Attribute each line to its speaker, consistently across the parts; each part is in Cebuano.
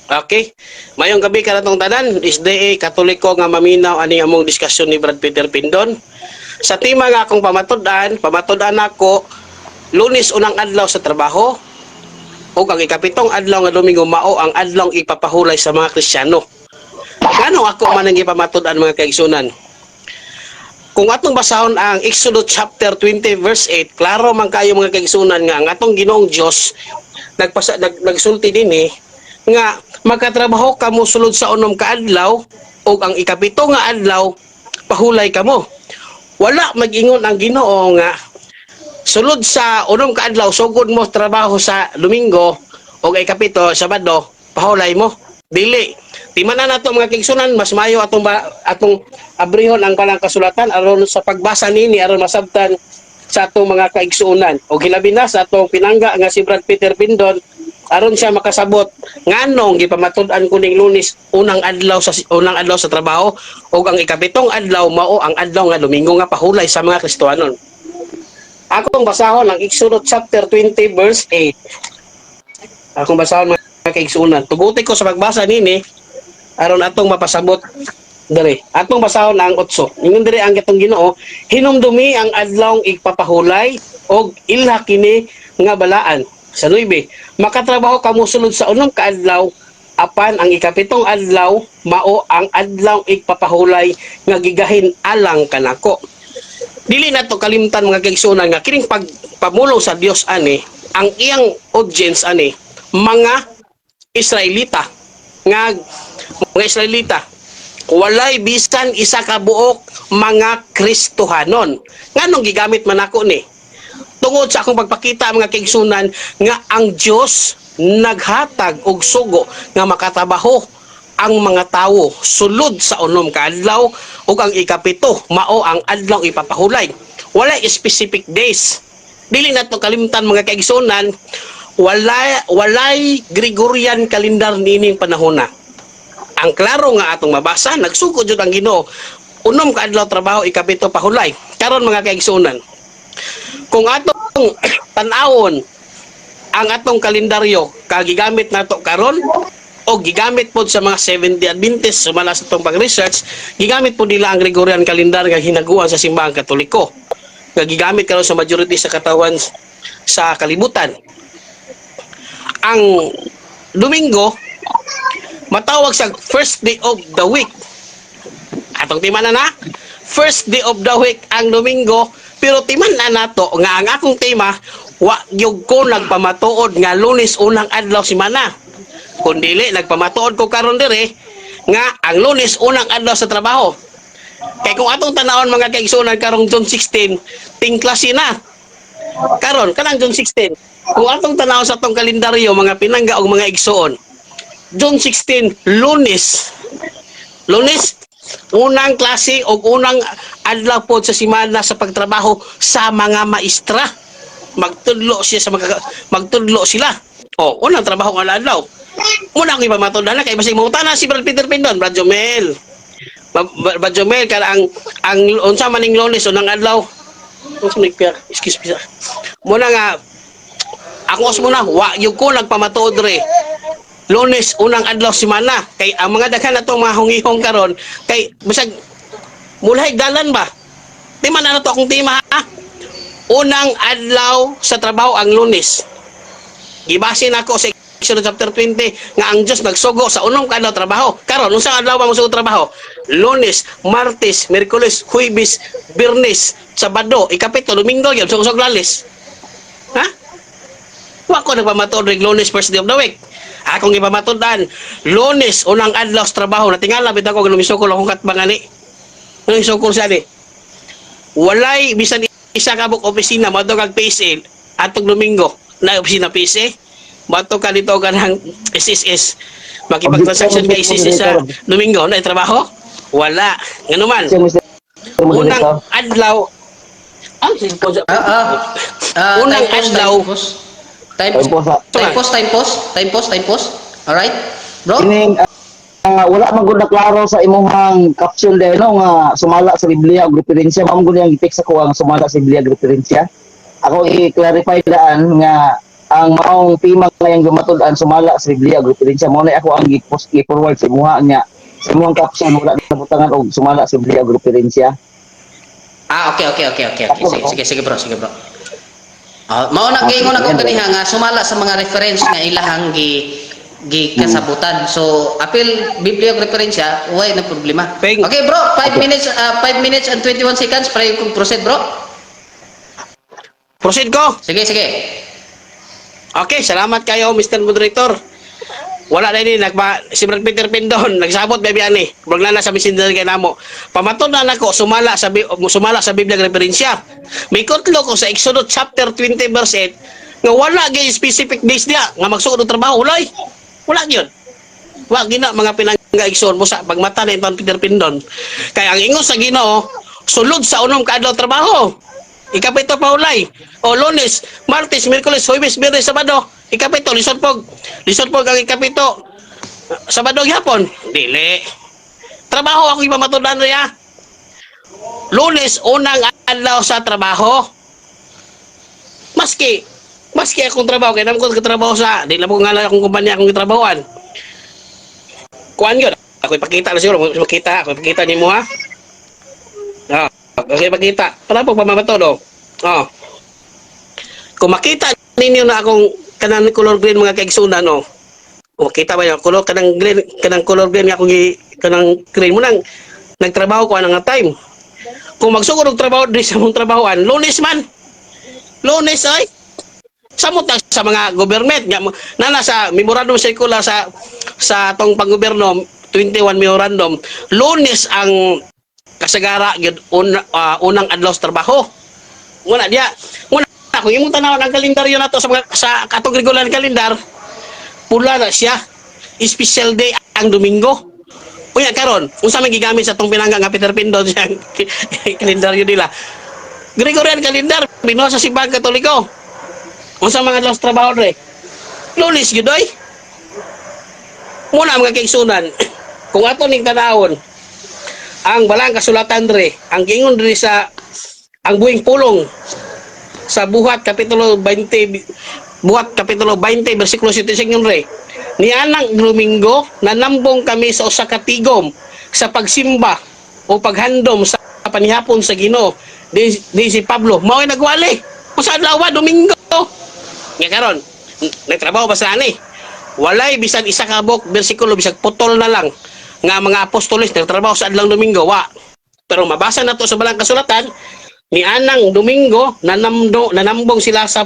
Speaker 1: Okay. Mayong gabi kanatong tanan, SDA Katoliko nga maminaw ani among diskusyon ni Brad Peter Pindon. Sa tema nga akong pamatud-an, pamatud-an nako Lunes unang adlaw sa trabaho ug ang ikapitong adlaw nga Domingo mao ang adlaw ipapahulay sa mga Kristiyano. Ngano ako man ang ipamatud-an, mga kaigsunan? Kung atong basahon ang Exodus chapter 20 verse 8, klaro man kayo, mga kaigsunan, nga ang atong Ginoong Dios nagpasa nagsulti dinhi nga makatrabaho kamo sulod sa unom ka adlaw ug ang ikapito nga adlaw pahulay kamo. Wala mag-ingon ang Ginoo nga sulod sa unom ka adlaw sugod mo trabaho sa Domingo ug ikapito, Sabado, pahulay mo. Dili. Timan na nato, mga kaigsunan, mas mayo atong atong abrihon ang kanang kasulatan aron sa pagbasa nini, aron masabtan sa atong mga kaigsuonan o hilabi na sa atong pinangga nga si Brad Peter Pindon, aron siya makasabot nganong gipamatud-an ko ning Lunes unang adlaw sa trabaho ug ang ikapitong adlaw mao ang adlaw nga Domingo nga pahulay sa mga Kristohanon. Akong basahon ang Exodus chapter 20 verse 8. Akong basahon, mga kaigsuonan. Tuguti ko sa pagbasa nini aron atong mapasabot diri. Atong basahon ang 8. Ingon diri ang atong Ginoo, "Hinumdumi ang adlawng igpapahulay og ilha kini nga balaan." Sa 9, "Makatrabaho kamo sulod sa unom ka adlaw, apan ang ikapitong adlaw mao ang adlaw igpapahulay nga gigahin alang kanako." Dili nato kalimtan, mga kaigsuonan, nga kining pagpamulong sa Dios ani, ang iyang audience ani mga Israelita, nga mga Israelita, walay bisan isa ka buok mga Kristohanon. Nganong gigamit man ako ni? Tungod sa akong pagpakita, mga kaigsunan, nga ang Dios naghatag og sugo nga makatrabaho ang mga tawo sulod sa unom ka adlaw ug ang ikapito mao ang adlaw ipapahulay. Walay specific days. Dili nato kalimtan, mga kaigsunan, walay Gregorian calendar niining panahona. Ang klaro nga atong mabasa, nagsugo jud ang Ginoo, unom ka adlaw trabaho, ikapito pahulay. Karon, mga kaigsunan, kung atong tan-awon ang atong kalendaryo kagigamit nato karon o gigamit pod sa mga Seventh Adventist, sumala sa atong pag-research, gigamit pod nila ang Gregorian calendar nga hinaguan sa Simbahang Katoliko nga gigamit karon sa majority sa katawan sa kalibutan. Ang Domingo matawag sa first day of the week. Atong timan na first day of the week ang Domingo, pero timan na nato nga ang akong tema, wa gyud ko nagpamatuod nga Lunes unang adlaw semana. Kung dili, nagpamatuod ko karon dire nga ang Lunes unang adlaw sa trabaho. Kay kung atong tanawon, mga kaigsuonan, karong June 16, tingklase na. Karon kanang June 16, kung atong tanawon sa atong kalendaryo, mga pinangga og mga igsuon, June 16, Lunes. Lunes, unang klase o unang adlaw pod sa simana sa pagtrabaho sa mga maestra. Magtudlo sila. O, unang trabaho nga adlaw. Muna akong ipamatud-an na kay basig mangutana si Brad Peter Pindon, Brad Jomel. Brad Jomel, kada ang unsa man ning Lunes unang adlaw? Unsa man, excuse me. Muna nga ako os muna, wa gyud ko nagpamatuod re Lunes unang adlaw semana, kay ang mga daghan natong mga hungihong karon kay bisag mulay dalan ba. Tema na nato akong tema, ha. Unang adlaw sa trabaho ang Lunes. Gibase nako sa Exodus chapter 20 nga ang Dios nagsugo sa unom ka adlaw trabaho. Karon, unsa adlaw ba mosugo trabaho? Lunes, Martes, Miyerkules, Huwebes, Biyernes, Sabado, ikapito Domingo gyud sugod lalis. Ha? Wa ko nagpamatuod rig Lunes first day of the week. Akong ipamatud-an, Lunes unang adlaw sa trabaho. Natingala bitaw ko lumisukol akong katbang ani. Anong isukol siya ni? Walay bisan isa ka buok opisina moadto kag PSA atong Domingo na opisina PSA, moadto ka dito ka ng SSS, makipag-transaction kay SSS sa Domingo na trabaho, wala. Ngano man
Speaker 2: Mr.
Speaker 1: unang adlaw ang unang
Speaker 3: Time pause,
Speaker 1: adlaw.
Speaker 3: time pause. Time
Speaker 2: Time pause, ah.
Speaker 3: Time pause, time pause, time pause, time pause. Alright? Bro?
Speaker 2: Kining wala man gud na klaro sa imong caption dahil no nga sumala sa Biblia og referensya. Mao man gud ang gi-text ako ang sumala sa Biblia og referensya. Ako i-clarify daan nga ang maong tema ngayong gamatud-an sumala sa Biblia ug referensya. Mao na ako ang gi-post, gi-forward sa imuha nga sa imong caption wala na butangan og sumala sa Biblia ug referensya.
Speaker 3: Ah, okay. Sige, sige, sige, bro, sige, bro. Ah, mao na giingon ako kaniha nga sumala sa mga reference nga ilahang gi kasabutan. So, apil Biblia ug referensya, way na problema.
Speaker 1: Peng.
Speaker 3: Okay, bro, 5 minutes, 5 minutes and 21 seconds para yung proceed, bro.
Speaker 1: Proceed ko.
Speaker 3: Sige, sige.
Speaker 1: Okay, salamat kayo, Mr. Moderator. Wala na ni nagba si Brad Peter Pindon nagsabot baby ani. Murag na na sa messenger kay namo. Pamatud na nako sumala sa Biblia ang referensya. May kutlo ko sa Exodus chapter 20 verse 8 nga wala gyud specific days niya nga magsugod og trabaho ulay. Wala gyud. Wa gina, mga pinangga, igsoon mo sa pagmata ni Brad Peter Pindon. Kay ang ingon sa Ginoo, sulod sa unom ka adlaw trabaho. Ikapito pa ulay. O Lunes, Martes, Miyerkules, Huwebes, Biyernes, Sabado. Ikapito, lisod pog ang ikapito. Sabado gyapon. Dili. Trabaho ako ipamatudan niya. Lunes, unang adlaw sa trabaho. Maski akong trabaho, kaya naman ko trabaho sa, di lang ko nga lang akong kumpanya akong gitrabahoan. Kuan yun. Ako ipakita na siguro, makita, ako ipakita nimo ha. Ah, okay, ipakita. Para po pamamatod oh. Oh. Kung makita ninyo na akong kanang color green, mga kaigsunan, oh. Kung makita ba yun, color kanang green, kanang color green nga akong kanang green mo nang nagtrabaho ko anang nga time. Kung magsugod og trabaho diri sa mong trabahoan, Lunes man. Lunes ay samot na sa mga government nga na sa memorandum circular sa atong panggobyerno 21 memorandum, Lunes ang kasagara gyud unang adlaw sa trabaho. Wala diya. Wala kung imong tanawon ang kalendaryo nato sa mga sa katong Gregorian calendar, pula na siya. Special day ang Domingo. Unya karon, unsa may gigamit sa atong pinangga nga Peter Pindon siyang kalendaryo nila? Gregorian calendar binuhat sa Simbahan Katoliko. Unsa mga adlaw sa trabaho dre? Lunes gyud oy. Muna, mga kaigsunan, kung ato ning tanawon ang balang kasulatan dre, ang giingon dre sa ang buhing pulong sa Buhat kapitulo 20, Buhat kapitulo 20 bersikulo 76 yun re. Nianang Domingo, nanambong kami sa usa ka tigom sa pagsimba o paghandom sa panihapon sa Ginoo. Di si Pablo mao ay nagwali. Kung sa adlaw Domingo. Nga karon, nagtrabaho ba sa ani? Walay bisan isa ka buok bersikulo, bisag putol na lang, nga mga apostoles nagtrabaho sa adlaw Domingo, wa. Pero mabasa na to sa balang kasulatan, ni anang Domingo nanambong sila sa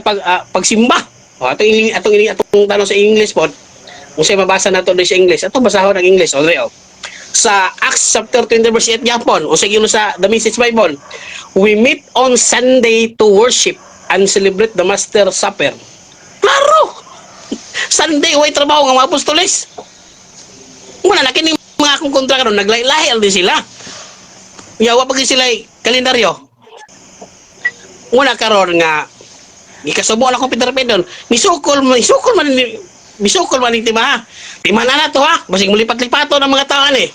Speaker 1: pagsimba. O atong atong tanong sa English pod. Kung siya mabasa na to sa English, atong basahon ang English o oh. Sa Acts chapter 20 verse 8 gyapon, o sa sa The Message Bible, "We meet on Sunday to worship and celebrate the Master Supper." Klaro! Sunday, way trabaho nga mga apostoles. Wala na kini mga akong kontra karon, naglahi-lahi din sila. Yawa pag sila kalendaryo. Una karon nga gikasubo na ko Peter Pedon. Misukol man ni tima ha. Tima na na to ha. Basig mulipat-lipato ng mga tao ani.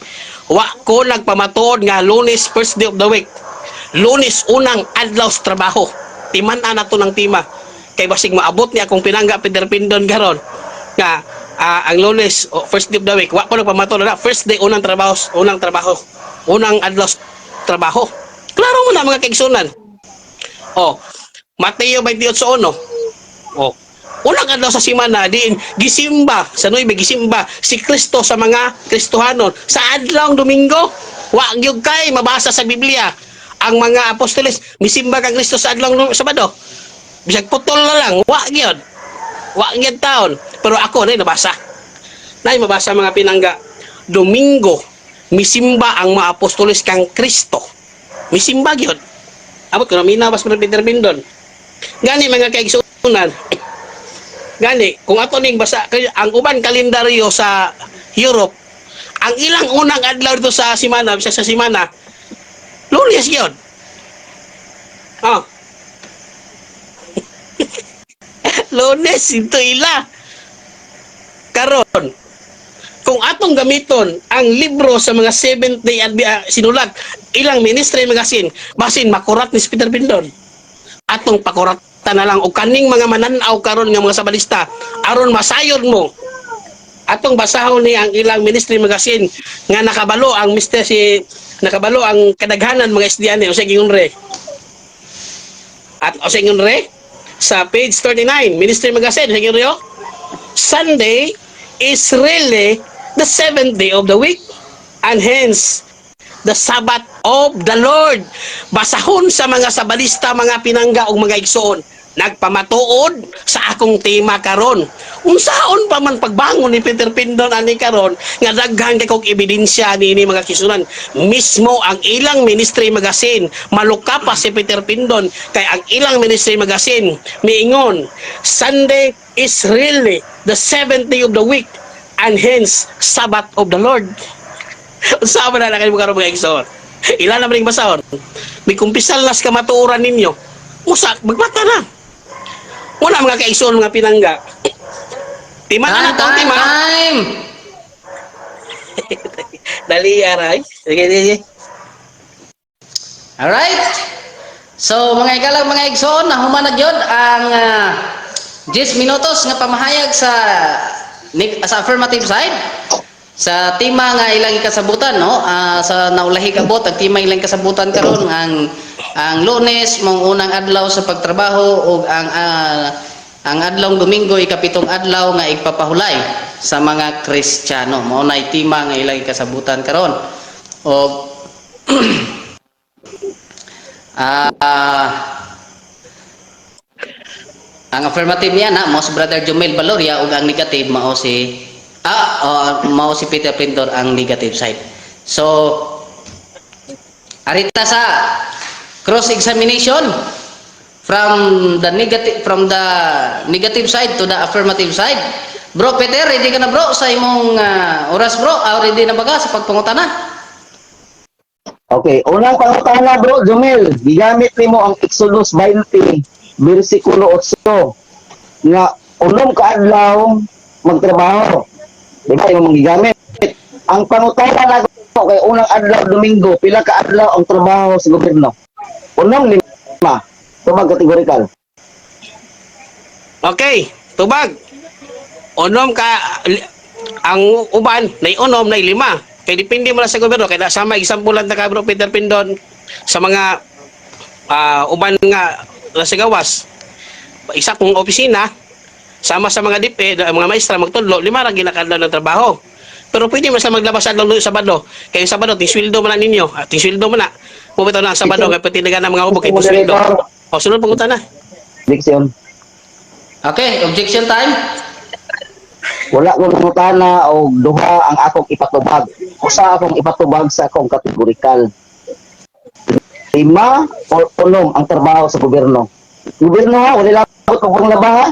Speaker 1: Wa ko nagpamatuod nga Lunes first day of the week. Lunes unang adlaw sa trabaho. Timan na to ng tima. Kay basig maabot ni akong pinangga Peter Pindon karon nga ang Lunes, oh, first day of the week. Wa ko nagpamatuod na first day unang trabaho, unang adlaw sa trabaho. Klaro mo na, mga kaigsunan. Oh, Mateo 28:1. Oh. Unang adlaw sa simana diin gisimba sa Nuebe, gisimba si Kristo sa mga Kristohanon sa adlawng Domingo. Wa gyud kay mabasa sa Biblia ang mga apostoles misimba kang Kristo sa adlawng Sabado. Bisag putol na lang, wa gyud. Wa gyud taon. Pero ako na nabasa. Nay mabasa, mga pinangga. Domingo misimba ang mga apostoles kang Kristo. Misimba gyud. Abot ko na minabas mo Peter Bindon. Gani, mga kaigsunan, gani, kung ato ning basa, kay ang uban kalendaryo sa Europe, ang ilang unang adlaw dito sa simana, bisa sa simana, Lunes yun. Oh. Lunes, ito ila. Karon, kung atong gamiton ang libro sa mga Seventh Day Adventist sinulat ilang ministry magazine, basin makurat ni si Peter Bindon. Atong pakurat Na lang og kaning mga mananaw karon nga mga sabalista, aron masayod mo, atong basahon ni ang ilang ministry magazine nga nakabalo ang Mr. si nakabalo ang kadaghanan mga SDA ni unsay gingon re at unsay ingon re sa page 39, Ministry Magazine, unsay ingon re, oh? Sunday is really the seventh day of the week and hence the Sabbath of the Lord. Basahon sa mga sabalista, mga pinangga ug mga igsoon. Nagpamatuod sa akong tema karon. Unsaon pa man pagbangon ni Peter Pindon ani karon nga daghan kay kog ebidensya niini, mga kisunan? Mismo ang ilang ministry magazine, maluka pa si Peter Pindon kay ang ilang ministry magazine miingon, "Sunday is really the seventh day of the week and hence Sabbath of the Lord." Unsa man na kayo karon, mga igsoon? Ila na man basahon. May kumpisal nas kamatuoran ninyo. Usa magbata na. Wala, mga kaigsoon, mga pinangga. Tima na na
Speaker 3: Time,
Speaker 1: to,
Speaker 3: time,
Speaker 1: tima.
Speaker 3: Time.
Speaker 1: Dali aray. Sige, sige.
Speaker 3: Alright. So mga igalang mga igsoon, nahuman na gyud ang 10 minutos nga pamahayag sa affirmative side sa tema nga ilang ikasabutan, no? Sa naulahi kabot ang tema ilang kasabutan karon, ang Lunes mong unang adlaw sa pagtrabaho ug ang adlawng Domingo ikapitong adlaw nga igpapahulay sa mga Kristiyano. Mao nay tema nga ilang ikasabutan karon. Og ang affirmative niya na mao si Brother Jumel Valoria ug ang negative mao si Peter Pintor ang negative side. So arita sa cross examination from the negative side to the affirmative side. Bro Peter, ready ka na, bro, sa imong oras, bro? Ready na baga sa pagpangutana?
Speaker 2: Okay, unang pangutana, Bro Jumel, gigamit nimo ang Exodus 20 bersikulo 8 nga 6 ka adlaw magtrabaho. Di ba imong gigamit? Ang pangutana nako kay unang adlaw Domingo, pila ka adlaw ang trabaho sa gobyerno? 6, 5? Tubag categorical.
Speaker 1: Okay, tubag. 6 ka ang uban, nay 6, nay 5. Kay depende mo lang sa gobyerno kay sama example lang ta ka, Bro Peter Pindon, sa mga uban nga nasa gawas. Isa kong opisina sama sa mga DepEd, ang mga maestra magtudlo, 5 ra ginakadlaw ng trabaho. Pero pwede man sila maglabas adlaw Sabado. Kay Sabado ting sweldo man na ninyo. Ah, ting sweldo man na. Pumito na ang Sabado kay pwede na mga ubog kay sweldo. O sunod pangutana.
Speaker 2: Objection.
Speaker 3: Okay, objection time.
Speaker 2: Wala ko nangutana og duha ang akong ipatubag. Usa akong ipatubag sa akong categorical. 5 o 6 ang trabaho sa gobyerno? Gobyerno ha, wala labot kung kung laba ha.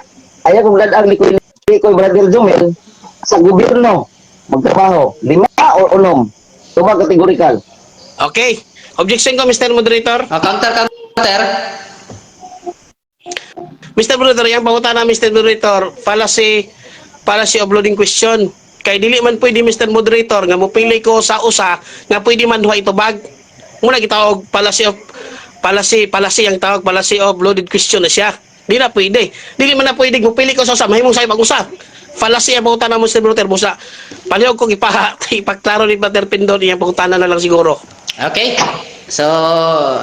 Speaker 2: Ayaw kong dadang ni Koy Brother Jumel sa gobyerno magtrabaho. 5 o 6? Tubag categorical.
Speaker 1: Okay. Objection ko, Mr. Moderator.
Speaker 3: Oh, counter, counter.
Speaker 1: Mr. Moderator, yung pangutana, Mr. Moderator, fallacy of loading question. Kay dili man pwede, Mr. Moderator, nga mopili ko sa usa nga pwede man duha itubag. Muna gitawag fallacy ang tawag, fallacy of loaded question na siya. Di na pwede. Dili man na pwede mopili ko sa usa, mahimong sa ibang usa. Fallacy ang pangutana mo, Mr. Moderator, busa. Palihog kong ipaklaro ni Brother Pindon iyang pangutana na lang siguro.
Speaker 3: Okay. So,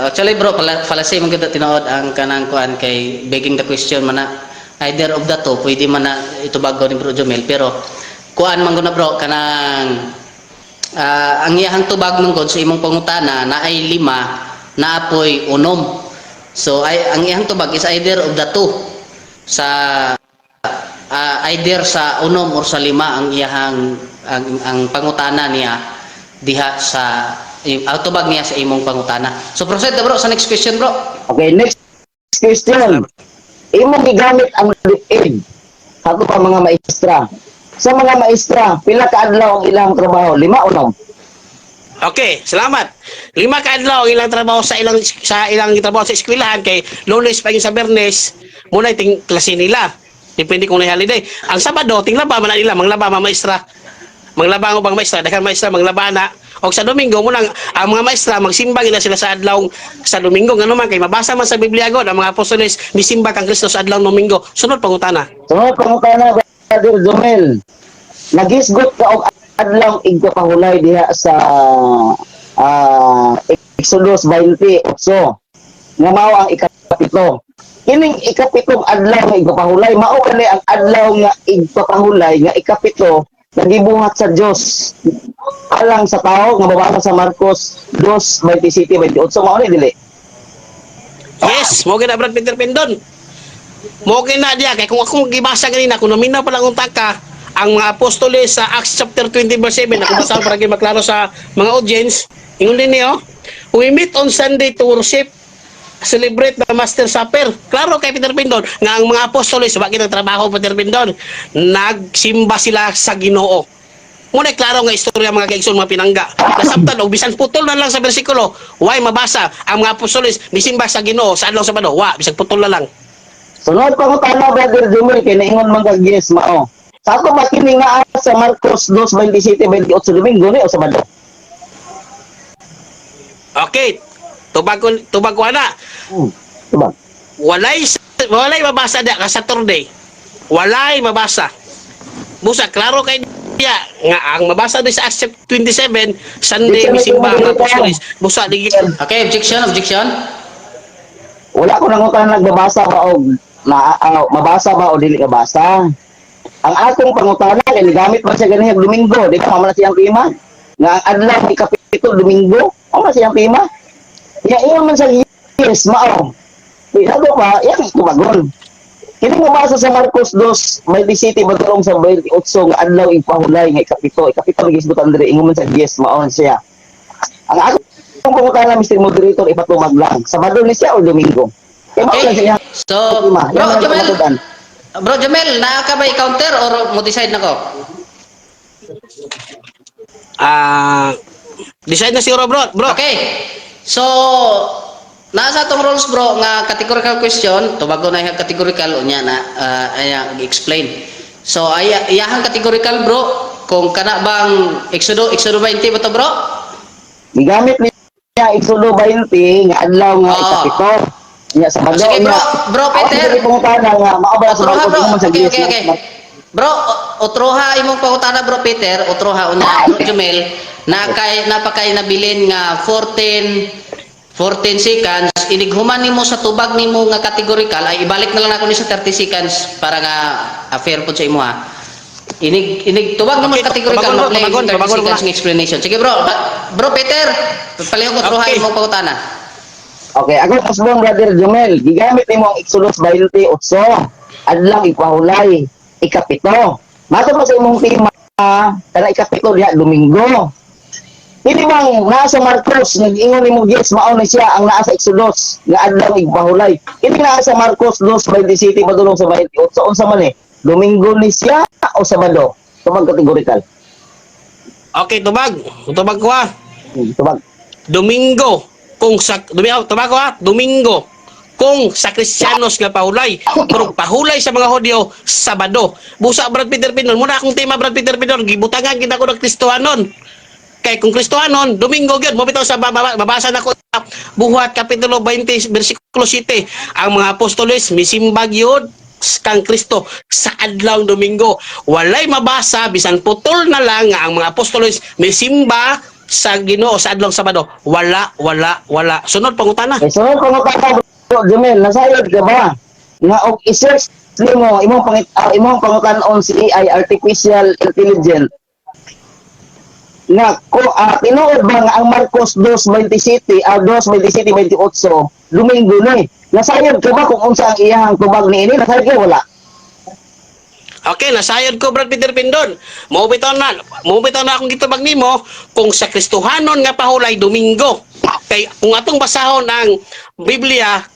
Speaker 3: actually, bro, fallacy man gyud tinuod ang kanang kuan kay begging the question man na either of the two pwede man na itubag ni Bro Jomel, pero kuan man gud na, bro, kanang ang iyahang tubag man gud sa imong pangutana na ay 5 na apoy 6. So ay ang iyahang tubag is either of the two sa either sa 6 or sa 5 ang iyahang ang pangutana niya diha sa ang tubag niya sa imong pangutana. So proceed na, bro, sa next question, bro.
Speaker 2: Okay, next question. Imong gigamit ang DepEd. Ato pa mga maestra. Sa mga maestra, pila ka adlaw ang ilang trabaho? 5 o 6?
Speaker 1: Okay, salamat. 5 ka adlaw ang ilang trabaho sa ilang trabaho sa eskwelahan kay Lunes pa sa Biyernes muna ting klase nila. Depende kung na holiday. Ang Sabado ting laba man na nila, manglaba mga maestra. Manglaba ang ubang maestra, daghan maestra manglaba na. Og sa Domingo mo lang ang mga maestra magsimba gina sila sa adlaw sa Domingo, ngano man kay mabasa man sa Biblia god ang mga apostoles misimba kang Kristo sa adlaw Domingo. Sunod pangutana.
Speaker 2: Sunod pangutana, Brother Jomel. Nagisgot ka og adlaw igpapahulay diha sa Exodus 28 nga mao ang ikapito. Kining ikapitong adlaw nga igpapahulay, mao kani ang adlaw nga igpapahulay nga ikapito nga gibuhat sa Dios alang sa tao nga mabasa sa Marcos 2:27-28, mao ni dili?
Speaker 1: Yes, mo gina, Brad Peter Pindon. Mo gina diya kay kung akong gibasa ganina, kung naminaw pa lang unta ka ang mga apostoles sa Acts chapter 20 verse 7, ako basa para gyud maklaro sa mga audience. Ingon din niyo, "We meet on Sunday to worship, celebrate the Master Supper." Klaro kay Peter Pindon nga ang mga apostoles wa kitang trabaho, Peter Pindon. Nagsimba sila sa Ginoo. Muna klaro nga istorya, mga kaigsoon, mga pinangga. Nasabtan og bisan putol na lang sa bersikulo, why mabasa ang mga apostoles misimba sa Ginoo sa adlaw Sabado? Wa bisag putol na lang.
Speaker 2: Sunod pangutana, Brother Jumel, kay naingon man kag yes mao. Sa ato ba kini nga sa Marcos 2:27-28, Domingo ni o Sabado?
Speaker 1: Okay. Tubag ko, tubag ko ana.
Speaker 2: Diba?
Speaker 1: Walay mabasa diya ka Saturday. Walay mabasa. Busa klaro kay diya nga ang mabasa di sa Acts 27, Sunday misimba ang apostoles. Busa di
Speaker 3: Okay, objection, objection.
Speaker 2: Wala ko nangutana nagbabasa ba og na mabasa ba o dili ka basa. Ang akong pangutana kay gamit man siya ganiha Domingo, di ba mao man siyang tema? Nga ang adlaw ikapito Domingo, mao man siyang tema. Ya ingon man sa yes mao. Di ato pa, yang tubagon. Kini mabasa sa Marcos 2, may 17 badulong sa 28 nga adlaw ipahulay nga ikapito, ikapito ang gisgutan diri, ingon man sa yes mao siya. Ang akong pangutana, Mr. Moderator, ipatubag lang. Sabado ni siya o Domingo? Kaya mao lang
Speaker 3: Okay.
Speaker 2: siya.
Speaker 3: So,
Speaker 2: Tema.
Speaker 3: bro
Speaker 2: Yan ang
Speaker 3: Jamel,
Speaker 2: pamatudan.
Speaker 3: Bro Jamel, naa ka ba i-counter or mo decide na ko?
Speaker 1: Decide na siguro, bro. Bro.
Speaker 3: Okay. So, nasa atong rules, bro, nga categorical question, tubago na yung categorical unya na ay explain. So ay iyahang categorical, bro, kung kana bang Exodo 20 ba to, bro?
Speaker 2: Gigamit niya Exodo 20 nga adlaw nga
Speaker 3: Oo.
Speaker 2: ikapito. Nya Sabado
Speaker 3: Sige, bro,
Speaker 2: niya.
Speaker 3: bro Peter.
Speaker 2: Ako pangutana nga mao ba sa
Speaker 3: Otroha,
Speaker 2: Marcos
Speaker 3: bro.
Speaker 2: ingon man sa
Speaker 3: Okay,
Speaker 2: yes.
Speaker 3: okay. Bro, otroha imong pangutana, bro Peter, otroha unya bro Jumel, na kay napakay nabilin nga 14 seconds inighuman nimo sa tubag nimo nga categorical ay ibalik na lang ako ni sa 30 seconds para nga fair pud sa imo ha. Inig tubag nimo
Speaker 1: Okay,
Speaker 3: sa categorical
Speaker 1: tubagon, bro,
Speaker 3: ma-play
Speaker 1: tubagon,
Speaker 3: 30
Speaker 1: tubagon
Speaker 3: seconds
Speaker 1: mo.
Speaker 3: nga explanation. Sige, bro, bro Peter, palihog otroha imong pangutana.
Speaker 2: Okay, ako pasbong, Brother Jumel, gigamit nimo ang Exodus 28, adlaw ipahulay ikapito. Mato pa sa imong tema kana ikapito diha Domingo. Hindi bang nasa Marcos nag-ingon nimo yes mao na siya ang naa sa Exodus nga adlaw ipahulay? Hindi naa sa Marcos 2:27 padulong sa 28, unsa man eh? Domingo ni siya o Sabado? Tubag categorical.
Speaker 1: Okay, tubag. Tubag ko ha.
Speaker 2: Tubag.
Speaker 1: Domingo kung sa Domingo, tubag ko ha. Domingo kung sa Kristiyanos nga pahulay, pero pahulay sa mga Hudyo Sabado. Busa, Brad Peter Pinon, muna akong tema, Brad Peter Pinon, gibutangan kita ko ng Kristohanon. Kay kung Kristohanon, Domingo gyud mo bitaw sa mabasa nako sa Buhat kapitulo 20 bersikulo 7, ang mga apostoles misimbag yun kang Kristo sa adlaw Domingo. Walay mabasa bisan putol na lang nga ang mga apostoles misimba sa Ginoo sa adlaw Sabado. Wala, wala, wala. Sunod pangutana.
Speaker 2: Okay, sunod pangutana, bro Jumel, nasayod ka ba nga og i-search nimo imong pangutan-on si AI, artificial intelligence, nga ko tinuod ba nga ang Marcos 2:27 2:27 28 Domingo ni? Nasayod ka ba kung unsa ang iyahang tubag niini? Nasayod ka wala?
Speaker 1: Okay, nasayod ko, Brad Peter Pindon. Mo bitaw na akong gitubag nimo kung sa Kristohanon nga pahulay, Domingo. Kay kung atong basahon ang Biblia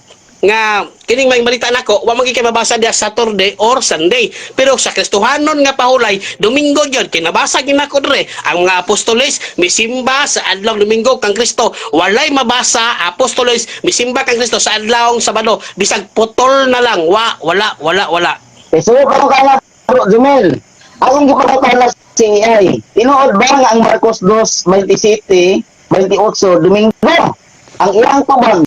Speaker 1: nga kining may balita nako, wa man gyud kay mabasa diya Saturday or Sunday. Pero sa Kristohanon nga pahulay, Domingo gyud kay nabasa gyud nako dire ang mga apostoles misimba sa adlaw Domingo kang Kristo. Walay mabasa apostoles misimba kang Kristo sa adlaw Sabado. Bisag putol na lang, wa wala, wala, wala.
Speaker 2: Okay, sunod pangutana, bro Jumel. Akong gipangutana si AI, tinuod ba nga ang Marcos 2:27, 28, Domingo? Ang iyang tubag,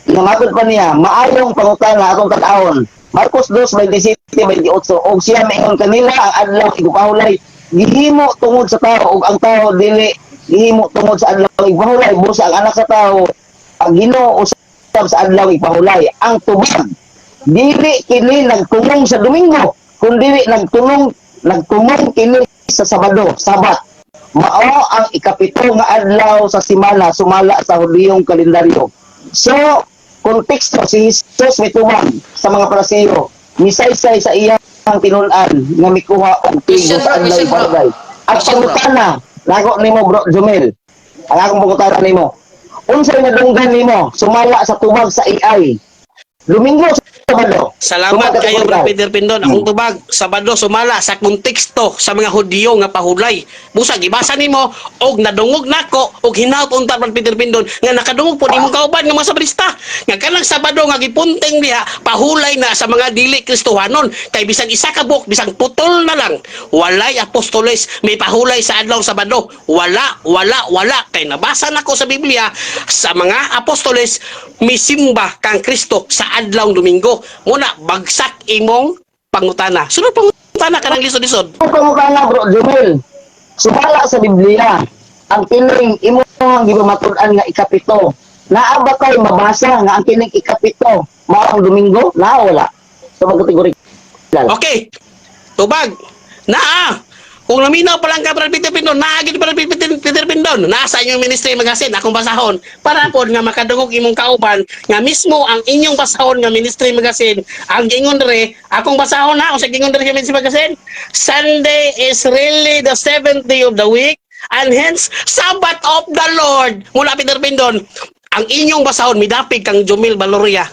Speaker 2: nga matod pa niya, maayong pangutana akong tan-awon. Marcos 2:27, 28, og siya maingon kanila, ang adlaw igpahulay gihimo tungod sa tao ug ang tao dili gihimo tungod sa adlaw igpahulay, busa ang anak sa tao ang Ginoo usab sa adlaw igpahulay. Ang tubag, dili kini nagtumong sa Domingo, kundi nagtumong kini sa Sabado, Sabat. Mao ang ikapito nga adlaw sa simana sumala sa Hudiyong kalendaryo. So, konteksto, si Jesus mitubag sa mga Parisiyo, misaysay sa iyang tinun-an nga mikuha og tigo
Speaker 3: Question,
Speaker 2: sa
Speaker 3: bro,
Speaker 2: adlaw
Speaker 3: question, bro.
Speaker 2: ibargay. Ang
Speaker 3: Question, bro.
Speaker 2: pangutana nako nimo, Bro Jumel, ang akong pangutana nimo, unsay nadunggan nimo sumala sa tubag sa AI? Domingo, Sabado?
Speaker 1: Salamat
Speaker 2: Sumala
Speaker 1: kayo,
Speaker 2: sa
Speaker 1: Brad Peter Pindon. Akong tubag, Sabado sumala sa konteksto sa mga Hudiyo nga pahulay. Busa gibasa nimo og nadungog nako og hinaut unta, Brad Peter Pindon, nga nakadungog po nimong kauban nga mga sabrista. Nga kanang Sabado nga gipunting diha, pahulay na sa mga dili Kristohanon kay bisan isa ka buok, bisan putol na lang, walay apostoles may pahulay sa adlaw Sabado. Wala, wala, wala, kay nabasa nako sa Biblia, sa mga apostoles misimba kang Kristo sa adlaw Domingo. Muna bagsak imong pangutana. Sunod pangutana, kanang lisod-lisod.
Speaker 2: Ang pangutana, Bro Jumel, sumala sa Biblia, ang kining imo ang gipamatud-an nga ikapito, naa ba kay mabasa nga ang kining ikapito mao ang Domingo? Naa, wala? Sa mga kategorikal.
Speaker 1: Okay. Tubag. Naa. Kung naminaw pa lang ka, Brad Peter Pindon, naa gid, Brad Peter Pindon. Nasa inyong ministry magazine akong basahon para pod nga makadungog imong kauban nga mismo ang inyong basahon nga ministry magazine ang gingon diri. Akong basahon na unsa gingon diri sa ministry magazine: "Sunday is really the seventh day of the week and hence Sabbath of the Lord." Mula, Peter Pindon, ang inyong basahon midapig kang Jumil Baloria.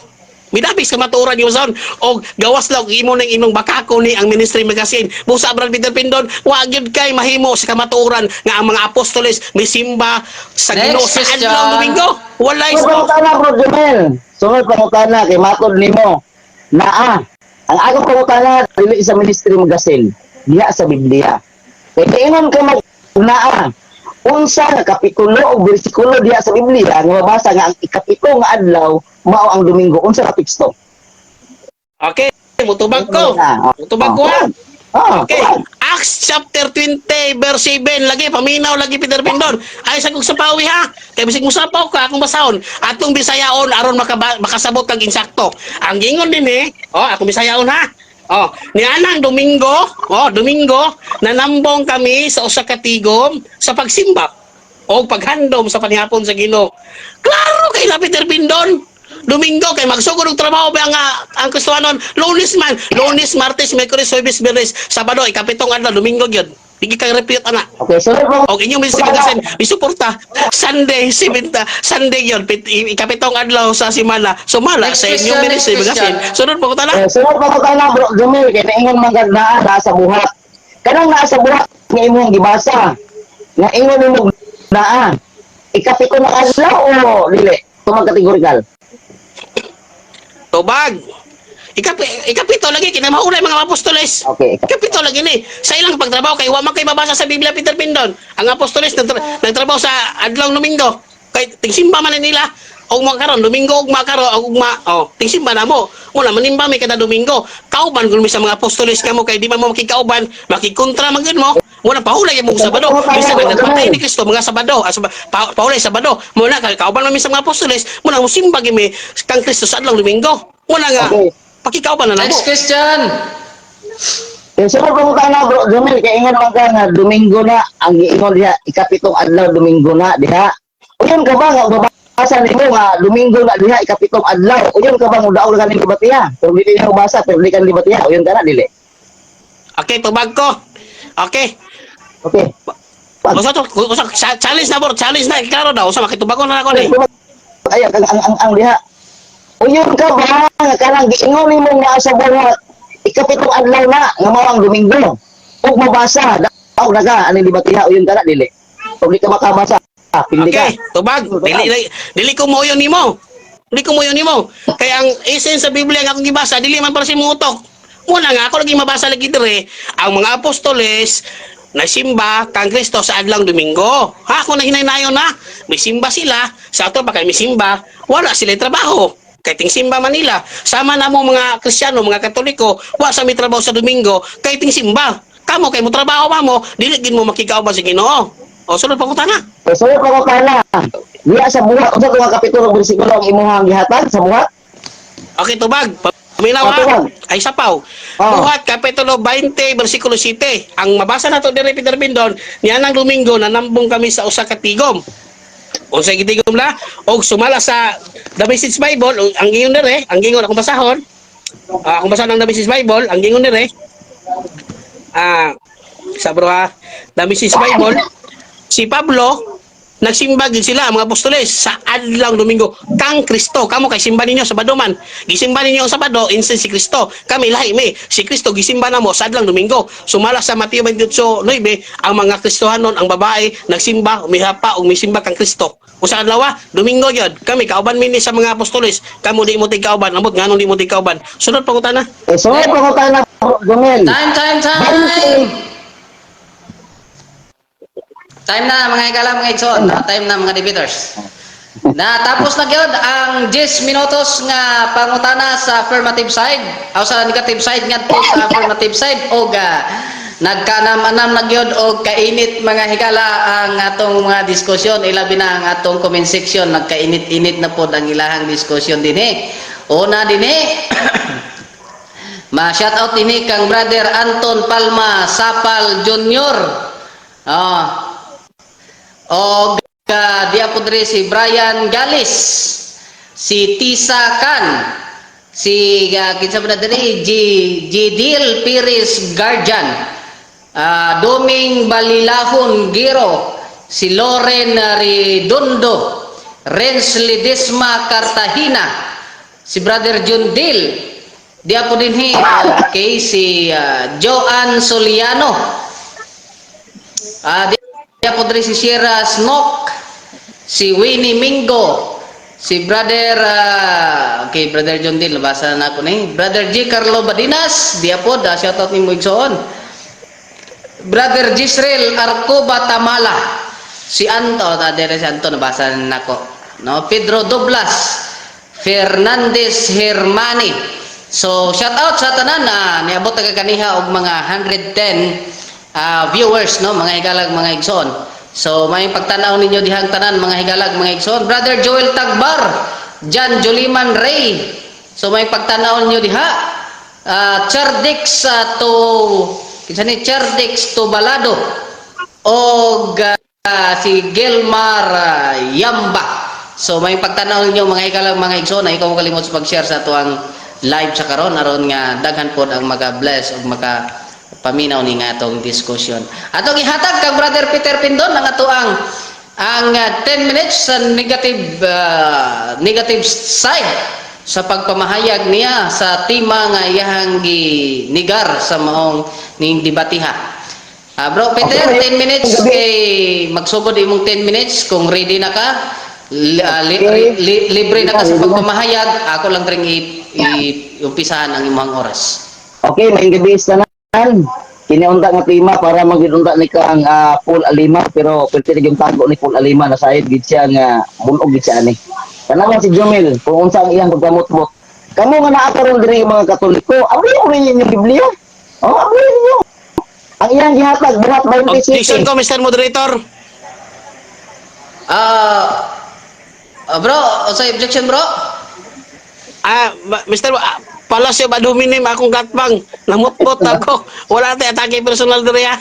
Speaker 1: Midapig sa maturan yung basahon og gawas lang imo ning imong bakako ni ang ministry magazine. Busa, Brad Peter Pindon, wa gyud kay mahimo sa kamatuoran nga ang mga apostoles misimba sa
Speaker 3: Next
Speaker 1: Ginoo sa
Speaker 3: question.
Speaker 1: adlaw Domingo. Walay.
Speaker 2: Sunod pangutana, Bro Jumel. Sunod pangutana, kay matod nimo. Naa. Ang akong pangutana dili sa ministry magazine, diha sa Biblia. Kay ingon ka mag naa. Unsa nga kapitulo o bersikulo diha sa Biblia nga mabasa nga ang ikapito nga adlaw mao ang Domingo? Unsa ka teksto?
Speaker 1: Okay, mutubag ko. Mutubag ko ha.
Speaker 2: Ah,
Speaker 1: Okay. Acts chapter 20 verse 7 lagi, paminaw lagi, Peter Pindon. Ay sa kog sapawi ha. Kay bisig mo sapaw ka, akong basahon. Atong Bisayaon aron makasabot kag insakto. Ang gingon dinhi, oh, akong Bisayaon ha. Oh, nianang Domingo, oh, Domingo, nanambong kami sa usa ka tigom sa pagsimba o paghandom sa panihapon sa Ginoo. Klaro kay na, Peter Pindon. Domingo kay magsugod og trabaho ba nga ang Kristohanon Lunes man, Lunes, Martes, Miyerkules, Huwebes, Biyernes, Sabado, ikapitong adlaw Domingo gyud. Di kay refute ana.
Speaker 2: Okay, sunod pangutana.
Speaker 1: Og inyong ministry magazine misuporta Sunday, 70 Sunday yun, ikapitong adlaw sa simana sumala
Speaker 3: Next
Speaker 1: sa inyong
Speaker 3: question,
Speaker 1: ministry
Speaker 3: next
Speaker 1: magazine.
Speaker 3: question.
Speaker 1: Sunod pangutana.
Speaker 2: Eh, sunod pangutana, Bro Jumil, kay naingon man kag naa naa sa buhat. Kanang naa sa buhat nga imong gibasa, nga ingon nimo naa. Ikapito na adlaw o dili? Tumang kategorikal.
Speaker 1: Tubag. Ikapito lagi, kinamahulay mga apostoles.
Speaker 2: Okay,
Speaker 1: Ikapito lagi ni. Sa ilang pagtrabaho, kay wa man kay mabasa sa Biblia, Peter Pindon. Ang apostoles nagtrabaho sa adlaw Domingo. Kay tingsimba man na nila. Og mga karon Domingo ug makaro og ugma, oh, tingsimba na mo. Muna manimba mi kada Domingo. Kauban gud mi sa mga apostoles kamo kay di man mo makikauban, makikontra man gyud mo. Muna pahulay mo Sabado. Bisan ang nagpatay ni Kristo mga Sabado, ah, pahulay Sabado. Muna kauban man mi sa mga apostoles, muna mosimba gyud mi kang Kristo sa adlaw Domingo. Muna nga pakikauban na namo.
Speaker 3: Next question.
Speaker 2: Eh, sunod pangutana, Bro Jumil, kay ingon man ka nga Domingo na ang giingon diha, ikapitong adlaw Domingo na diha. Uyon ka ba nga mabasa nimo nga Domingo na diha ikapitong adlaw? Uyon ka ba nga daog ka nimo batiya? Pero dili nimo basa, pero di ka nimo batiya, uyon ka na dili?
Speaker 1: Okay, tubag ko. Okay.
Speaker 2: Okay.
Speaker 1: Usa to, usa challenge na bro, challenge na klaro daw, usa makitubagon na ako ni.
Speaker 2: Ay, ang diha. Uyon ka ba nga kanang giingon nimo nga sa buhat ikapitong adlaw na nga mao ang Domingo? Ug mabasa, daog na ka ani di batiya, uyon ka na dili? Kung di ka makabasa, pindi ka.
Speaker 1: Okay, tubag. Dili ko moyon nimo. Dili ko moyon nimo. Kay ang essence sa Biblia nga akong gibasa, dili man para sa imong utok. Muna nga ako lagi mabasa lagi dire ang mga apostoles nasimba kang Kristo sa adlang Domingo. Ha, ako na hinaynayon na. May simba sila, sa ato pa kay may simba, wala sila trabaho. Kay ting simba Manila. Sama na mo mga Kristiyano, mga Katoliko, wa sa may trabaho sa Domingo, kay ting simba. Kamo kay mo trabaho pa mo, dili gid mo makikauban sa Ginoo. O sulod pa ko tana.
Speaker 2: So, sunod pa ko kana. Diya sa Buhat, unsa to nga kapitulo ug bersikulo ang imuhang gihatag sa Buhat?
Speaker 1: Okay, tubag. Paminaw
Speaker 2: Oh,
Speaker 1: ha.
Speaker 2: tubag.
Speaker 1: Ay sapaw.
Speaker 2: Oh.
Speaker 1: Buhat kapitulo 20 bersikulo 7. Ang mabasa nato diri, Peter Bindon, niya nang Domingo nanambong kami sa usa ka tigom. Unsay gitigom la? Og sumala sa The Message Bible, ang gingon dire, ang gingon akong basahon. Ah, akong basahon ang The Message Bible, ang gingon dire. Ah, sa bro ha, The Message Bible, si Pablo nagsimba gid sila ang mga apostoles sa adlaw Domingo kang Kristo. Kamo kay simba ninyo Sabado man, gisimba ninyo ang Sabado instead si Kristo. Kami lahi mi, si Kristo gisimba namo sa adlaw Domingo. Sumala sa Mateo 28:9, ang mga Kristohanon, ang babae nagsimba, umihapa ug misimba kang Kristo. Usa adlaw ah, Domingo gyud. Kami kauban mi ni sa mga apostoles. Kamo di mo tigkauban, ambot nganong di mo tigkauban? Sunod pangutana.
Speaker 2: Eh, sunod pa ko kana, Jomel.
Speaker 3: Time, time, time! Time na, mga higala, mga igsoon. Time na, mga debaters. Na tapos na gyud ang 10 minutos nga pangutana sa affirmative side o sa negative side ngadto sa affirmative side og nagkanam-anam na gyud og kainit, mga higala, ang atong mga diskusyon, ilabi na ang atong comment section, nagkainit-init na pod ang ilahang diskusyon dinhi. Una dinhi, ma-shout out dinhi kang Brother Anton Palma Sapal Jr. Ah. Og diya po diri si Brian Galis, si Tisa Kan, si kinsa pa na diri, G Gdil Pires Guardian, Doming Balilahon Giro, si Loren Redondo, Renz Ledesma Cartagena, si Brother John Dil, diya po dinhi, okay, si Joan Soliano. Ah, diya po diri si Sierra Snook, si Winnie Mingo, si Brother, okay, Brother John Dil, nabasa na ako ni. Brother G. Carlo Badinas, diya po, da, shoutout ni mo igsoon. Brother Gisrael Arcoba Tamala, si Anto, ah, dire si Anto, nabasa na ako. No, Pedro Doblas, Fernandez Hermani. So, shout out sa tanan na niabot taga kaniha og mga 110 viewers, no, mga higalag, mga igsoon. So, may pagtanaw ninyo dihang tanan, mga higalag, mga igsoon. Brother Joel Tagbar, John Juliman Ray. So, may pagtanaw ninyo diha. Chardix to kinsa ni Chardix to Balado og si Gilmar Yamba. So may pagtanaw ninyo, mga higala, mga igsoon, na ikaw kalimot sa pag-share sa atuang live sa karon aron nga daghan pod ang maka-bless ug maka paminaw ni nga atong diskusyon. Atong ihatag kang Brother Peter Pindon ang atoang ang 10 minutes sa negative side sa pagpamahayag niya sa tema nga iyahang ginigar sa maong ning debatiha. Ah, Bro Peter,
Speaker 2: Okay.
Speaker 3: 10 minutes
Speaker 2: Gabi.
Speaker 3: kay magsugod imong 10 minutes kung ready na ka.
Speaker 2: Okay.
Speaker 3: Libre na ka sa
Speaker 2: Ready na.
Speaker 3: pagpamahayag. Ako lang ring i-umpisahan ang imong oras.
Speaker 2: Okay, may gabi sa tanan. Kiniunta nga tema para magidunta ni kang Paul Alima, pero pwede yung tago ni Paul Alima na sayad gid siya nga bunog gid siya ani. Tanawan si Jomel kung unsa ang iyang pagkamutmot. Kamo nga naa karon diri mga Katoliko, abri mo rin yung Biblia. Oh, abri ninyo. Ang iyang gihatag Buhat
Speaker 1: Objection
Speaker 2: 27.
Speaker 1: ko, Mr. Moderator.
Speaker 3: Ah, bro, unsay objection, bro?
Speaker 1: Ah, Mr. Palacio ad hominem akong gatbang. Namutbot ako. Wala tay atake personal diri ah.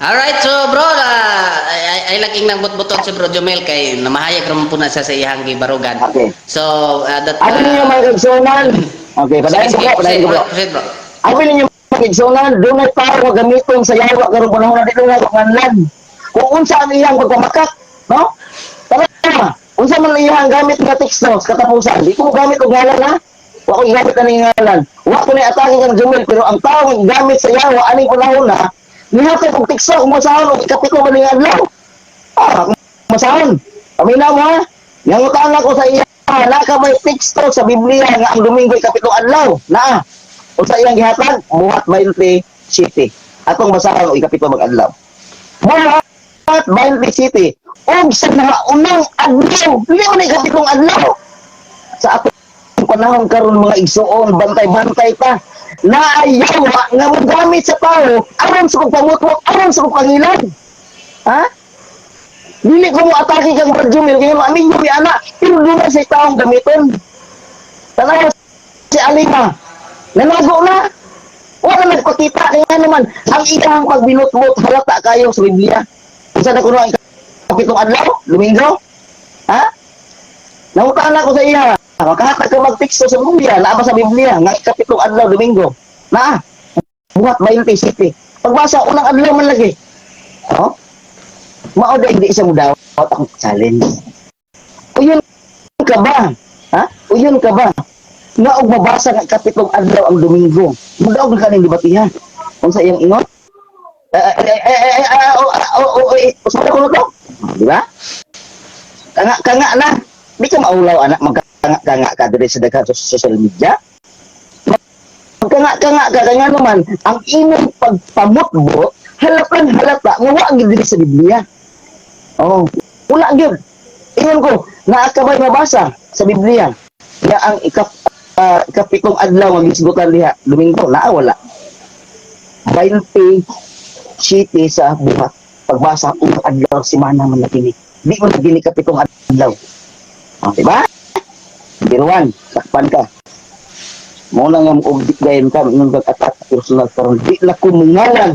Speaker 3: Alright, so bro, ay laging nang butbuton si Bro Jomel kay namahayag raman po na siya sa iyang gibarugan.
Speaker 2: Okay.
Speaker 3: So, that,
Speaker 2: Abi ninyo, mga kaigsuonan. Okay, padayon
Speaker 3: sige,
Speaker 2: ko,
Speaker 3: sige,
Speaker 2: padayon ko,
Speaker 3: proceed,
Speaker 2: bro.
Speaker 3: proceed, bro.
Speaker 2: Abi ninyo, mga kaigsuonan, dunay tao nga gamiton sa yawa karong panahon na dito na nganlan. Kung unsa ang iyang pagpamakak, no? Tara, unsa man ang iyang gamit nga teksto sa katapusan. Di ko gamit og ngalan ha. Wa ko gamit ani ngalan. Wa ko ni atake kang Jumel, pero ang tao nga gamit sa yawa aning panahon na nihatag og teksto kung masahon og ikapito man ning adlaw. Ah, kung masahon. Paminaw mo ha. Nangutan ako sa iya, naa ka may teksto sa Biblia nga ang Domingo ikapitong adlaw? Naa. Unsa iyang gihatag? Buhat 27. Atong basahon og ikapito mag adlaw. Buhat 27. Ug sa naunang adlaw, dili man ikapitong adlaw. Sa atong panahon karon, mga igsuon, bantay-bantay ta. Naayawa nga mogamit sa tao aron sa pagpamutmot, aron sa pagpangilan. Ha? Dili ko mo atake kang Brad Jumil, kaya maamin mo ana, pero doon na sa taong gamiton. Tanaw si Alima, nanago na. Wala nagpakita, kaya naman, ang iyang pagbinutbot, halata kayo sa Biblia. Unsa na kuno ang ikapitong adlaw? Domingo? Ha? Nangutan ako sa iya. Makahatag ka magteksto sa Biblia, naa ba sa Biblia nga ikapitong adlaw Domingo? Naa. Buhat 27. Pagbasa, unang adlaw man lagi. Oh? Mao da hindi siya mudawat akong challenge. Uyon ka ba? Ha? Uyon ka ba? Nga og mabasa nga ikapitong adlaw ang Domingo. Mudaog ka ning debatihan. Unsa iyang ingon? Eh eh eh eh eh oh oh oh eh, usa ko to. Di ba? Kanga kanga na. Di ka maulaw anak, magkanga kanga ka diri sa daghan sa social media. Magkanga kanga ka kaya naman ang imong pagpamutbo halatang halata nga wa gyud diri sa Biblia. Oh, wala gyud. Ingon ko, naa ka ba'y mabasa sa Biblia nga ang ikapitong adlaw nga gisgutan diha Domingo? Naa wala? 27 sa Buhat. Pagbasa, unang adlaw semana man na kini. Di mo na gini kapitong adlaw. Oh, di ba? Biruan, sakpan ka. Mo na nga og gayon ka ingon kag attack personal karon, di na ko mungalan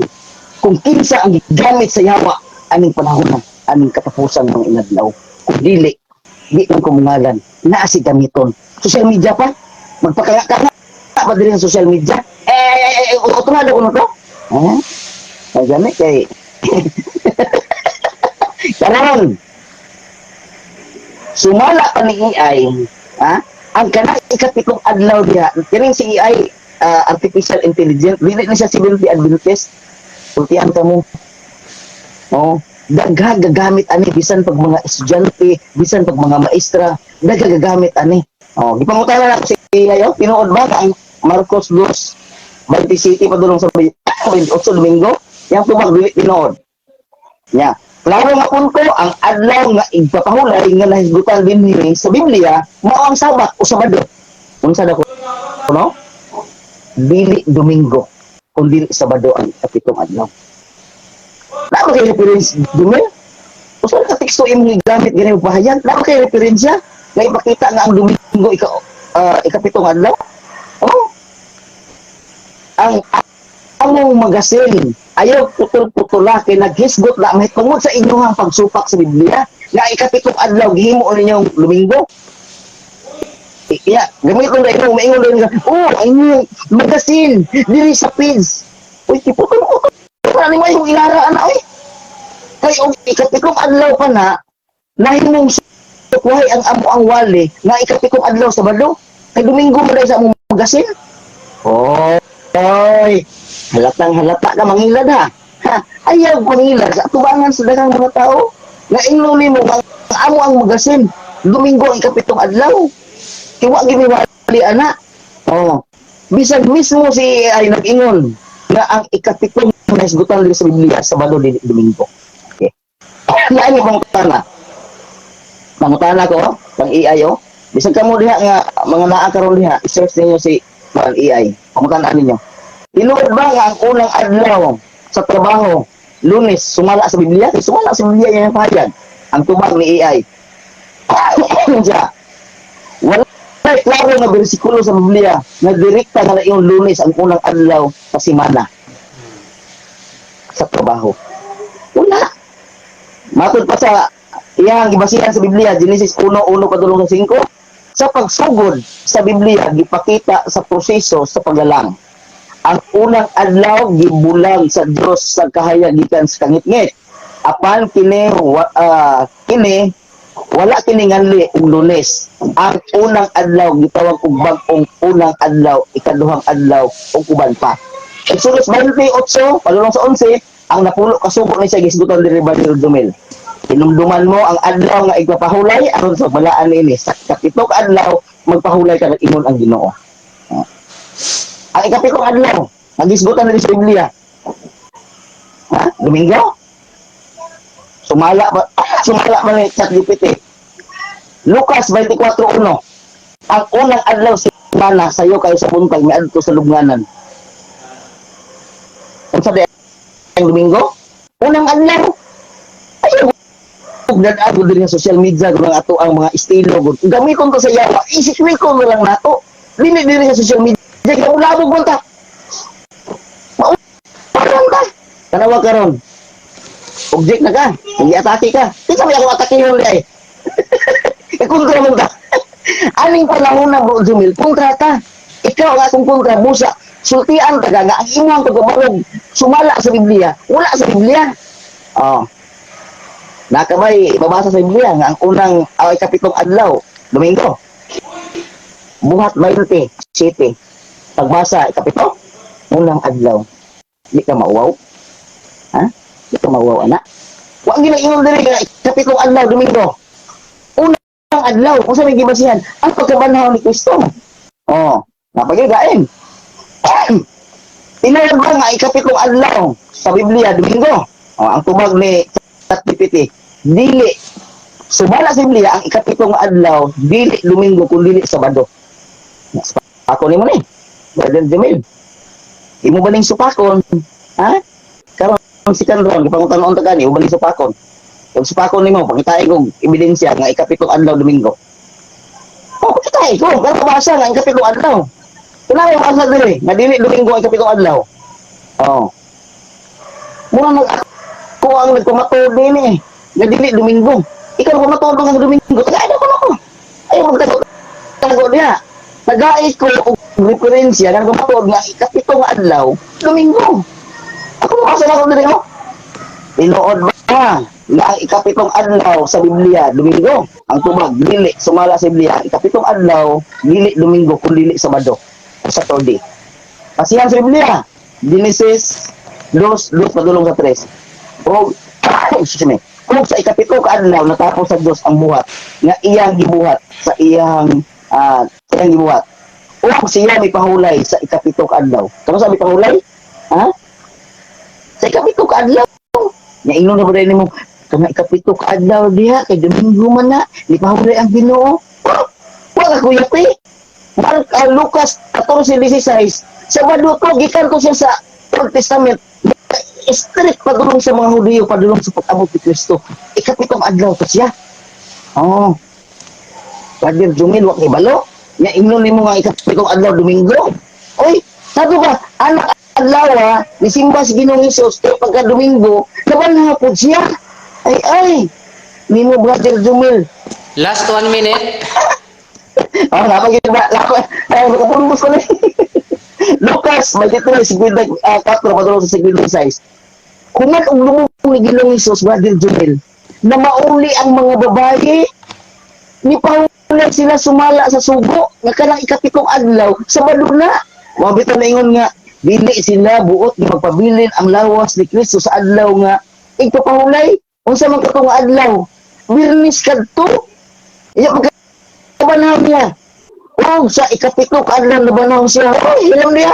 Speaker 2: kung kinsa ang gigamit sa yawa aning panahon na aning katapusan mga inadlaw. Kung dili, di man ko mungalan. Naa si gamiton. Social media pa? Magpakanga pa diri sa social media. Eh, eh, eh, utunado ko na to. Ha? Ay, gani kay karon sumala pa ni AI, ha? Ang kanang ikapitong adlaw diha, kining si AI, artificial intelligence, dili na siya Seventh Adventist. Ultihan ka mo. Oh, dagha gagamit ani bisan pag mga estudyante, bisan pag mga maestra, dagha gagamit ani. Oh, gipangutana na ako si AI, oh, tinuod ba ang Marcos 2, 27 padulong sa 28 Domingo? Yang tubag, dili tinuod. Nya. Klaro nga punto, ang adlaw nga igpapahulay nga nahisgutan din ni sa Biblia, mao ang Sabat o Sabado. Unsa na ko, no? Dili Domingo, kun dili Sabado ang ikapitong adlaw. Naa ba kay reference, Dumel? Usa ka teksto imong gigamit gani mo pahayag? Naa ba kay referensya nga ipakita nga ang Domingo ikapitong adlaw? Oh. Ang among magasin ayaw putol-putula kay naghisgot na may tungod sa inyong pagsupak sa Biblia nga ikapitong adlaw gihimo ninyong Domingo. Iya, gamiton na imong maingon rin nga, oh, ang inyong magasin diri sa page. Uy, tiputol-putol na ni mo yung ilara ana oy. Kay og ikapitong adlaw pa na nahimong sukwahi ang amo ang wali nga ikapitong adlaw Sabado. Kay Domingo mo dahil sa among magasin. Oy, halatang halata ka mangilad ha. Ha, ayaw mangilad sa atubangan sa daghang mga tao. Nga ingnon nimo nga ang amo ang magasin. Domingo ang ikapitong adlaw. Kay wa gyud wali ana. Oh. Bisag mismo si ay nag-ingon nga ang ikapitong nahisgutan diri sa Biblia Sabado, dili Domingo. Okay. Lain mo pangutana. Pangutana ko, pang AI oh. Bisag kamo diha nga mga naa karon diha, i-search ninyo si pang AI. Pangutana ninyo. Tinuod ba nga ang unang adlaw sa trabaho, Lunes, sumala sa Biblia? Sumala sa Biblia yan ang pahayag. Ang tubag ni AI. Siya. Wala klaro nga bersikulo sa Biblia na direkta nga yung Lunes ang unang adlaw sa semana sa trabaho. Wala. Matod pa sa iyang gibasihan sa Biblia, Genesis 1:1 padulong sa 5, sa pagsugod sa Biblia gipakita sa proseso sa paglalang. Ang unang adlaw gibulang sa Dios sa kahayag gikan sa kangitngit. Apan kini kini wala kini nganli og Lunes. Ang unang adlaw gitawag og bag-ong unang adlaw, ikaduhang adlaw ug uban pa. Exodus 28 padulong sa 11, ang napulo ka sugo ni siya gisgutan diri ba ni Dumel. Hinumduman mo ang adlaw nga igpapahulay aron sa balaan niini. Sa kapito ka adlaw magpahulay ka, nag-ingon ang Ginoo. Ang ikapitong adlaw, ang gisgutan na sa Biblia. Ha? Domingo? Sumala ba, sumala ba ni ChatGPT? Lucas 24:1. Ang unang adlaw sa semana, sayo kayo sa buntag miadto sa lubnganan. Unsa di ang Domingo? Unang adlaw. Ay, dad gud diri sa social media gud ang ato ang mga estilo gud. Gamiton to sa yawa, isikwiko na lang nato. Dili diri sa social media kay ulabog man ta. Maulabog ta. Tanawa karon. Object na ka. Nag-atake ka. Kinsa may ako atakehon di ay? Eh, kontra man ta. Aning panahon na, Bro Jumil, kontra ta. Ikaw ang akong kontra, busa. Sultian ta ka nga ang imong pagkabarog sumala sa Biblia. Wala sa Biblia. Oh. Nakabay, babasa sa Biblia nga ang unang ay kapitong adlaw, Domingo. Buhat 20:7. Pagbasa, ikapito, unang adlaw. Di ka mauwaw? Ha? Di ka mauwaw, anak? Wa gina ingon diri nga ikapitong adlaw, Domingo. Unang adlaw, kung sa may gibasihan, ang pagkabanhaw ni Kristo. Oh, napagigain. Tinuod ba nga ikapitong adlaw sa Biblia, Domingo? Oh, ang tubag ni ChatGPT, dili sumala sa Biblia ang ikapitong adlaw, dili Domingo kun dili Sabado. Ako nimo ni, Brother Jamil. Imo ba ning supakon? Ha? Karon si Kanron, gipangutan-on ta gani, imo ba ning supakon? Kung supakon nimo, pakitain kong ebidensya nga ikapitong adlaw Domingo. Oh, pakitain ko, pero basa nga ikapitong adlaw. Kunwari basa diri, nga dili Domingo ang ikapitong adlaw. Oh. Mura nag ako ang nagpamatuod din eh. Nga dili Domingo. Ikaw pamatuod nga Domingo. Tagay ko ako. Ay magtago tago niya. Nagait ko og referensya nga nagpamatuod nga ikapitong adlaw Domingo. Ako mo asa na ako diri oh. Tinuod ba nga ang ikapitong adlaw sa Biblia Domingo? Ang tubag dili sumala sa Biblia ang ikapitong adlaw dili Domingo kun dili Sabado o Saturday. Pasihan sa Biblia, Genesis 2:2 padulong sa 3. O excuse me. Kung sa ikapito ka adlaw natapos sa Dios ang buhat nga iyang gibuhat sa iyang gibuhat. O siya may pahulay sa ikapito ka adlaw. Kano sa may pahulay? Ha? Sa ikapito ka adlaw. Nga ingon na ba dahil nimo kang ikapito ka adlaw diha kay Domingo man na ni pahulay ang Ginoo. Wa ka kuya pe. Mark Lucas 14:16, Sabado to gikan ko siya sa Old Testament. Strict padulong sa mga Hudiyo padulong sa pag-abot ni Kristo. Ikapitong adlaw to siya. Oh. Brother Jumil, wa kay balo. Nya ingnon nimo nga ikapitong adlaw Domingo. Oy, sabi ba, anak adlaw nisimba si Ginoong Hesus kay pagka Domingo, nabanhaw pod siya. Ay ay. Nimo, Brother Jumil.
Speaker 3: Last one minute.
Speaker 2: Oh, napagid ba? Napa, ay, makapulmos ko na. Lucas 23:54 padulong sa 56. Human og lumubong ni Ginoong Hesus, Brother Jumil, na mauli ang mga babae, ni pahulay sila sumala sa sugo, nga kanang ikapitong adlaw, Sabado na. Mao bitaw na ingon nga, dili sila buot nga magpabilin ang lawas ni Kristo sa adlaw nga igpapahulay. Unsa man katong adlaw? Biyernes kadto. Iya pagkabanhaw niya. Oh, sa ikapito ka adlaw nabanhaw siya. Oy, ilam niya.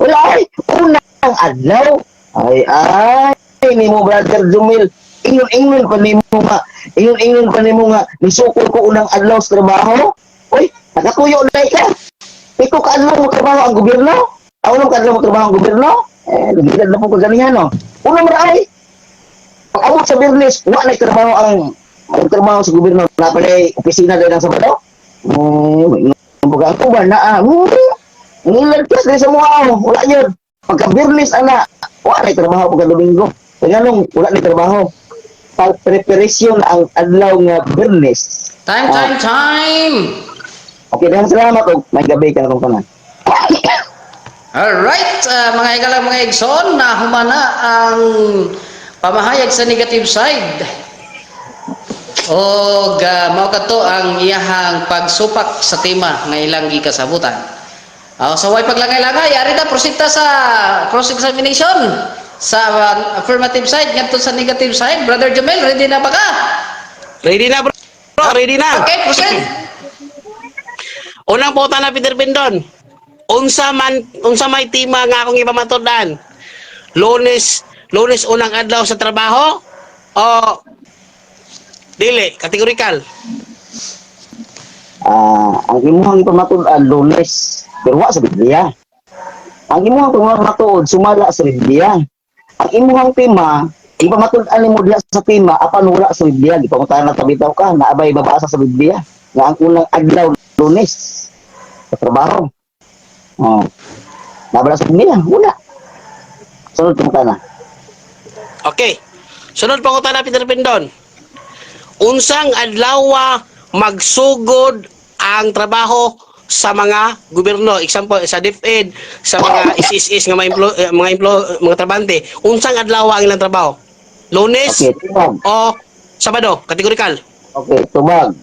Speaker 2: Wala ay. Unang adlaw. Ay, ay, nimo Brother Jumil. Ingon-ingon pa nimo nga. Ingon-ingon pa nimo nga. Nisukol ko unang adlaw sa trabaho. Uy, nakatuyo na ka. Pito ka adlaw mo trabaho ang gobyerno. Ang unang ka adlaw mo trabaho ang gobyerno. Eh, nagilad na po kaganihan, no. Unang maraay. Pag abot sa Biyernes, wa na trabaho ang trabaho sa gobyerno. Napalay opisina dahil ng Sabado. Kumbaga ang tuban na ngilad ka sa mukha mo, wala yun. Pagka Biyernes ana, wala na trabaho pagka Domingo. Kaya nung wala na trabaho, pag preparation ang adlaw nga Biyernes.
Speaker 3: Time, time, time!
Speaker 2: Okay, daghang salamat og may gabi ka na kong tanan.
Speaker 3: Alright, mga igalang mga igsoon, nahumana ang pamahayag sa negative side. O mao kadto ang iyahang pagsupak sa tema nga ilang gikasabutan. So way paglangay-langay, ari ta proceed ta sa cross examination sa affirmative side ngadto sa negative side. Brother Jumel, ready na ba ka?
Speaker 1: Ready na, bro. Ready na.
Speaker 3: Okay, proceed.
Speaker 1: Unang pangutana, Peter Pindon. Unsa man, unsa may tema nga akong ipamatud-an? Lunes, Lunes unang adlaw sa trabaho o dili, categorical?
Speaker 2: Ah, ang imuhang ipamatud-an, Lunes, pero wa sa Biblia. Ang imuhang pamatuod, sumala sa Biblia. Ang imuhang tema, ipamatud-an nimo diha sa tema apan wala sa Biblia. Gipangutanan na bitaw ka, naabay babasa sa Biblia nga ang unang adlaw, Lunes sa trabaho? Oh. Nabala sa Biblia? Wala. Sunod pangutana.
Speaker 1: Okay. Sunod pangutana, Peter Pindon. Unsang adlaw magsugod ang trabaho sa mga gobyerno? Example, sa DepEd, sa mga SSS nga mga mga trabante. Unsang adlaw ang ilang trabaho? Lunes
Speaker 2: Okay, tubag.
Speaker 1: o Sabado? Categorical.
Speaker 2: Okay, tubag.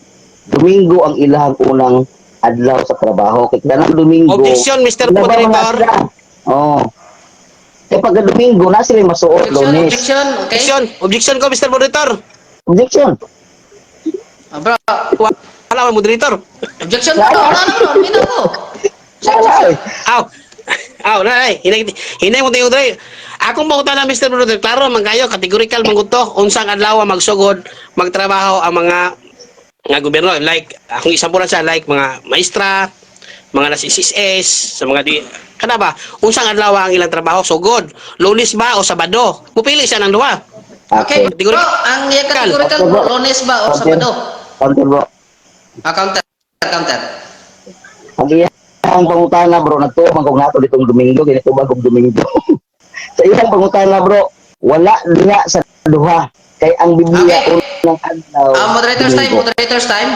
Speaker 2: Domingo ang ilahang unang adlaw sa trabaho. Kay kanang Domingo,
Speaker 1: Objection, Mr.
Speaker 2: laba mga
Speaker 1: Moderator.
Speaker 2: sila. Oh. Kaya pag Domingo, na sila masuot
Speaker 3: Objection,
Speaker 2: Lunes.
Speaker 3: objection, okay?
Speaker 1: Objection. Objection ko, Mr. Moderator.
Speaker 2: Objection.
Speaker 3: Ah, bro,
Speaker 1: Wala man moderator.
Speaker 3: Objection bro, wala na bro, minaw ko.
Speaker 2: Wala eh.
Speaker 1: Aw. Aw, na ay, hinay hinay mo tayo dre. Akong pangutana, Mr. Moderator, klaro man kayo, categorical man gud to, unsang adlaw magsugod magtrabaho ang mga nga gobyerno? Like akong isang sa like mga maestra, mga nasa SSS, sa mga di kana ba, unsang adlaw ang ilang trabaho sugod? Lunes ba o Sabado? Mupili siya ng duha.
Speaker 3: Okay,
Speaker 2: Okay.
Speaker 3: bro, ang iya categorical bro, Lunes ba o
Speaker 2: Counter.
Speaker 3: Sabado?
Speaker 2: Counter, bro.
Speaker 3: Ah, counter, counter.
Speaker 2: Ang iyang pangutana, bro, nagtuo man kog nato ditong Domingo, ginitubag kog Domingo. Sa iyang pangutana, bro, wala diha sa duha. Kay ang Biblia, unang adlaw,
Speaker 3: Ah, moderator's time,
Speaker 2: Domingo.
Speaker 3: Moderator's time.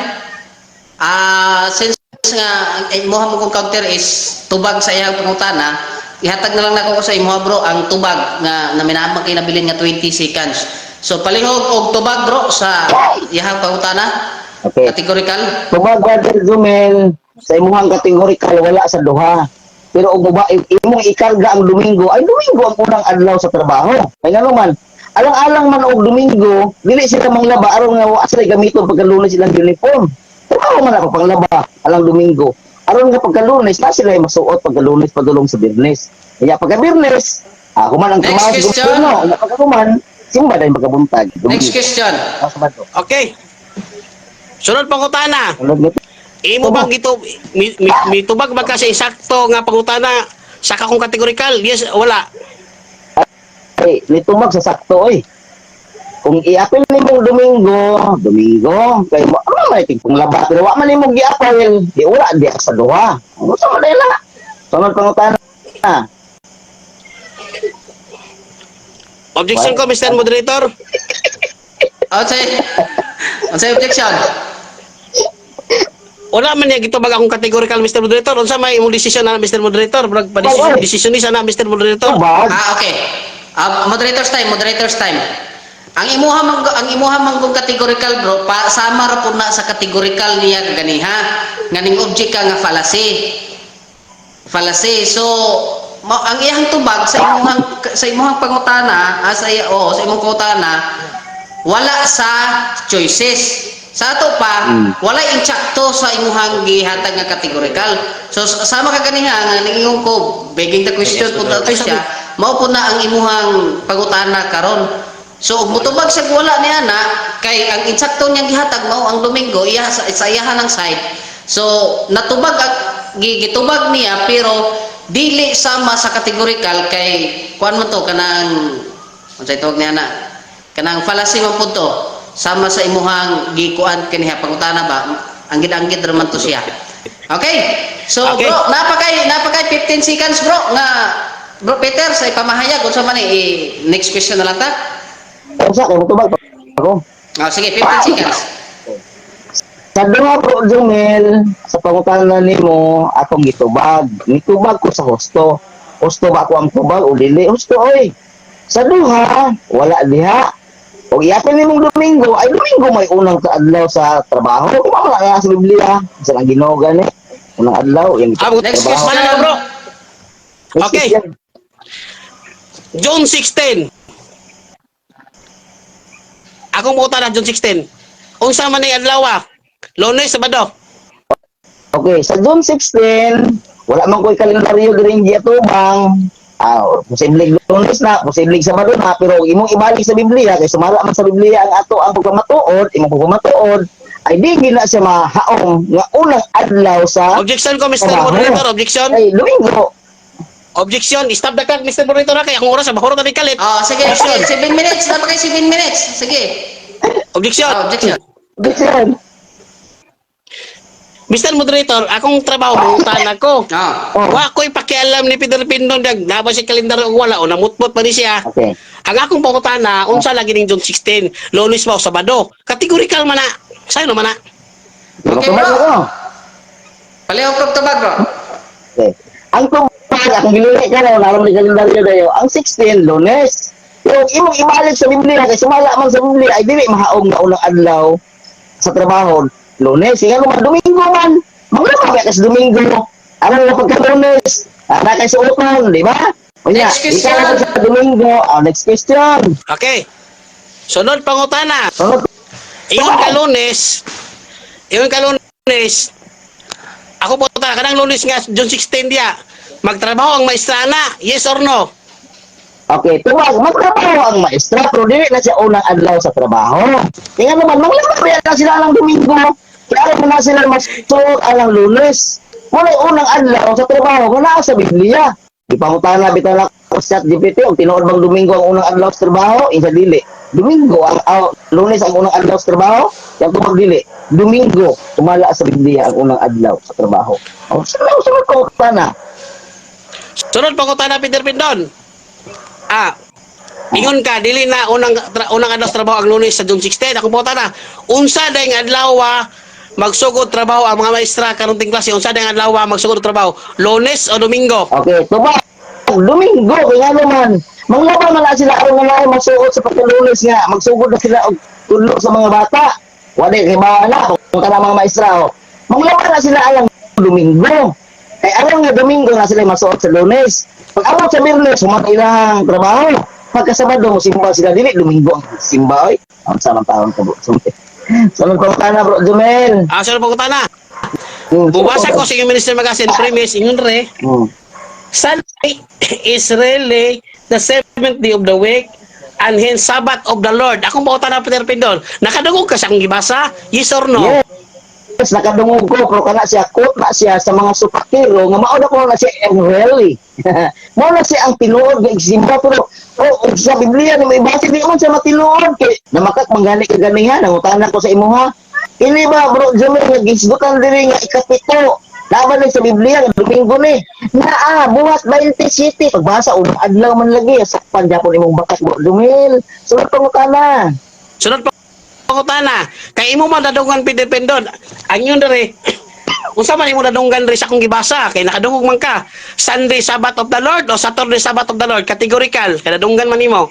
Speaker 3: Ah, since nga ang imuha mo kong counter is tubag sa iyang pangutana, ihatag na lang nako sa imuha, bro, ang tubag nga na minaamang kay nabilin nga 20 seconds. So palihog og tubag, bro, sa iyang pangutana.
Speaker 2: Okay.
Speaker 3: Categorical.
Speaker 2: Tubag, Brother Jumel, sa imuhang categorical, wala sa duha. Pero og ba imong ikarga ang Domingo, ay Domingo ang unang adlaw sa trabaho. Kay ngano man, alang-alang man og Domingo, dili sila manglaba aron nga wa sila gamiton pagka-Lunes silang uniform. Trabaho man ako panglaba alang Domingo. Aron nga pagka-Lunes na sila masuot pagka-Lunes padulong sa Biyernes. Kaya pagka Biyernes, ako man ang
Speaker 3: Next
Speaker 2: trabaho sa
Speaker 3: question.
Speaker 2: gobyerno, nya pagka-human, simba dahil pagkabuntag.
Speaker 3: Next question.
Speaker 2: Ah, Sabado.
Speaker 1: Okay. Sunod pangutana.
Speaker 2: Sunod nito.
Speaker 1: Imo bang gito mi tubag ba ka sa insakto nga pangutana sa kakong categorical? Yes, wala.
Speaker 2: Ay, nitubag sa sakto oy. Kung i-apil nimong Domingo, Domingo, kay mo ano man iting kung laba, pero wa man nimong gi-apil, di wala di sa duha. Ano sa man na? Sunod pangutana.
Speaker 1: Objection ko, Mr. Moderator.
Speaker 3: Unsay objection?
Speaker 1: Wala man niya gitubag akong categorical, Mr. Moderator. Unsa may imong desisyon na, Mr. Moderator? Murag pa decision,
Speaker 2: Ay, ay.
Speaker 1: decision ni sana, Mr. Moderator.
Speaker 2: Tubag.
Speaker 3: Ah, okay. Ah, moderator's time, moderator's time. Ang imuha man kong categorical, bro, pa sama ra pud na sa categorical niya kaganiha. Nga ning object ka nga fallacy. Fallacy. So, ang iyang tubag sa imuhang pangutana, ah, sa iya, oh, sa imong pangutana, wala sa choices. Sa ato pa, wala insakto sa imuhang gihatag nga categorical. So sama ka ganiha nga ningingon ko, begging the question po to
Speaker 1: Ay,
Speaker 3: siya, mao po na ang imuhang pangutana karon. So ug motubag siya wala niya na kay ang insakto niyang gihatag mao ang Domingo iya sa iyahan ang side. So natubag ang gitubag niya pero dili sama sa categorical kay kuan mo to kanang unsay tawag niya na kanang fallacy man pud to sama sa imuhang gikuan kaniha pangutana ba, anggid-anggid ra man to siya. Okay. So bro, napakay 15 seconds, bro, nga Bro Peter sa ipamahayag unsa man ni next question na lang ta?
Speaker 2: Unsa kay motubag ako?
Speaker 3: Oh, sige, 15 seconds.
Speaker 2: Sa duha, bro Jumel, sa pangutana nimo akong gitubag. Nitubag ko sa husto. Husto ba ako ang tubag o dili? Husto oy. Sa duha, wala diha. Og iapil nimong Domingo, ay Domingo may unang adlaw sa trabaho. Wala na sa Biblia. Sa ang Ginoo gani. Unang adlaw yang
Speaker 1: Ah,
Speaker 3: Next
Speaker 2: trabaho.
Speaker 3: question.
Speaker 1: Ano, bro?
Speaker 2: Next
Speaker 1: Okay.
Speaker 2: question.
Speaker 1: June 16. Akong pangutana, June 16. Unsa man ni adlaw? Lunes, Sabado.
Speaker 2: Okay, sa June 16, wala man ko'y kalendaryo diri giatubang. Ah, posibleng Lunes na, posibleng Sabado na, pero imong ibalik sa Biblia, kay sumala man sa Biblia ang ato ang pagpamatuod, imong pagpamatuod, ay di gina siya mahaong nga unang adlaw sa
Speaker 1: Objection ko, Mr.
Speaker 2: trabaho.
Speaker 1: Moderator, objection.
Speaker 2: Ay, Domingo.
Speaker 1: Objection, stop the clock, Mr. Moderator, kay akong oras mahurot na kalit.
Speaker 3: Oh, sige, sige, 7 minutes. Dapat kay 7 minutes. Sige.
Speaker 1: Objection.
Speaker 3: Oh, objection.
Speaker 2: Objection.
Speaker 1: Mr. Moderator, akong trabaho mangutan ako.
Speaker 3: Oh.
Speaker 2: Oh.
Speaker 1: Wa ko'y pakialam ni Peter Pindon dag naba siya kalendaryo o wala o namutmot pa ni siya.
Speaker 2: Okay.
Speaker 1: Ang akong pangutana, unsa lagi ning June 16, Lunes ba o Sabado? Categorical man na. Sayo naman na.
Speaker 3: Okay,
Speaker 2: Tubag
Speaker 3: bro.
Speaker 2: ko.
Speaker 3: Palihog kog tubag, bro.
Speaker 2: Okay. Ang tubag, akong gilili ka na, wala naman kalendaryo dayo. Ang 16, Lunes. Yung imong ibalik sa Biblia, kay sumala man sa Biblia, ay dili mahaong na unang adlaw sa trabaho, Lunes. Sige naman, Domingo man. Mga ka sa Domingo. Ano na pagka Lunes? Ana kay sa utang, di ba? Unya,
Speaker 3: Next question.
Speaker 2: ikaw na sa Domingo. Oh, next question.
Speaker 1: Okay. Sunod pangutana.
Speaker 2: Sunod.
Speaker 1: Ingon ka Lunes. Ingon ka Lunes. Ako po ta kanang Lunes nga June 16 diya. Magtrabaho ang maestra na. Yes or no?
Speaker 2: Okay, tubag, magtrabaho ang maestra, pero dili na siya unang adlaw sa trabaho. Kaya naman, manglabas na sila ang Domingo. Kaya mo na sila masuot ang Lunes. Wala unang adlaw sa trabaho, wala sa Biblia. Ipangutana bitaw na ko sa ChatGPT, og tinuod bang Domingo ang unang adlaw sa trabaho? Insa dili. Domingo ang Lunes ang unang adlaw sa trabaho, yang tubag dili. Domingo, tumala sa Biblia ang unang adlaw sa trabaho. Oh, sunod sunod pangutana.
Speaker 1: Sunod pangutana, Peter Pindon. Ah, ingon ka dili na unang unang adlaw sa trabaho ang Lunes sa June 16. Ako po na. Unsa dayng adlaw magsugod trabaho ang mga maestra karong ting klase? Unsa dayng adlaw magsugod trabaho? Lunes o Domingo?
Speaker 2: Okay, tubag. Domingo, kaya naman, manglaban na lang sila aron nga naay masuot sa pagkalunes nga, magsugod na sila og tudlo sa mga bata. Wala kay bawa na kung kana mga maestra oh. Manglaban na sila alang Domingo. Kay aron nga Domingo na sila masuot sa Lunes. Pag abot sa Biyernes, humatay ilang trabaho. Pagka Sabado, mosimba sila dili Domingo ang simba oy. Ang samang taon ka bro. Sunod pa ka na bro Jumel.
Speaker 1: Ah, sunod pangutana. Bubasa ko sa inyong Minister Magazine premise ingon re. Sunday is really the seventh day of the week and hence Sabbath of the Lord. Akong pangutana, Peter Pindon. Nakadungog ka sa akong gibasa? Yes or no?
Speaker 2: Yes, nakadungog ko pero kana siya quote na siya sa mga supakero nga mao na ko na siya ang really. Mao na siya ang tinuod nga igsimba pero oh, og sa Biblia ni may base di man siya matinuod kay namakak manggani ka ganiha nangutana ko sa imuha. Ini ba bro Jomel nga gisgutan diri nga ikapito? Laban ni sa Biblia nga Domingo ni. Naa buhat 27 pagbasa unang adlaw man lagi sakpan gyapon imong bakas bro Jomel. Sunod pangutana.
Speaker 1: Sunod pangutana. Kay imo man dadungan, Peter Pindon. Ang yun dere, unsa man imo dadunggan dere sa akong gibasa kay nakadungog man ka. Sunday Sabbath of the Lord o Saturday Sabbath of the Lord? Categorical, kadadunggan man nimo.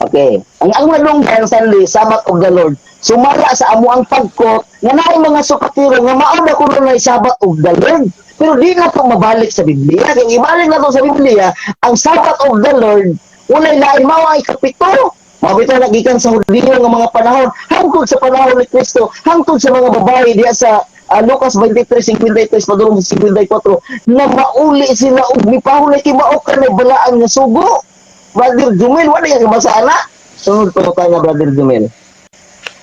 Speaker 2: Okay. Ang madunggan Sunday, Sabbath of the Lord, sumala sa amo ang pagkot nga naay mga sukatiro nga mao na kuno na Sabbath of the Lord. Pero di na to mabalik sa Biblia. Kay ibalik na to sa Biblia, ang Sabbath of the Lord walay lain mao ang ikapito. Mao bitaw nagikan sa Hudiyo nga mga panahon hangtod sa panahon ni Kristo, hangtod sa mga babae diha sa Lucas 23:53 padulong sa 54 na mauli sila og mipahulay kay mao ka na balaan nga sugo. Brother Jumel, wala yung kabasa ana. Sunod pa tayo na Brother Jumel.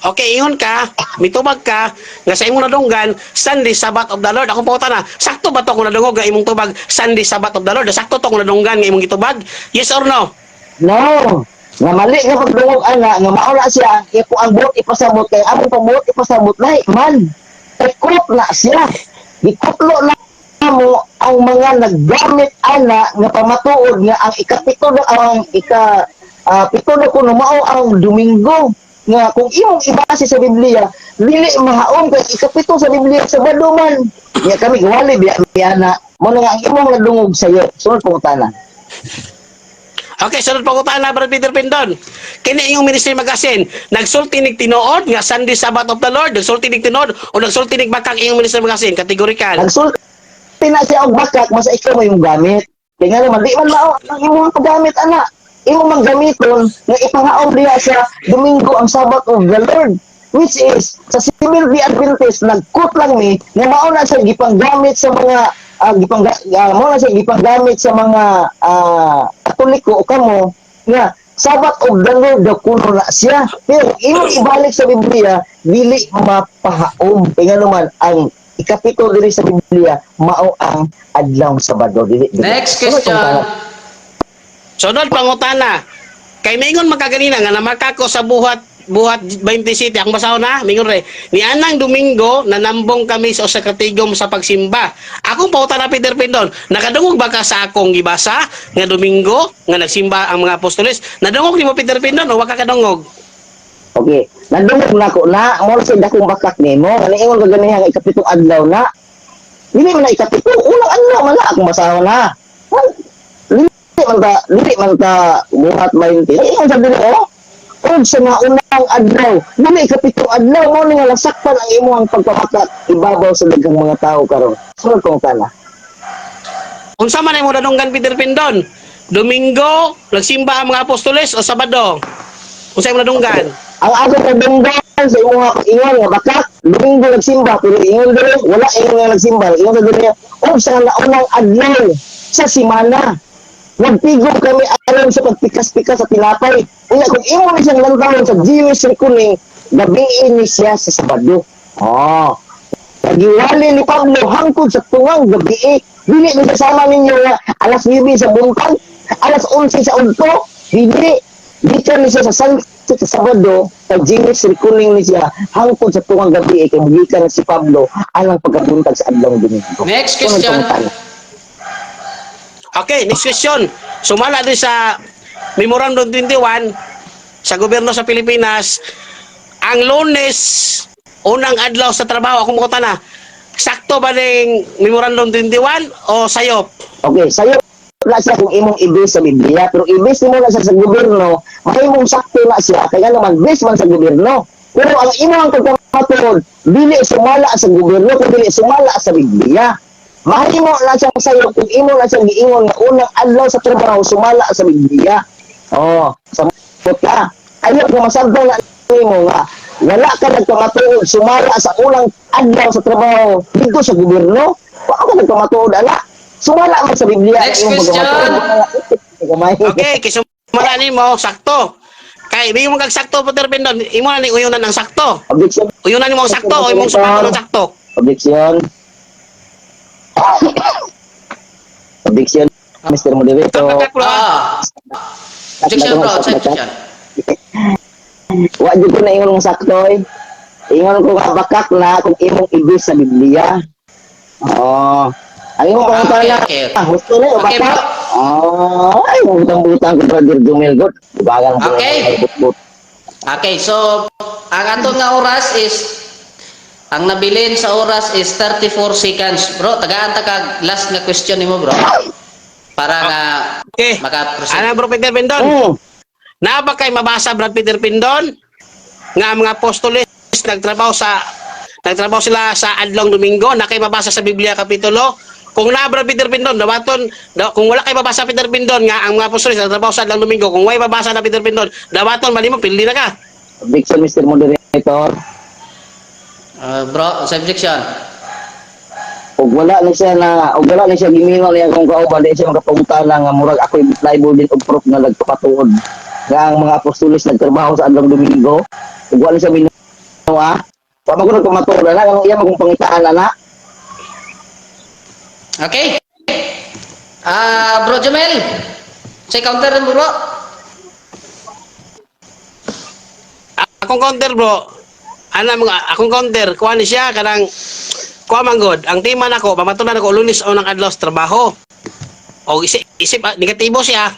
Speaker 1: Okay, ingon ka, mitubag ka, nga sa imong nadunggan, Sunday Sabbath of the Lord. Ako po na, sakto ba to kung nadungog nga imong tubag, Sunday Sabbath of the Lord? Sakto to kung nadunggan nga imong gitubag? Yes or no?
Speaker 2: No! Nga mali nga pagdungog ana, nga mauna siya, ipo ang buot ipasabot, kay among pabuot ipasabot, lahi man. Ikot na siya. Gikutlo na mo ang mga naggamit ana nga pamatuod nga ang ikapito na ang ika pito na kuno mao ang Domingo nga kung imong ibase sa Biblia dili mahaom kay ikapito sa Biblia Sabado man nga kami wali biya biya na mo na nga ang imong nadungog sayo. Sunod pangutana.
Speaker 1: Okay, sunod pangutana, Brother Peter Pindon. Kini inyong Ministry Magazine, nagsulti nig tinuod nga Sunday Sabbath of the Lord, nagsulti nig tinuod o nagsulti nig bakak inyong Ministry Magazine, categorical?
Speaker 2: Nagsulti na siya og bakak mas ikaw mo yung gamit. Kay nga naman di man mao ang imong paggamit ana. Imong man gamiton nga ipangaon diha sa Domingo ang Sabbath of the Lord. Which is, sa Seventh-day Adventist, nag-quote lang mi nga mao na siya gipanggamit sa mga mao na siya gipanggamit sa mga Katoliko o kamo nga Sabbath of the Lord daw kuno na siya. Pero imong ibalik sa Biblia, dili mapahaom. Kaya naman ang ikapito diri sa Biblia mao ang Adlaw Sabado, dili. Dili.
Speaker 3: Next
Speaker 2: Sunod
Speaker 3: question.
Speaker 2: pangutana.
Speaker 1: Sunod pangutana. Kay mingon makaganina nga namakako sa buhat buhat 20 City ang basahon na mingon re ni anang Domingo nanambong kami sa usa ka tigom sa pagsimba. Akong pangutana, Peter Pindon, nakadungog ba ka sa akong gibasa nga Domingo nga nagsimba ang mga apostoles? Nadungog nimo, Peter Pindon, o wa ka kadungog?
Speaker 2: Okay. Nadungog na ko na, mo sa dakong bakak nimo, nga niingon ka ganiha nga ikapitong adlaw na. Dili man na ikapito, unang adlaw man na akong basahon na. Well, dili man ta buhat 20. Ingon sa dili oh. Og sa naunang adlaw, dili ikapitong adlaw. Mo ni nga lasakpan ang imong pagpamakak ibabaw sa daghang mga tao karon. Sunod kong tana.
Speaker 1: Unsa man imo dadunggan, Peter Pindon? Domingo nagsimba ang mga apostoles o Sabado? Unsa imo nadunggan?
Speaker 2: Ang akong kadunggan sa imong ingon nga bakak, Domingo nagsimba, pero ingon diri wala ingon nga nagsimba. Ingon sa diri og sa naunang adlaw sa simana. Nagpigom kami aron sa pagpikas-pikas sa tinapay. Unya kung imo ni siyang lantawon sa Jewish reckoning, gabii ni siya sa Sabado. Oh. Nagiwali ni Pablo hangtod sa tungang gabii. Dili ni kasama ninyo nga alas 9 sa buntag, alas 11 sa udto. Dili. Gikan ni siya sa sunset sa Sabado, sa Jewish reckoning ni siya hangtod sa tungang gabii kay gikan si Pablo alang pagkabuntag sa adlaw Domingo.
Speaker 3: Next
Speaker 2: Sunod
Speaker 3: question.
Speaker 2: pangutana.
Speaker 1: Okay, next question. Sumala din sa Memorandum 21 sa gobyerno sa Pilipinas, ang Lunes, unang adlaw sa trabaho, ako mo na, sakto ba ning Memorandum 21 o sayop?
Speaker 2: Okay, sayo na siya kung imong i-base sa Biblia, pero i-base nimo na siya sa gobyerno, mahimong sakto na siya, kaya naman base man sa gobyerno. Pero ang imong pagkamatuod, dili sumala sa gobyerno, kung dili sumala sa Biblia. Mahimo na siyang sayo kung imo na siyang giingon nga unang adlaw sa trabaho sumala sa Biblia. Oh, samot ka. Ayaw kung masabdang na nimo nga wala ka nagkamatuod sumala sa unang adlaw sa trabaho dito sa gobyerno, wala ka nagkamatuod ala. Sumala man sa Biblia
Speaker 3: Next
Speaker 2: ang imong
Speaker 3: question.
Speaker 2: pagkamatuod. Gamay.
Speaker 1: Okay, kay sumala nimo sakto. Kay di mo kag sakto, Peter Pindon, imo na ni uyunan ang sakto.
Speaker 2: Objection.
Speaker 1: Uyunan nimo ang sakto o imong sumaton ang sakto?
Speaker 2: Objection. Objection, Mr. Moderator.
Speaker 1: Bakak, bro.
Speaker 3: Ah. Objection, bro. Objection.
Speaker 2: Wa jud ko na ingon nga sakto eh. Ingon ko nga bakak na kung imong i-base sa Biblia. Oo. Ang imong pangutana,
Speaker 3: Okay.
Speaker 2: ah, gusto na yung
Speaker 3: Okay,
Speaker 2: bakak.
Speaker 3: bro.
Speaker 2: Oh, ay, butang-butang ko, Brother Jumel. Good. Bagang ko.
Speaker 3: Okay.
Speaker 2: But
Speaker 3: Okay, so ang ato nga oras is ang nabilin sa oras is 34 seconds. Bro, tagaan ta kag last nga question nimo, bro. Para nga
Speaker 1: Okay.
Speaker 3: maka-proceed.
Speaker 1: Ana, bro Peter Pindon? Naa ba kay mabasa, Brad Peter Pindon, nga ang mga apostoles nagtrabaho sila sa adlong Domingo? Na kay mabasa sa Biblia kapitulo? Kung naa, Brad Peter Pindon, dawaton da, kung wala kay mabasa, Peter Pindon, nga ang mga apostoles nagtrabaho sa adlong Domingo, kung way mabasa na, Peter Pindon, dawaton mali mo, pildi na ka.
Speaker 2: Objection, Mr. Moderator.
Speaker 3: Bro, sa objection.
Speaker 2: Ug wala na siya giminaw niya akong kauban, di siya makapangutana nga murag ako liable din og proof nga nagpapatuod nga ang mga apostoles nagtrabaho sa adlong Domingo. Ug wala siya minaw ah. Wa man ko nagpamatuod ana, kung iya man kong pangitaan ana.
Speaker 3: Okay. Ah, bro Jumel. Say counter mo, bro.
Speaker 1: Akong counter, bro. Ana mga akong counter, kuha ni siya kanang kuha man god. Ang tema nako, pamatunan nako Lunes unang adlaw sa trabaho. O isip, isip ah, negatibo siya.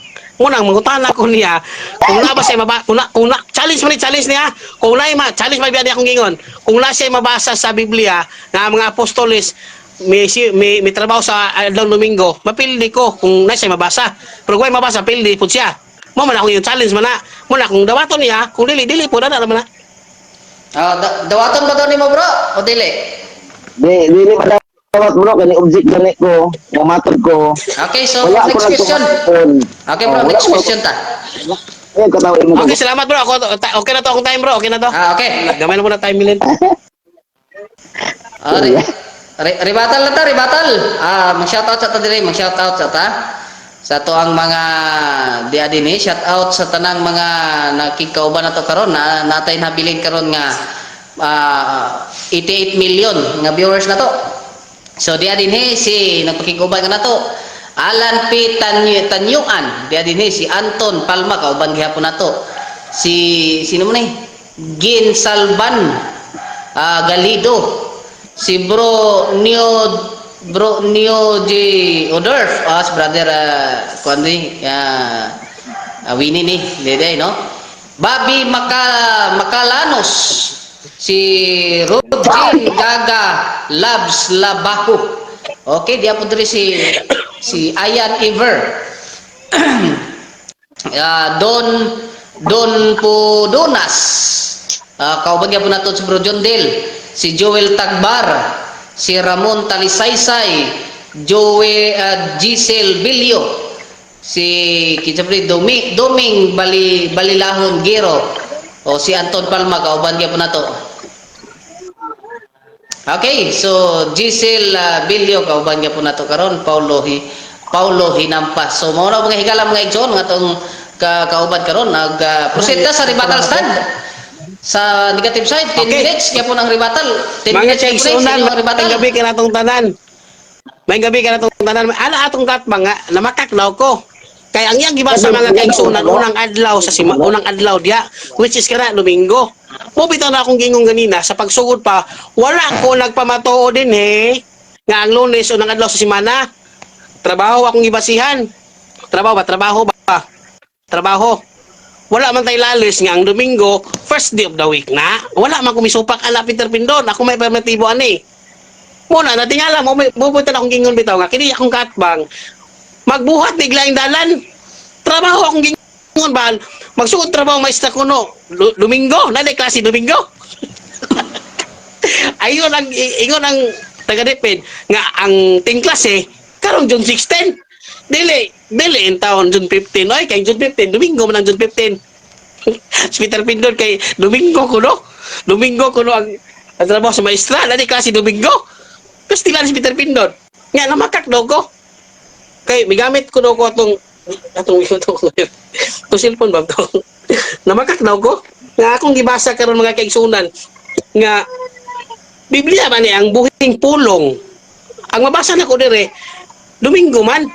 Speaker 1: Unang mangutana ko niya kung na ba siya maba, kung na, challenge man ni challenge niya, kung na ma challenge man biya niya akong gingon, kung na siya mabasa sa Biblia nga ang mga apostoles may trabaho sa adlaw Domingo, mapildi ko kung na siya mabasa. Pero kung ay mabasa, pildi pud siya. Mo man akong yung challenge man na. Muna kung dawaton niya, kung dili dili po na naman na.
Speaker 3: Ah, dawaton ba daw nimo, bro? O dili?
Speaker 2: Di dili pa dapat, bro, kani object gani ko, mamatod ko.
Speaker 3: Okay, so
Speaker 2: Wala ko
Speaker 3: next question.
Speaker 2: nagpamatuod.
Speaker 3: Okay, bro,
Speaker 2: Oh, wala
Speaker 3: next
Speaker 2: ko
Speaker 3: question ta.
Speaker 2: Ayun, katawa mo.
Speaker 1: Okay, salamat, bro. Ako, okay na to akong time, bro. Okay na to.
Speaker 3: Ah, okay.
Speaker 1: Gamay na muna time, Milin.
Speaker 3: Ah, rebuttal na ta, rebuttal. Ah, mag-shoutout sa ta dire, mag-shoutout sa ta. Sa to ang mga diya dinhi, shoutout sa tanang mga nakikauban na to karon na natay nabilin karon nga 88 million nga viewers na to. So diya dinhi si nagpakikuban ka na to. Alan P. Tanyuan, diya dinhi si Anton Palma, kauban gihapon na to. Si sino mo ni? Gin Salvan Galido, si Bro Neo J Odorf, si brother kuan ni Winnie ni dede, no? Bobby Macalanos, si Rodin Gaga Labs Labaho. Okay, diya po diri si si Ayan Ever. Don Don Pudonas. Kauban po nato si Bro John Del, si Joel Tagbar, si Ramon Talisaysay, Joe Giselle Bilio, si kinsa pa rin, Doming Balilahon Gero, o si Anton Palma, kauban po nato. Okay, so Giselle Bilio, kauban po nato karon, Paulo Hinampas. So mao na mga higala, mga igsoon, nga atong kauban karon, nag proceed ta sa rebuttal stand. Sa negative side, 10 minutes gyapon ang rebuttal. 10
Speaker 1: Mga
Speaker 3: minutes gyapon eh, sa
Speaker 1: kaigsunan,
Speaker 3: inyong rebuttal.
Speaker 1: may gabi ka na tong tanan. May gabi ka na tong tanan. Ala atong katbang nga, namakak daw ko. Kay ang iyang gibasa, mga kaigsunan, unang adlaw sa unang adlaw diya, which is kana Domingo. Mo bitaw na akong gingon ganina sa pagsugod pa, wala ko nagpamatuo din eh nga ang Lunes unang adlaw sa semana. Trabaho akong gibasihan. Trabaho ba? Trabaho ba? Trabaho. Wala man tay lalis nga ang Domingo, first day of the week na. Wala man kumisupak ala Peter Pindon. Ako may permitibo ani. Muna, natingala mo, bubutan akong gingon bitaw nga, kini akong katbang, magbuhat ni Glaing dalan. Trabaho akong gingon ba? Magsugod trabaho maestra kuno. Domingo, na klase Domingo. Ayon ang ingon ang taga DepEd nga ang ting klase karon June 16. Dili, dili in taon June 15. Oy, kay June 15, Domingo man ang June 15. Si Peter Pindon kay Domingo kuno. Domingo kuno ang trabaho sa maestra, dali klase Domingo. Kastila si Peter Pindon. Nga namakak daw ko. Kay migamit ko daw ko atong atong atong itong cellphone ba to. Namakak daw ko. Nga akong gibasa karon, mga kaigsunan, nga Biblia man ni ang buhing pulong. Ang mabasa nako dire, Domingo man.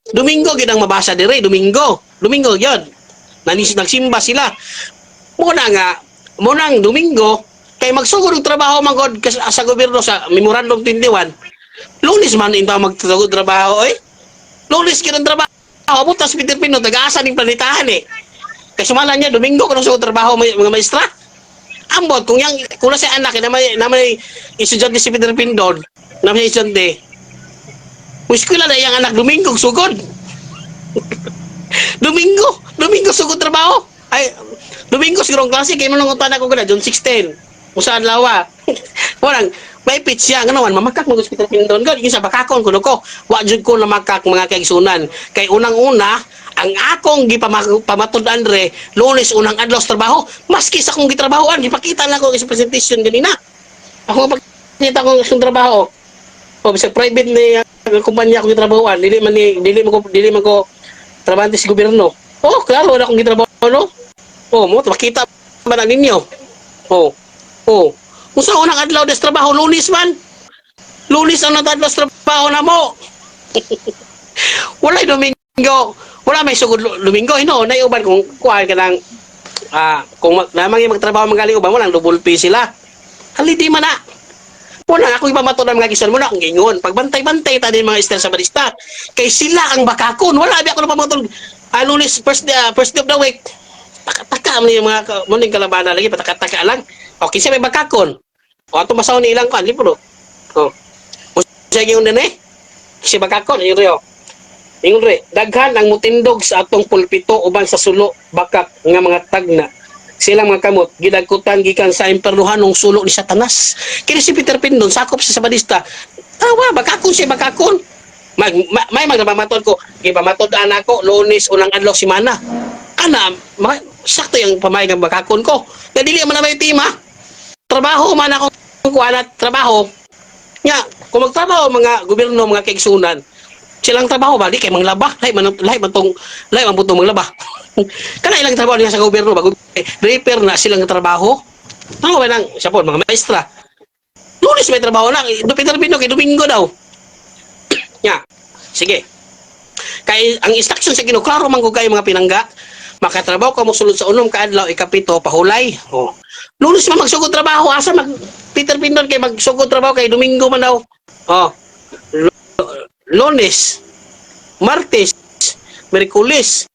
Speaker 1: Domingo gid ang mabasa dire, Domingo. Domingo gyud. Nanis nagsimba sila. Muna nga, muna ang Domingo kay magsugod og trabaho man gud sa gobyerno sa Memorandum 21. Lunes man inta magtugod trabaho oy. Lunes gid ang trabaho. Butas Peter Pino taga-asa ning planetahan eh. Kay sumala niya Domingo kuno sugod trabaho may, mga maestra. Ambot kung yang kung na si anak na may estudyante si Peter Pindon, na may estudyante. Eskwela na iyang anak Domingo sugod. Domingo, Domingo sugod trabaho. Ay, Domingo siguro ang klase kay manong utan ako gana June 16. Usa adlaw. Walang may pitch siya nga naman mamakak mo Peter Pindon god yung sa bakakon kuno ko. Wa jud ko namakak, mga kaigsunan. Kay unang-una ang akong gipamatud-an re, Lunes unang adlaw sa trabaho, maski sa akong gitrabahoan, gipakita lang ko sa presentation ganina. Ako pakita ko sa trabaho. O sa private ni ang kumpanya akong gitrabahoan, dili man ko trabahante sa gobyerno. Oh, klaro na akong gitrabaho, no. Oh, mo makita ba na ninyo? Oh. Oh. Kung sa unang adlaw des trabaho, Lunes man. Lunes ang adlaw sa trabaho na mo. Walay Domingo. Wala may sugod Domingo hino nay uban kung kuan ka lang kung namang yung magtrabaho magaling uban mo lang double pay sila. Holiday man na. Muna ako ipamato ng mga gison mo na akong gingon. Pagbantay-bantay ta din mga istel sa barista. Kay sila ang bakakon. Wala abi ako na pamatol. Lunes first day of the week. Taka-taka man yung mga mo ning kalabanan lagi pataka-taka lang. Okay siya may bakakon. O ato masaw ni ilang kuan libro. Oh. Usa ingon din eh. Kasi bakakon ingon rio. Ingon re, daghan ang mutindog sa atong pulpito uban sa sulo bakak nga mga tagna. Silang mga kamot gidagkutan gikan sa impernuhanong sulo ni Satanas. Kini si Peter Pindon sakop sa Sabadista. Tawa bakakon siya bakakon. May magpamatod ko, gipamatod-an ako Lunes unang adlaw semana. Kana sakto yung pamay nga bakakon ko. Nga dili man na may tema. Trabaho man ako kuha trabaho. Nya, kung magtrabaho mga gobyerno, mga kaigsunan, silang trabaho ba di kay manglaba, lahi man tong lahi man putong manglaba. Kana ilang trabaho niya sa gobyerno ba, repair na silang trabaho. Ano ba nang siya po mga maestra. Lunes may trabaho na, Peter Pino kay Domingo daw. Nya, sige. Kay ang instruction sa Ginoo klaro man ko kayo, mga pinangga. Makatrabaho ka mo sulod sa 6 ka adlaw, ikapito pahulay. Oh. Lunes man magsugod trabaho, asa mag Peter Pindon kay magsugod trabaho kay Domingo man daw? Oh. Lunes, Martes, Miyerkules,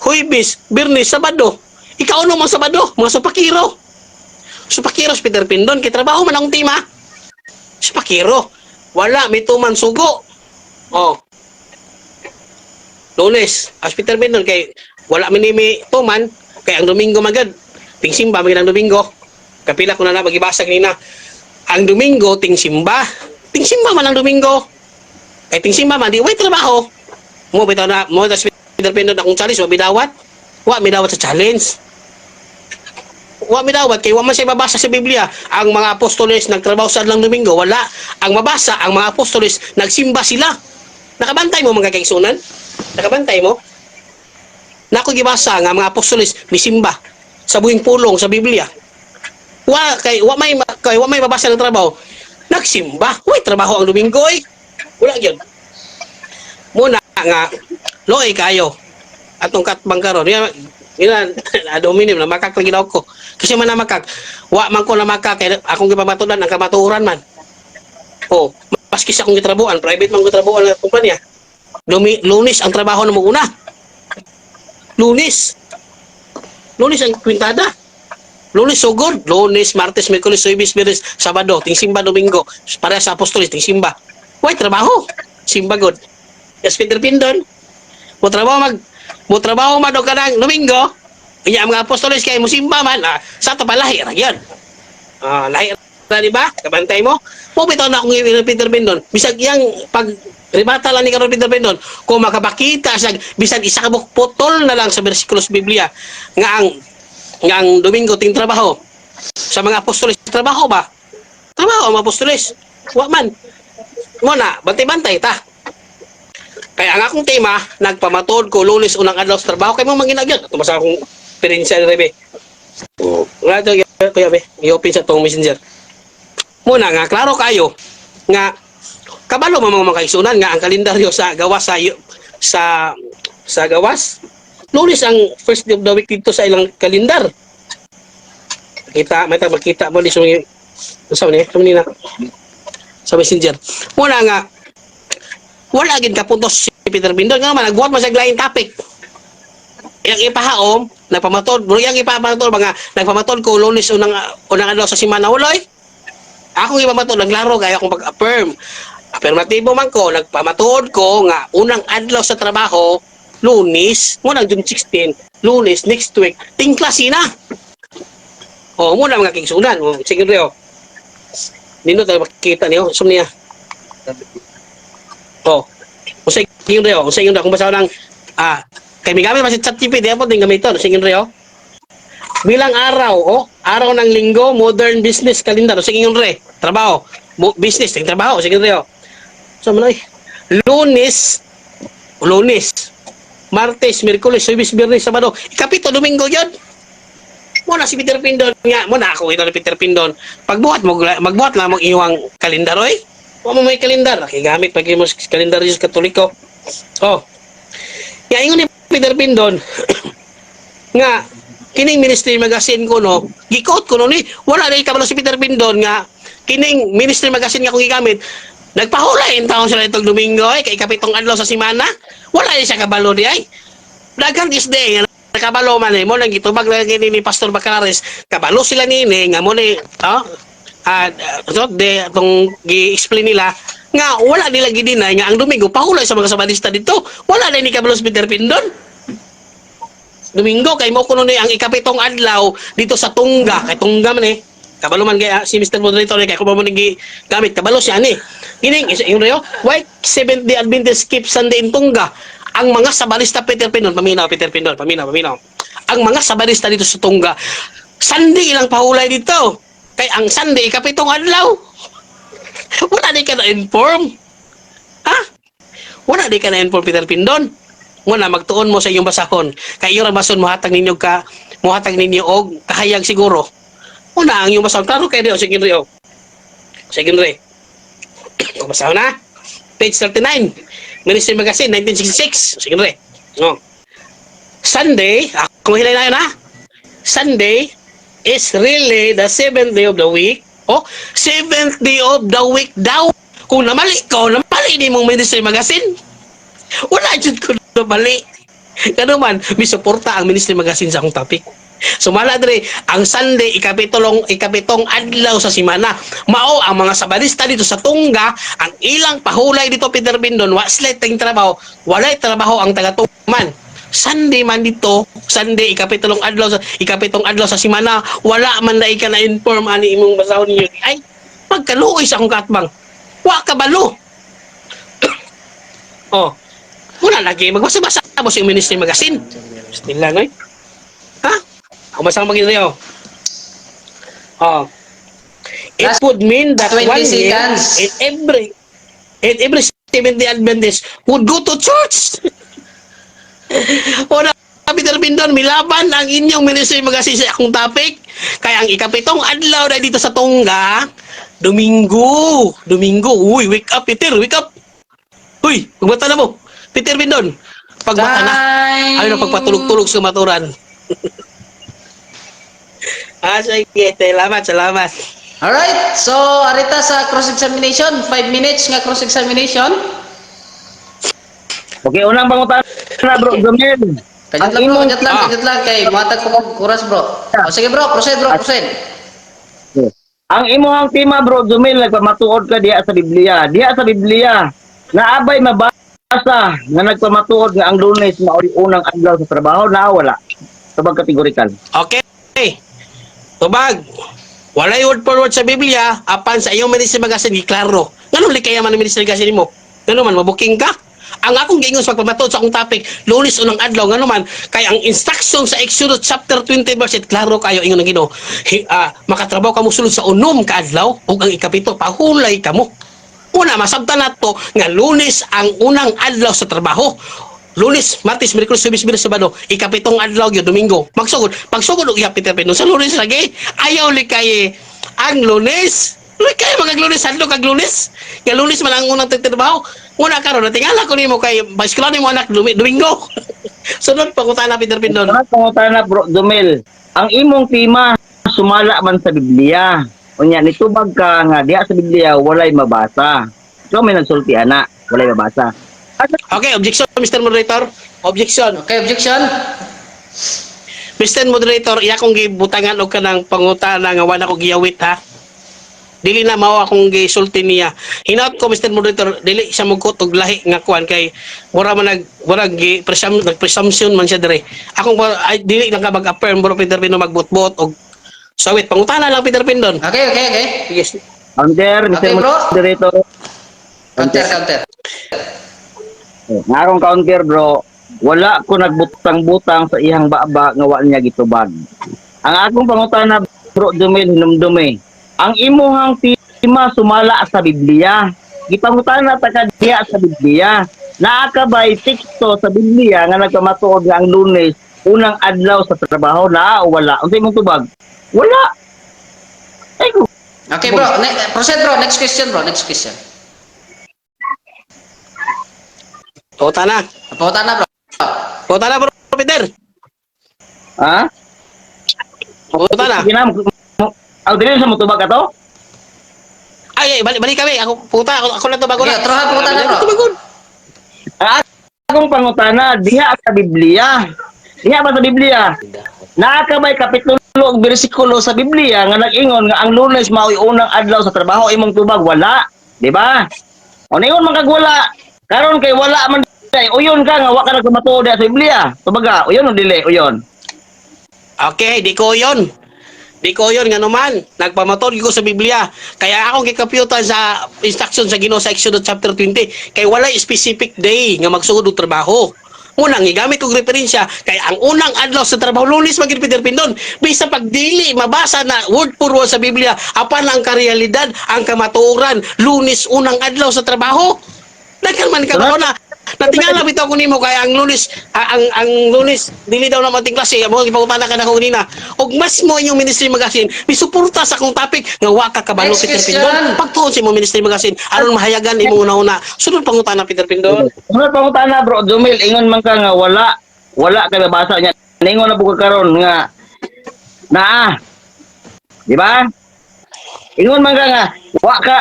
Speaker 1: Huwebes, Biyernes, Sabado. Ikaw man Sabado, mga supakiro. Supakiro si Peter Pindon kay trabaho man ang tema. Supakiro. Wala mituman sugo. Oh. Lunes, as Peter Pindon kay wala minimi tuman kay ang Domingo magad. Ting simba man ang Domingo. Kapila ko na na magibasa kanina. Ang Domingo ting simba. Ting simba man ang Domingo. Kay ting simba man di way trabaho. Mo bitaw na mo tas Peter Pindon akong challenge wa bidawat. Wa midawat sa challenge. Wa midawat kay wa man siya mabasa sa Biblia. Ang mga apostoles nagtrabaho sa adlang Domingo, wala. Ang mabasa ang mga apostoles nagsimba sila. Nakabantay mo, mga kaigsunan? Nakabantay mo? Nako gibasa nga mga apostoles misimba sa buhing pulong sa Biblia. Wa kay wa may mabasa ng trabaho. Nagsimba. Way trabaho ang Domingo eh. Wala gyud. Muna nga loy kayo atong katbang karon. Yan yan adominim na makak lagi daw ko. Kasi man na makak. Wa man ko na makak kay akong gipamatudan ang kamatuoran man. Oh, maski sa akong gitrabuhan, private man ko trabuhan ng kumpanya. Lunes ang trabaho na mo una. Lunes. Lunes ang kwintada. Lunes sugod, Lunes, Martes, Miyerkules, Huwebes, Biyernes, Sabado, ting simba Domingo. Para sa apostoles ting simba. Way trabaho. Simba god. Yes, Peter Pindon. Mo trabaho man og kanang Domingo. Inya ang mga apostoles kay mo simba man. Ah, sa to pa lahi ra gyud. Ah, lahi ra, di ba? Kabantay mo. Mo bitaw na akong Peter Pindon. Bisag iyang pag ribata lang ni karon Peter Pindon, kung makapakita sa bisan isa ka buok putol na lang sa bersikulo sa Biblia nga ang Domingo ting trabaho sa mga apostoles, trabaho ba? Trabaho ang mga apostoles? Wa man. Mo na, bantay-bantay ta. Kaya ang akong tema, nagpamatuod ko Lunes unang adlaw sa trabaho kay mo manginagyan. Ito basta akong pirensya ni Rebe. Oh, wala to, kuya be. I-open sa tong Messenger. Muna nga klaro kayo nga kabalo man mga kaigsunan nga ang kalendaryo sa gawas sa sa gawas, Lunes ang first day of the week dito sa ilang kalendar. Kita, may ta makita mo ni sa ni, sa na sa Messenger. Muna nga wala gid kapuntos si Peter Bindon nga man nagbuhat man sa laing topic. Yang ipahaom, nagpamatod, yang ipamatod mga nagpamatod ko Lunes unang unang adlaw sa simana, uloy. Ako ipamatod ang klaro kay akong pag-affirm. Affirmatibo man ko, nagpamatuod ko nga unang adlaw sa trabaho Lunes, mo nang June 16, Lunes next week, ting klase na. Oh, mo na mga kigsunan. Oh, sige Leo. Nino tayo makikita niyo, sum niya. Oh. Unsay ingon Leo, unsay ingon kung basa ng kay migamit man si ChatGPT, ako din gamiton, sige Leo. Bilang araw, oh, araw ng linggo, modern business calendar. Sige ingon re, trabaho, business, ting trabaho, sige Leo. So man ay Lunes, Lunes, Martes, Miyerkules, Huwebes, Biyernes, Sabado, ikapito Domingo yun. Mo na si Peter Pindon nga, mo na ako ito ni Peter Pindon. Pagbuhat mo, magbuhat lang mo iwang kalendar oy. Wa mo may kalendar, nakigamit pag mo kalendaryo sa Katoliko. Oh. Ya ingon ni Peter Pindon nga kining ministry magazine ko no, gikot ko no ni, wala na kabalo si Peter Pindon nga kining ministry magazine nga akong gigamit nagpahulay in taon sila itong Domingo ay kay ikapitong adlaw sa simana. Wala ni siya kabalo di ay. Daghang isde nga nakabalo man eh mo nang gitubag lang kini ni Pastor Bacalares, kabalo sila nini nga mo ni oh, so, de atong gi-explain nila nga wala nila gidinay nga ang Domingo pahulay sa mga Sabadista dito. Wala na ni kabalo si Peter Pindon. Domingo kay mo kuno ni ang ikapitong adlaw dito sa Tungga, kay Tungga man eh. Kabalo man gaya si Mr. Moderator kay kung mo nang gamit kabalo siya ani. Gining isa yung Rio, why Seventh Day Adventist keep Sunday in Tungga? Ang mga sabalista, Peter Pinon, paminaw Peter Pinon, paminaw, paminaw. Ang mga sabalista dito sa Tungga, Sunday ilang pahulay dito. Kay ang Sunday ikapitong adlaw. Wala di ka na inform. Ha? Wala di ka na inform, Peter Pindon. Wala magtuon mo sa iyong basahon. Kay iyong bason mohatag ninyo og kahayag siguro. Una ang iyong basahon. Klaro kay Rio, sige Rio. Sige Rio. Kung basahon na. Page 39. Ministry Magazine, 1966. Sige Rio. No. Sunday, ako hilay na yun ha. Sunday is really the seventh day of the week. Oh, seventh day of the week daw. Kung namali ko, namali ni mong Ministry Magazine. Wala jud ko namali. Kano man, misuporta ang Ministry Magazine sa akong topic. Sumala dre, ang Sunday ikapitong adlaw sa simana. Mao ang mga sabalista dito sa Tungga, ang ilang pahulay dito, Peter Bindon, wa sila ting trabaho, walay trabaho ang taga man. Sunday man dito, Sunday ikapitong adlaw sa simana, wala man na ka na inform ani imong basahon ninyo. Ay, pagkaluoy sa akong katbang. Wa ka balo. Oh. Wala lagi magbasa-basa mo sa Ministry Magazine. Bismillah noy. Ha? Ako masang maging. Oh. It
Speaker 3: Last
Speaker 1: would mean that
Speaker 3: 20
Speaker 1: one year
Speaker 3: seconds.
Speaker 1: in every Seventh-day Adventist would go to church. O na, Peter Bindon, milaban ang inyong Ministry Magazine sa akong topic. Kaya ang ikapitong adlaw na dito sa Tungga, Domingo. Domingo. Uy, wake up, Peter. Wake up. Uy, pagbata na mo. Peter Bindon, pagbata na.
Speaker 3: Time.
Speaker 1: Ayaw na pagpatulog-tulog sa maturan. Ah, sige. Salamat, salamat.
Speaker 3: Alright, so arita sa cross-examination, 5 minutes nga cross-examination.
Speaker 2: Okay, unang pangutana, bro Jomel.
Speaker 3: Kajat
Speaker 2: Ang
Speaker 3: lang bro, kajat lang,
Speaker 1: Ah.
Speaker 3: kajat lang kay matag ko kog oras, bro. O sige bro, proceed bro, proceed.
Speaker 2: Ang imong tema, bro Jomel, nagpamatuod ka diha sa Biblia. Diha sa Biblia, naabay mabasa nga nagpamatuod nga ang Lunes mao'y unang adlaw sa trabaho na wala? Tubag kategorikal.
Speaker 1: Okay. Tubag. Walay word for word sa Biblia, apan sa iyong Ministry Magazine, giklaro. Nganong likaya man ang Ministry Magazine mo? Ngano man, mabuking ka? Ang akong giingon sa pagpamatuod sa akong topic, Lunes unang adlaw, ngano man, kay ang instruction sa Exodus chapter 20 verse 8, klaro kayo ingon ng Ginoo. Makatrabaho kamo sulod sa 6 ka adlaw ug ang ikapito pahulay kamo. Una, masabtan nato nga Lunes ang unang adlaw sa trabaho. Lunes, Martes, Miyerkules, Huwebes, Biyernes, Sabado, ikapitong adlaw gyud Domingo. Magsugod, pagsugod og iya Peter Pino sa Lunes lagi. Ayaw likay ang Lunes. Likay mga Lunes, hadlok kag Lunes. Nga Lunes man ang unang trabaho. Una karon natingala ko nimo kay baskila nimo anak Domingo. Sunod pangutana, Peter Pindon.
Speaker 2: Unang pangutana, bro Jomel. Ang imong tema sumala man sa Biblia. Unya nitubag ka nga diha sa Biblia walay mabasa. Ikaw may nagsulti ana, walay mabasa. Asa
Speaker 1: Okay, objection, Mr. Moderator. Objection.
Speaker 3: Okay, objection.
Speaker 1: Mr. Moderator, iya kong gibutangan og kanang pangutana nga wala ko giyawit ha. Dili na mao akong gisulti niya. Hinaut ko, Mr. Moderator, dili siya mugkot og lahi nga kuan kay mura man nag mura gi presum, nag-presumption man siya dire. Akong ay, dili lang ka mag-affirm, bro Peter Pindon, magbutbot og sawit. Pangutana lang, Peter Pindon.
Speaker 3: Okay.
Speaker 1: Sige.
Speaker 2: Counter, Mr.
Speaker 3: Okay, bro.
Speaker 2: Moderator.
Speaker 3: Counter, counter.
Speaker 2: Nga akong counter, bro, wala ko nagbutang-butang sa iyang baba nga wa niya gitubag. Ang akong pangutana, bro Jomel, hinumdumi. Ang imuhang tema sumala sa Biblia. Gipangutana ta ka diha sa Biblia. Naa ka bay teksto sa Biblia nga nagpamatuod nga ang Lunes unang adlaw sa trabaho na o wala? Unsa imong tubag? Wala. Ay,
Speaker 3: Okay bro, proceed bro, next question bro, next question.
Speaker 1: Pangutana.
Speaker 3: Pangutana bro.
Speaker 1: Pangutana, bro Peter.
Speaker 2: Ha?
Speaker 1: Pangutana.
Speaker 2: Sige na, aw dili sa motubag ato?
Speaker 1: Ay, ay, balik, balik kami. Ako puta, ako na to bago
Speaker 3: Okay,
Speaker 1: na.
Speaker 3: troha, pangutana, bro.
Speaker 1: Tubagon.
Speaker 2: Ang akong pangutana diha sa Biblia. Diha ba sa Biblia? Naa ka bay kapitulo ug bersikulo sa Biblia nga nag-ingon nga ang Lunes mao'y unang adlaw sa trabaho? Imong tubag wala, di ba? O ningon man kag wala, karon kay wala man day, uyon ka nga wa ka nagpamatuod diha sa Biblia. Tubaga, uyon o dili, uyon?
Speaker 1: Okay, di ko yon. Di ko yon nga naman. Nagpamatod ko sa Biblia. Kaya akong gikapiutan sa instruction sa Ginoo sa Exodus chapter 20 kay walay specific day nga magsugod og trabaho. Unang gigamit kog referensya kay ang unang adlaw sa trabaho, Lunes man gid, Peter Pindon. Bisa pagdili mabasa na word for word sa Biblia, apan ang karealidad, ang kamatuoran, Lunes unang adlaw sa trabaho. Daghan man ka na natingala bitaw ko nimo kay ang Lunes, ang Lunes dili daw na mating klase mo gipangutana ka na ko kanina og mas mo inyong ministry magazine misuporta sa akong topic nga wa ka kabalo.
Speaker 3: Next
Speaker 1: Peter
Speaker 3: question.
Speaker 1: Pindon, pagtuon sa imong ministry magazine aron mahayagan imong una-una. Sunod pangutana, Peter Pindon.
Speaker 2: Sunod pangutana, bro Jumil, ingon man ka nga wala kay mabasa niya. Ningon na po ka karon nga naa. Di ba? Ingon man ka nga wa ka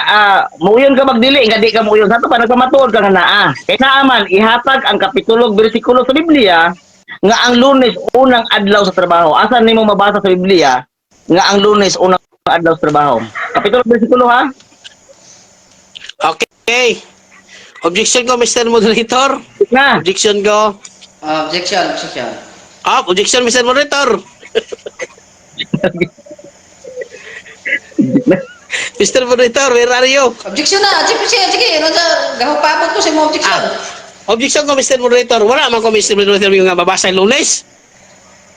Speaker 2: muuyon ka magdili nga di ka muuyon. Sa ato pa nagpamatuod ka nga naa. Kay naa man ihatag ang kapitulo ug bersikulo sa Biblia nga ang Lunes unang adlaw sa trabaho. Asa nimo mabasa sa Biblia nga ang Lunes unang adlaw sa trabaho? Kapitulo ug bersikulo ha?
Speaker 1: Okay, objection ko, Mr. Moderator.
Speaker 2: Na.
Speaker 1: Objection ko.
Speaker 3: Objection, objection.
Speaker 1: Objection, Mr. Moderator. Mr. Moderator, where are you?
Speaker 3: Objection na, sige, sige, sige. Ano sa gahupabot ko sa imong objection.
Speaker 1: Objection ko, Mr. Moderator. Wala man ko, Mr. Moderator, yung nga mabasa yung Lunes.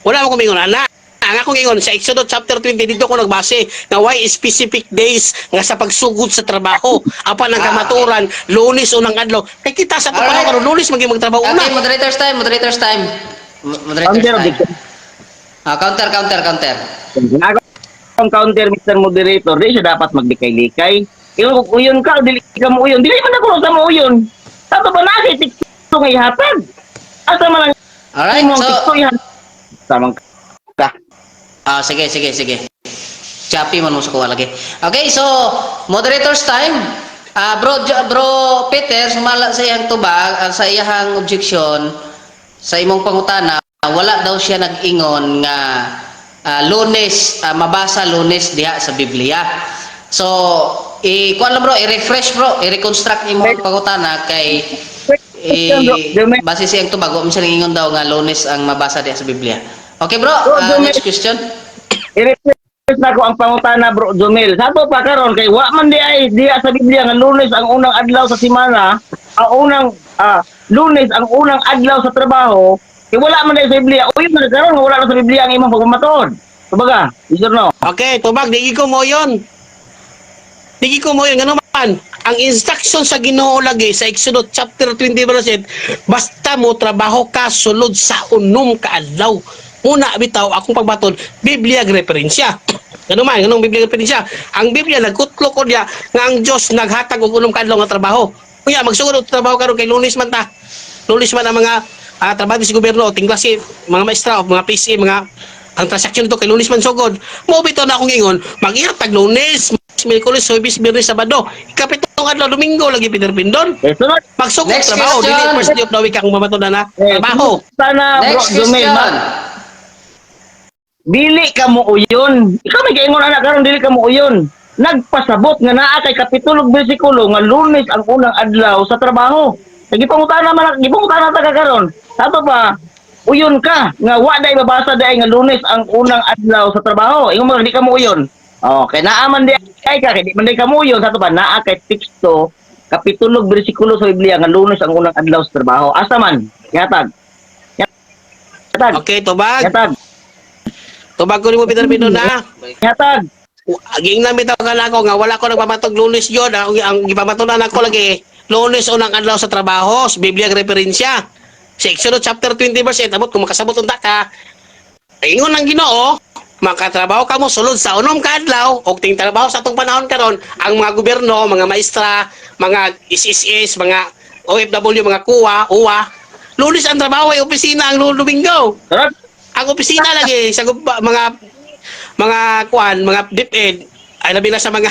Speaker 1: Wala man ko mingon, ana. Ang akong ingon, sa Exodus chapter 20, dito ko nagbase na why specific days nga sa pagsugod sa trabaho. Apan ang kamaturan, Lunes unang adlaw. Kay kita sa ato panahon karon, Lunes maging magtrabaho una.
Speaker 3: Okay, moderators time, moderators time. Moderators
Speaker 2: Counter
Speaker 3: time.
Speaker 2: objection.
Speaker 3: Ah, counter, counter, counter.
Speaker 2: Ako ang counter, Mr. Moderator, di siya dapat maglikay-likay. Yung kung uyon ka, dili ka mo uyon. Dili man ako sa mo uyon. Tato ba na si TikTok nga ihatag? Asa man ang
Speaker 3: Alright,
Speaker 2: imong
Speaker 3: so
Speaker 2: TikTok ihatag? Tamang ka.
Speaker 3: Ah, sige, sige, sige. Choppy man mo sa kuha lagi. Okay, so moderators time. Ah, bro Peter, sumala sa iyang tubag, sa iyang objection sa imong pangutana, wala daw siya nag-ingon nga Lunes, mabasa Lunes diha sa Biblia. So, i kuan lang bro, i-refresh bro, i-reconstruct imong pangutana kay eh, base sa iyang tubag, wa man siya nag-ingon daw nga Lunes ang mabasa diha sa Biblia. Okay bro,
Speaker 2: Bro, Jomel.
Speaker 3: next question.
Speaker 2: I-refresh na ko ang pangutana, bro Jomel. Sato pa karon kay wa man di ay diya sa Biblia nga Lunes ang unang adlaw sa semana, ang unang Lunes ang unang adlaw sa trabaho, kay wala man di sa Biblia. Uyon man karon nga wala na sa Biblia ang imong pagpamatuod. Kumbaga, yes or no?
Speaker 1: Okay, tubag, di ko mo yon. Di ko mo yun. Ano man, ang instruction sa Ginoo lagi sa Exodus chapter 20 verse 8, basta mo trabaho ka sulod sa unom ka adlaw. Una bitaw akong pagbaton, Biblia ang referensya. Ano man, anong Biblia ang referensya? Ang Biblia nagkutlo ko niya nga ang Dios naghatag og unom ka adlaw nga trabaho. Kuya, magsugod og trabaho karon kay Lunes man ta. Lunes man ang mga trabaho sa gobyerno, tingklase, mga maestra, mga PC, mga ang transaksyon dito kay Lunes man sugod. Mo bitaw na akong ingon, mag-ihatag Lunes, Miyerkules, Huwebes, Biyernes, Sabado. Ikapitong adlaw, Domingo lagi, Peter Pindon.
Speaker 2: Eh, sunod.
Speaker 1: Magsugod
Speaker 3: Next
Speaker 1: trabaho,
Speaker 3: question.
Speaker 1: dili first day of the week akong mamatod na
Speaker 2: Eh,
Speaker 1: trabaho.
Speaker 2: Sana, bro
Speaker 3: Next
Speaker 2: Jomel,
Speaker 3: question.
Speaker 2: dili ka mo uyon. Ikaw may kaingon anak karon dili ka mo uyon. Nagpasabot nga naa kay kapitulo ug bersikulo nga Lunes ang unang adlaw sa trabaho. Kay gipangutana man gipangutana ta ka karon. Sato pa uyon ka nga wa day mabasa day nga Lunes ang unang adlaw sa trabaho. Ingon mo di ka mo uyon. Oh, kay naa man di ay ka kay di man day ka mo uyon. Sato pa naa kay teksto kapitulo ug bersikulo sa Biblia nga Lunes ang unang adlaw sa trabaho. Asa man? Yatag. Yatag.
Speaker 1: Okay, tubag.
Speaker 2: Yatag.
Speaker 1: Tubag ko nimo, Peter Pindon na.
Speaker 2: Yatag.
Speaker 1: Aging na bitaw ka na ako nga wala ko nagpamatog Lunes yun. Ang gipamatunan ako lagi, Lunes unang adlaw sa trabaho, sa Biblia ang referensya. Sa Exodus chapter 20 verse 8, abot kung makasabot unta ka. Ingon ang Ginoo, makatrabaho ka mo sulod sa unom ka adlaw og ting trabaho sa atong panahon karon ang mga gobyerno, mga maestra, mga SSS, mga OFW, mga kuwa, uwa. Lunes ang trabaho ay opisina ang Domingo.
Speaker 2: Sunod.
Speaker 1: Ang opisina lagi sa mga kuan, mga DepEd ay labi na sa mga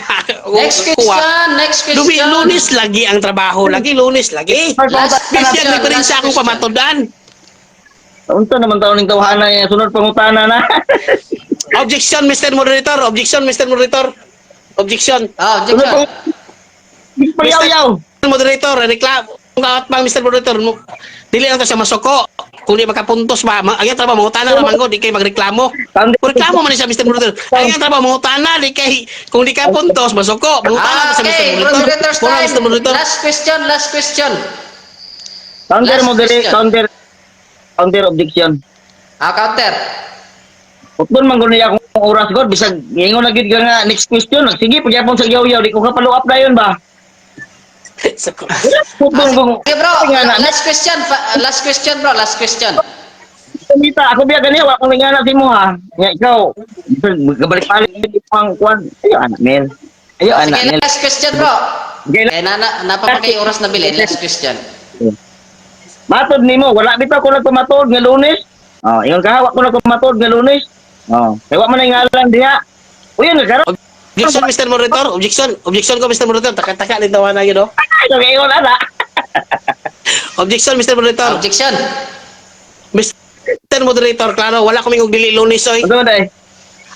Speaker 3: Next
Speaker 1: kuwa.
Speaker 3: question, next question.
Speaker 1: Lunes lagi ang trabaho, lagi Lunes lagi.
Speaker 3: Last
Speaker 1: Biblia
Speaker 3: question,
Speaker 1: ang referensya
Speaker 3: last
Speaker 1: akong
Speaker 3: question.
Speaker 1: pamatudan.
Speaker 2: Unsa naman taon ning tawhana niya sunod pangutana na.
Speaker 1: Objection, Mr. Moderator. Objection, Mr. Moderator. Objection.
Speaker 3: Oh,
Speaker 2: Sunod
Speaker 3: objection.
Speaker 2: Payaw-yaw.
Speaker 1: Moderator, reklamo. Kung kaat bang Mr. Moderator, dili lang to siya masuko. Kung di makapuntos ba, ang iyang trabaho mangutana ra man gud, di kay magreklamo.
Speaker 2: Counter.
Speaker 1: Reklamo man siya, Mr. Moderator. Ang iyang trabaho mangutana, di kay kung di ka puntos masuko. Mangutana
Speaker 3: Ah,
Speaker 1: man siya, Mr.
Speaker 3: okay,
Speaker 1: Moderator.
Speaker 3: moderators
Speaker 1: Mura,
Speaker 3: time.
Speaker 1: Mr. Moderator.
Speaker 3: Last question, last question.
Speaker 2: Counter
Speaker 3: Last
Speaker 2: moderate,
Speaker 3: question.
Speaker 2: Counter counter objection.
Speaker 3: Ah, counter.
Speaker 2: Putbol man gud niya akong oras god, bisag ingon na gid ka nga next question. Sige, pagyapon sa yaw-yaw, di ko ka follow up dayon ba?
Speaker 1: Suko.
Speaker 2: Putbol kung
Speaker 3: Okay, bro.
Speaker 2: Nga na,
Speaker 3: Last question, last question, bro. Last question.
Speaker 2: Mita, ako biya gani wa akong lingana sa imo ha. Nga ikaw, gabalik-balik ang kwan. Ayo anak Mel. Ayo anak
Speaker 3: Sige,
Speaker 2: Mel.
Speaker 3: last question, bro.
Speaker 2: Okay,
Speaker 3: Eh, na, napapakay oras na bilin. Last question.
Speaker 2: Matod nimo, wala bitaw ko nagpamatuod nga Lunes. Oh, ingon ka, wa ko nagpamatuod nga Lunes. Oh, kay wa man ay ngalan diha. Uy, nga karon.
Speaker 1: Objection, Mr. Moderator. Objection. Objection ko, Mr. Moderator. Taka-taka ni tawa na yun, oh.
Speaker 2: Ay, kay ingon ana.
Speaker 1: Objection, Mr. Moderator.
Speaker 3: Objection.
Speaker 1: Mr. Moderator, klaro, wala kaming og dili Lunes, oy.
Speaker 2: Ano man day?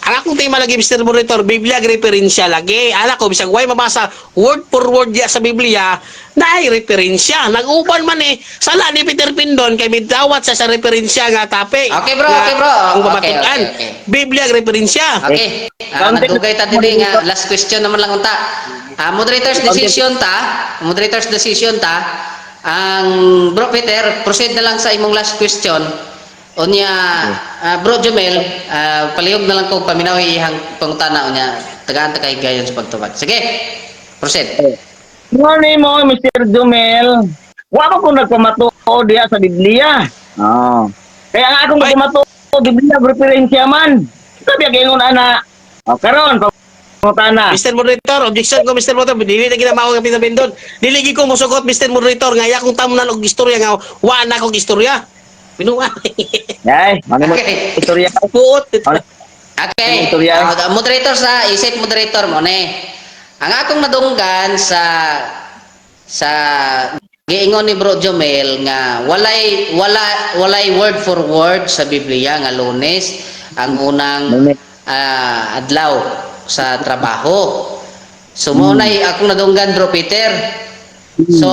Speaker 1: Ang akong tema lagi, Mr. Moderator, Biblia referensya lagi. Ala ko, bisag way mabasa word for word diya sa Biblia, naay referensya. Nag-uban man eh. Sala ni Peter Pindon kay midawat sa referensya nga tape.
Speaker 3: Okay, bro,
Speaker 1: nga
Speaker 3: okay, bro.
Speaker 1: Ang
Speaker 3: Okay,
Speaker 1: pamatunan.
Speaker 3: okay.
Speaker 1: Biblia referensya.
Speaker 3: Okay. Ah,
Speaker 2: Counter.
Speaker 3: nagdugay ta dili nga last question naman lang unta. Ah, moderator's decision ta. Moderator's decision ta. Ang bro Peter, proceed na lang sa imong last question. Unya, ah, bro Jumel, ah, palihog na lang ko paminaw iyang pangutana, unya tagaan ta kay gayon sa pagtubag. Sige. Proceed.
Speaker 2: Mo nimo, Mr. Jumel. Wa ko kung nagpamatuod diha sa Biblia. Oh. Kaya nga akong
Speaker 1: Ay.
Speaker 2: nagpamatuod Biblia referensya man. Sabi ang ingon ana. Oh, karon pangutana.
Speaker 1: Mr. Moderator, objection ko, Mr. Moderator, dili na ginamao nga Peter Pindon. Dili gyud ko mosugot, Mr. Moderator, nga iya kong tamunan og istorya nga wa na akong istorya. Binuha.
Speaker 2: Ay, ano mo
Speaker 3: Okay.
Speaker 2: istorya?
Speaker 1: Puot.
Speaker 3: Okay.
Speaker 2: Istorya.
Speaker 3: Ah, moderator sa isip moderator mo ni. Ang akong nadunggan sa giingon ni Bro Jomel nga walay wala walay word for word sa Biblia nga Lunes ang unang
Speaker 2: Lunes.
Speaker 3: Ah, adlaw sa trabaho. So mo nay akong nadunggan, Bro Peter. So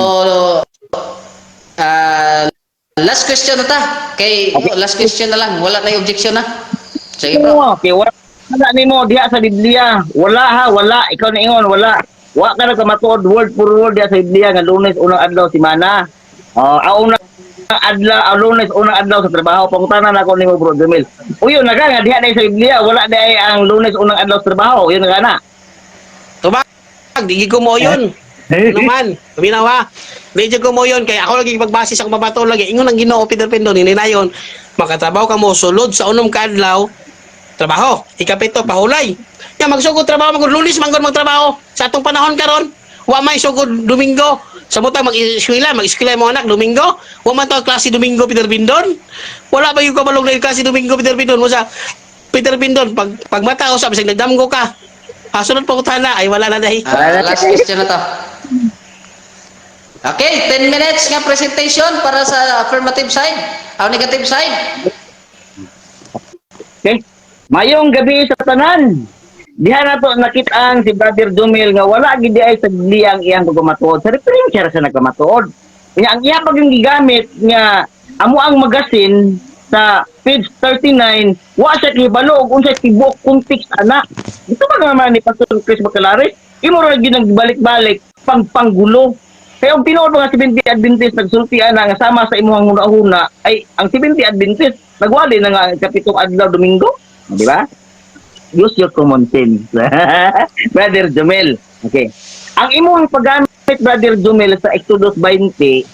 Speaker 3: ah, last question na ta kay last question na lang, wala na objection na. Sige, bro.
Speaker 2: Oo, okay, wala wala nimo diha sa Biblia. Wala ha, wala. Ikaw na ingon, wala. Wa ka nagkamatuod word for word diha sa Biblia nga Lunes unang adlaw semana. Oh, ang unang adlaw, ang Lunes unang adlaw sa trabaho. Pangutana na ako nimo, Bro Jumil. Uyo na ka nga diha na sa Biblia, wala diay ang Lunes unang adlaw sa trabaho. Uyo na ka na.
Speaker 1: Tubag, di gyud ko mo yun. Ano man, paminaw ha. Di gyud ko mo yun kay ako lagi pagbase sa akong babato lagi. Ingon ang Ginoo, Peter Pindon, hininayon makatrabaho ka mo sulod sa unom ka adlaw trabaho. Ikapito pahulay. Ya magsugod trabaho magud Lunes man gud magtrabaho sa atong panahon karon. Wa may sugod Domingo. Sa butang mag-eskwela, mag-eskwela mo anak Domingo. Wa man to klase Domingo, Peter Pindon. Wala ba yung kabalog na yung klase Domingo, Peter Pindon mo sa Peter Pindon pag pagmata usab bisag nagdamgo ka. Ah, sunod pa na ay wala na dahi.
Speaker 3: Ah, last question na to. Okay, 10 minutes nga presentation para sa affirmative side. Ang negative side.
Speaker 2: Okay? Mayong gabi sa tanan. Diha na to nakit-an si Brother Jumil nga wala gid ay sa Biblia ang iyang pagkamatuod. Sa referensya ra siya nagkamatuod. Nya ang iya pag yung gigamit nga amo ang magasin sa page 39, wa siya kibalo og unsay tibuok context ana. Dito ba naman ni Pastor Chris Bacalares? Imo ra gyud nagbalik-balik pangpanggulo. Kaya ang tinuod mga 70 Adventist nagsulti ana nga sama sa imuhang huna-huna ay ang 70 Adventist nagwali na nga ang kapitong adlaw Domingo, di ba? Use your common sense. Brother Jumel. Okay. Ang imuhang paggamit, Brother Jumel, sa Exodus 28,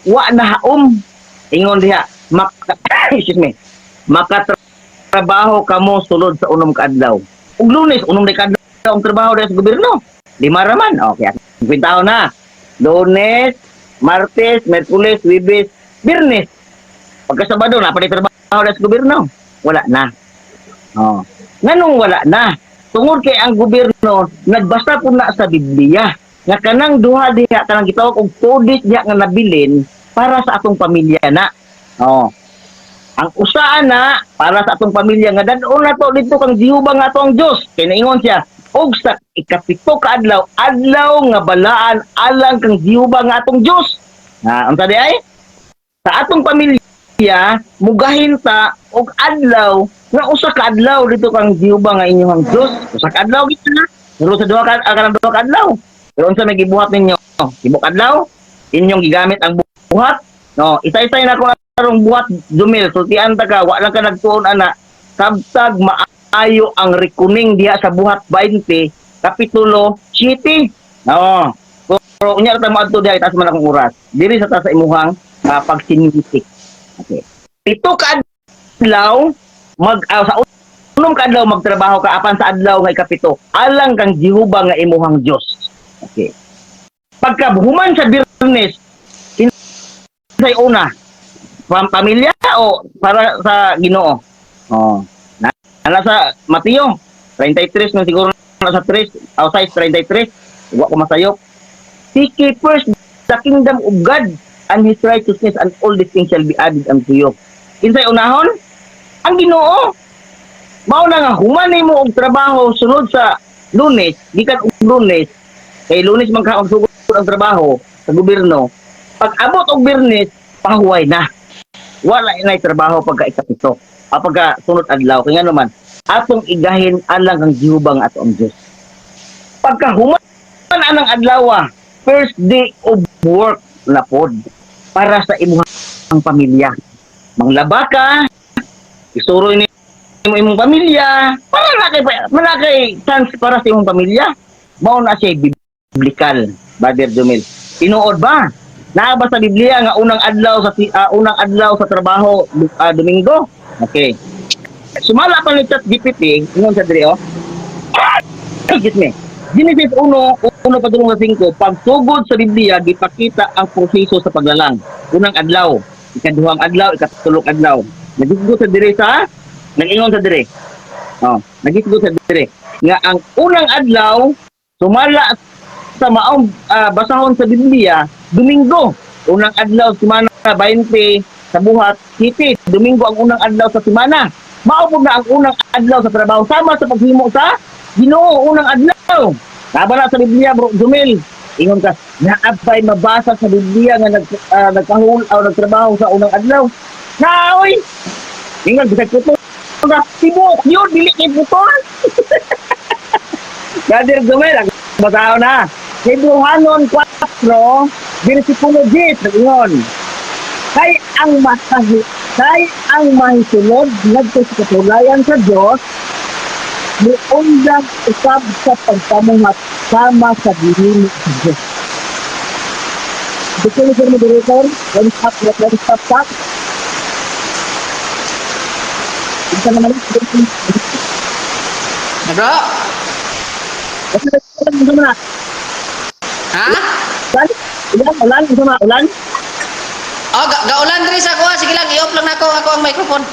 Speaker 2: wa na haom. Ingon diha, maka, excuse me, makatrabaho kamo sulod sa unom ka adlaw. Ug Lunes, unom ka adlaw ang trabaho diha sa gobyerno. Lima raman. Okay, kwentaho na. Lunes, Martes, Merkules, Webes, Biyernes. Pagka Sabado, na pa trabaho diha sa gobyerno. Wala na. Oh. Nganong wala na? Tungod kay ang gobyerno nagbasa po na sa Biblia nga kanang duha diha, kanang gitawag og 2 days diha nga nabilin para sa atong pamilya na. Oh. Ang usaan na para sa atong pamilya nga dad-on na to dito kang Jehova nga ato ang Dios. Kay naingon siya og sa ikapito ka adlaw, adlaw nga balaan alang kang Jehova nga atong Dios. Na unsa di ay? Sa atong pamilya Mugahin ta og adlaw nga usa ka adlaw dito kang Jehova nga inyong Dios. Usa ka adlaw gid na. Pero sa duha ka kanang duha ka adlaw. Pero unsa may gibuhat ninyo? Tibok adlaw inyong gigamit ang buhat. No, isa-isa na ko arong buhat, Jumil, sultian ta ka, wa lang ka nagtuon ana. Sabtag maayo ang reckoning diha sa Buhat 20 kapitulo 7. No. Pero unya ra ta moadto diha, itaas man akong oras. Diri sa ta sa imuhang pagsinisik. Okay. 7 ka adlaw mag sa unom ka adlaw magtrabaho ka, apan sa adlaw nga ikapito alang kang Jehova nga imuhang Dios. Okay. Pagka human sa Biyernes, kinsay una? Pamilya o para sa Ginoo? Oh. Na, nasa Mateo 33 na siguro, nasa 3 o 6:33. Wa ko masayop. Seek ye first the kingdom of God and His righteousness, and all these things shall be added unto you. Kinsay unahon? Ang Ginoo. Mao na nga human nimo og trabaho sunod sa Lunes, gikan og Lunes, kay Lunes man ka sugod ang trabaho sa gobyerno. Pag abot og Biyernes, pahuway na. Wala na trabaho pagka ikapito. Ah, pagka sunod adlaw, kay ngano man atong igahin alang kang Jehova nga ato ang Dios. Pagka human anang adlaw, first day of work na pod para sa imong pamilya. Manglaba ka, isuroy ni mo imong pamilya, para na kay wala kay chance para sa imong pamilya. Mao na siya biblical, Brother Jumil. Tinuod ba? Naa ba sa Biblia nga unang adlaw sa trabaho Domingo? Okay. Sumala pa ni ChatGPT, ingon sa diri oh. Excuse me. Genesis 1, 1 padulong sa 5, pagsugod sa Biblia, gipakita ang proseso sa paglalang. Unang adlaw, ikaduhang adlaw, ikatulong adlaw. Nagisgot sa diri sa, nag-ingon sa diri. Oh, nagisgot sa diri nga ang unang adlaw sumala sa maong basahon sa Biblia, Domingo. Unang adlaw semana 20 sa Buhat 7, Domingo ang unang adlaw sa semana. Mao pud na ang unang adlaw sa trabaho sama sa paghimo sa Ginoo, unang adlaw. Tama na sa Biblia, bro Jumil. Ingon ka, naabay mabasa sa Biblia nga nagkahul o nagtrabaho sa unang adlaw. Naoy! Ingon, bisag putol ka, tibok yun, dili kay putol. Brother Jumil, ang basahon na. Hebreohanon 4, versikulo 10, nag-ingon. Kay ang mahisulod ngadto sa katulayan sa Dios miundang usab sa pagpamuhat sama sa gihimo sa Dios. Gusto ni Sir Moderator, one stop, one stop, stop. Isa naman.
Speaker 3: Bro?
Speaker 2: Ulan, ulan,
Speaker 3: Ha?
Speaker 2: ulan, ulan, ulan, ulan.
Speaker 3: Oh, gaulan diri sa ako. Sige lang, i-off lang nako ako ang microphone.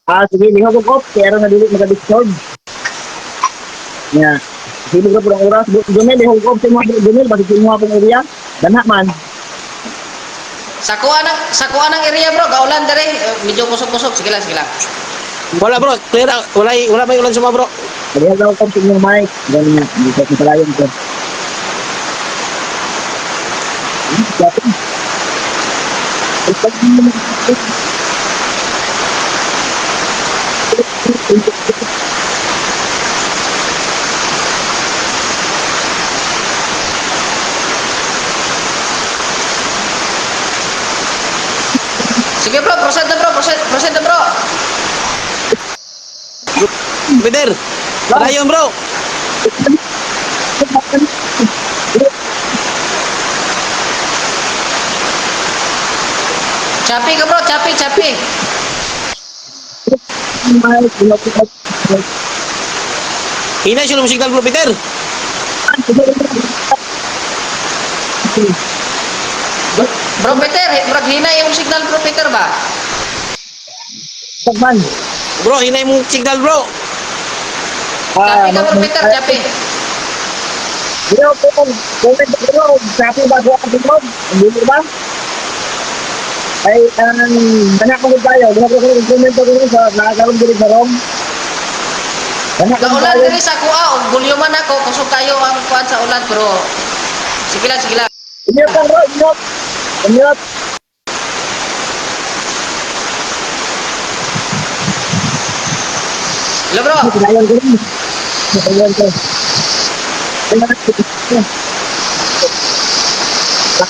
Speaker 2: Ah, sige, lihok ko off, kaya na dili maka-disturb. Ya. Sige ko purang oras. Jumel, lihok ko off sa mga Jumel, basi sa mga pong area. Dana man.
Speaker 3: Sa kuha ng area, bro, gaulan diri. Eh, medyo kusog-kusog. Sige lang, sige lang.
Speaker 1: Wala, bro, clear out. Wala wala may ulan sa mga, bro.
Speaker 2: Lihok ko off sa inyong mic. Ganun nga, hindi ko palayon ko.
Speaker 3: Sige bro, proceed na bro, proceed, proceed na bro.
Speaker 1: Peter, padayon, bro.
Speaker 3: Chappy ka bro, chappy, chappy.
Speaker 2: Mic, lihok ko off.
Speaker 1: Hinay siya ng signal, bro Peter.
Speaker 3: Bro Peter, bro, hina yung signal, bro Peter ba?
Speaker 2: Man.
Speaker 1: Bro, hinay mong signal, bro.
Speaker 3: Chappy ka, bro Peter, chappy.
Speaker 2: Bro, kung comment bro, sabi ba ko ang bro? Hindi ba? Ay, ang anak ko tayo, guna ko kung comment ko sa nakakaroon diri sa rom. Anak ko
Speaker 3: Gaulan
Speaker 2: tayo.
Speaker 3: diri sa kuha, og gulyoman ako, kusog kayo ang kuan sa ulan bro. Sige lang, sige lang.
Speaker 2: Inyo ka bro, inyo. Inyo.
Speaker 3: Hello, bro.
Speaker 4: Padayon ko rin. Padayon ko.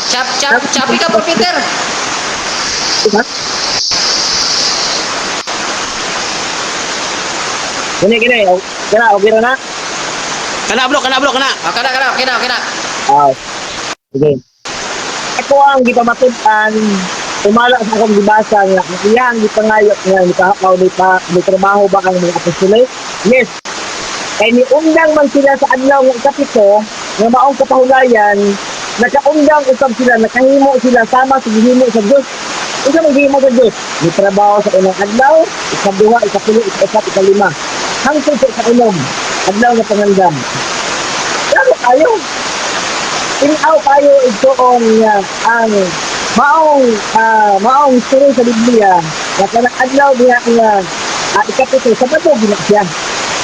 Speaker 3: Chap chap chapi ka, bro Peter.
Speaker 4: Gini, gini. Kana, okay na na?
Speaker 1: Kana, bro, kana, bro, kana.
Speaker 3: Ah, kana kana, okay na, okay na.
Speaker 4: Ah, sige. Ako ang gipamatud-an, tumala sa akong gibasa nga ang iyang gipangayo nga ni ni pa ni trabaho ba ang mga apostoles? Yes. Kay niundang man sila sa adlaw nga ikapito nga maong kapahulayan, nakaundang usab sila, nakahimo sila sama sa gihimo sa Dios. Unsa man gihimo sa Dios? Ni trabaho sa unang adlaw, ikaduha, ikapilo, ikaupat, ikalima. Hangtod sa ikaunom, adlaw nga pangandam. Klaro kayo. Tinaw kayo igsuon nga ang maong story sa Biblia nga kanang adlaw diha nga ikapito, Sabado gina siya.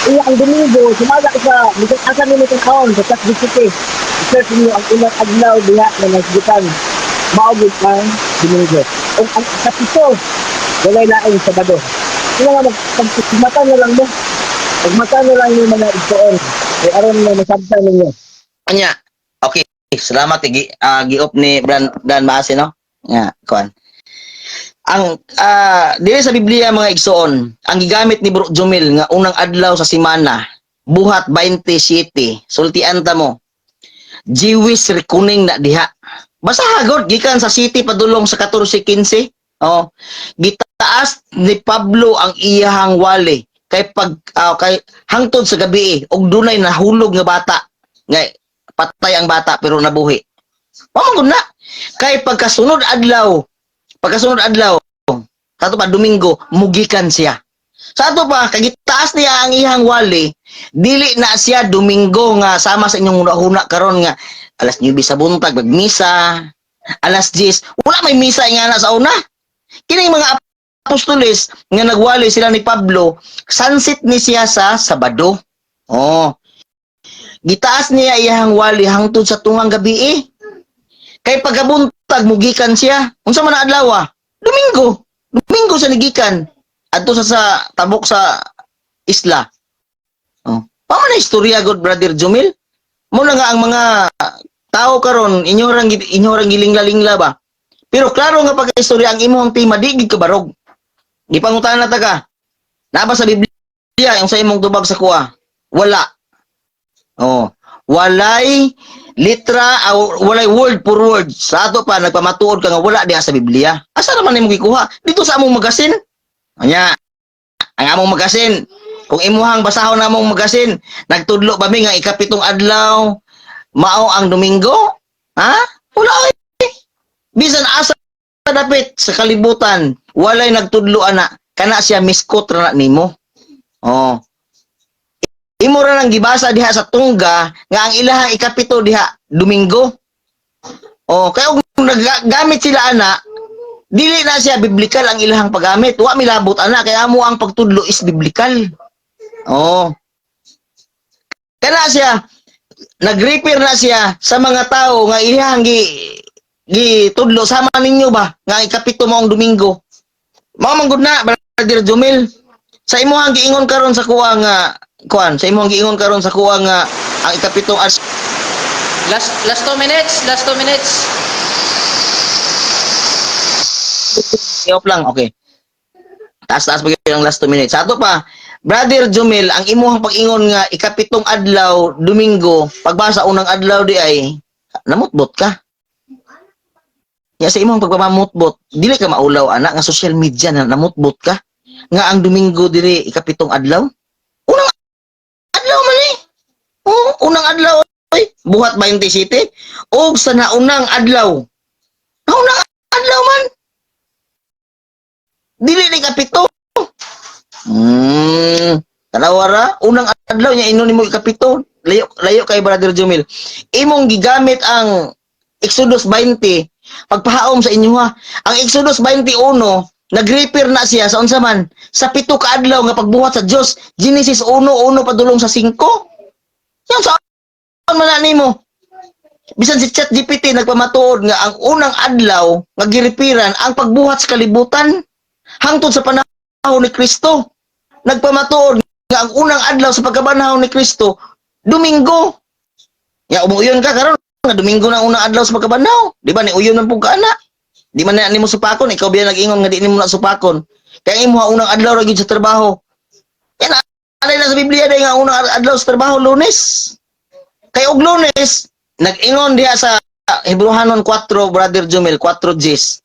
Speaker 4: Iya ang Domingo sumala sa bisan asa nimo tan-awon sa ChatGPT. I-search niyo ang unang adlaw diha nga nasgitan. Mao gid ang Domingo. Ug ang ikapito walay laing Sabado. Sila nga magmata na lang mo. Magmata na lang ni mga igsuon. Kay aron nga masabtan ninyo.
Speaker 2: Anya. Okay, salamat gi gi-off ni Bran Dan Maase, no. Nga kuan. Ang dili sa Biblia, mga igsoon, ang gigamit ni Bro Jumil nga unang adlaw sa semana, Buhat 27, sultian ta mo. Jewish reckoning na diha. Basta hagod gikan sa city padulong sa 14:15. Oh, gitaas ni Pablo ang iyahang wali kay pag kay hangtod sa gabi og dunay nahulog nga bata nga patay ang bata pero nabuhi. Mao man na. Kay pagkasunod adlaw, kato pa Domingo, mugikan siya. Sa ato pa, kagitaas niya ang iyang wali, dili na siya Domingo nga sama sa inyong huna-huna karon nga alas 9 sa buntag magmisa, alas 10, wala may misa nga na sa una. Kining mga apostoles nga nagwali sila ni Pablo, sunset ni siya sa Sabado. Oh. Gitaas niya iyang wali hangtod sa tungang gabi eh. Kay pagkabuntag mugikan siya. Unsa man ang adlaw? Ah? Domingo. Domingo sa nigikan. Adto sa tabok sa isla. Oh. Pamo na istorya, good brother Jumil? Mo na nga ang mga tao karon inyo rang gilingla-lingla ba? Pero klaro nga pagka-istorya ang imong tema di gid kabarog. Gipangutana na ta ka. Naa ba sa Biblia yung sa imong tubag sa kuha? Wala. Oh, walay litra o walay word for word. Sa ato pa nagpamatuod ka nga wala diha sa Biblia. Asa naman nimo gikuha? Dito sa among magasin. Anya, ang among magasin. Kung imuhang basahon na among magasin, nagtudlo ba mi nga ikapitong adlaw mao ang Domingo? Ha? Wala oy. Bisan asa dapit sa kalibutan, walay nagtudlo ana. Kana siya misquote ra na nimo. Oh. Imo ra nang gibasa diha sa tungga nga ang ilahang ikapito diha Domingo. Oh, kaya kung naggamit sila ana, dili na siya biblical ang ilahang paggamit. Wa milabot ana kaya amo ang pagtudlo is biblical. Oh. Kana siya nag-refer na siya sa mga tao nga ilahang gi gitudlo sama ninyo ba nga ikapito mo ang Domingo. Mao man gud na, Brother Jumil. Sa imuhang giingon karon sa kuha nga kuan, sa imuhang giingon karon sa kuha nga ang ikapitong as
Speaker 3: Last last 2 minutes, last 2 minutes.
Speaker 2: I-off lang, okay. Taas-taas pa gyud ang last 2 minutes. Sa ato pa, Brother Jumil, ang imuhang pag-ingon nga ikapitong adlaw, Domingo, pagbasa unang adlaw di ay namutbot ka. Ya sa imong pagpamamutbot, dili ka maulaw ana nga social media na namutbot ka nga ang Domingo diri ikapitong adlaw. Unang adlaw man eh. Oo, unang adlaw oy, Buhat 27 og sa naunang adlaw. Naunang adlaw man. Dili ni kapito. Tanawara, unang adlaw niya inon nimo ikapito. Layo layo kay Brother Jumil. Imong gigamit ang Exodus 20 pagpahaom sa inyo ha. Ang Exodus 21 nag-refer na siya sa unsa man sa 7 ka adlaw nga pagbuhat sa Dios. Genesis 1:1 padulong sa 5. Yan sa man na nimo. Bisan si ChatGPT nagpamatuod nga ang unang adlaw nga gireferan ang pagbuhat sa kalibutan hangtod sa panahon ni Kristo. Nagpamatuod
Speaker 5: Nga ang unang adlaw sa pagkabanhaw ni Kristo, Domingo. Ya umuuyon ka karon nga Domingo na ang unang adlaw sa pagkabanhaw. Di ba ni uyon man pug ka ana? Di man na nimo supakon, ikaw biya nag-ingon nga di nimo na supakon. Kaya ang imo unang adlaw ra gyud sa trabaho. Yan alay na sa Biblia day nga unang adlaw sa trabaho, Lunes. Kay og Lunes, nag-ingon diha sa Hebreohanon 4, Brother Jumel, 4 Gs.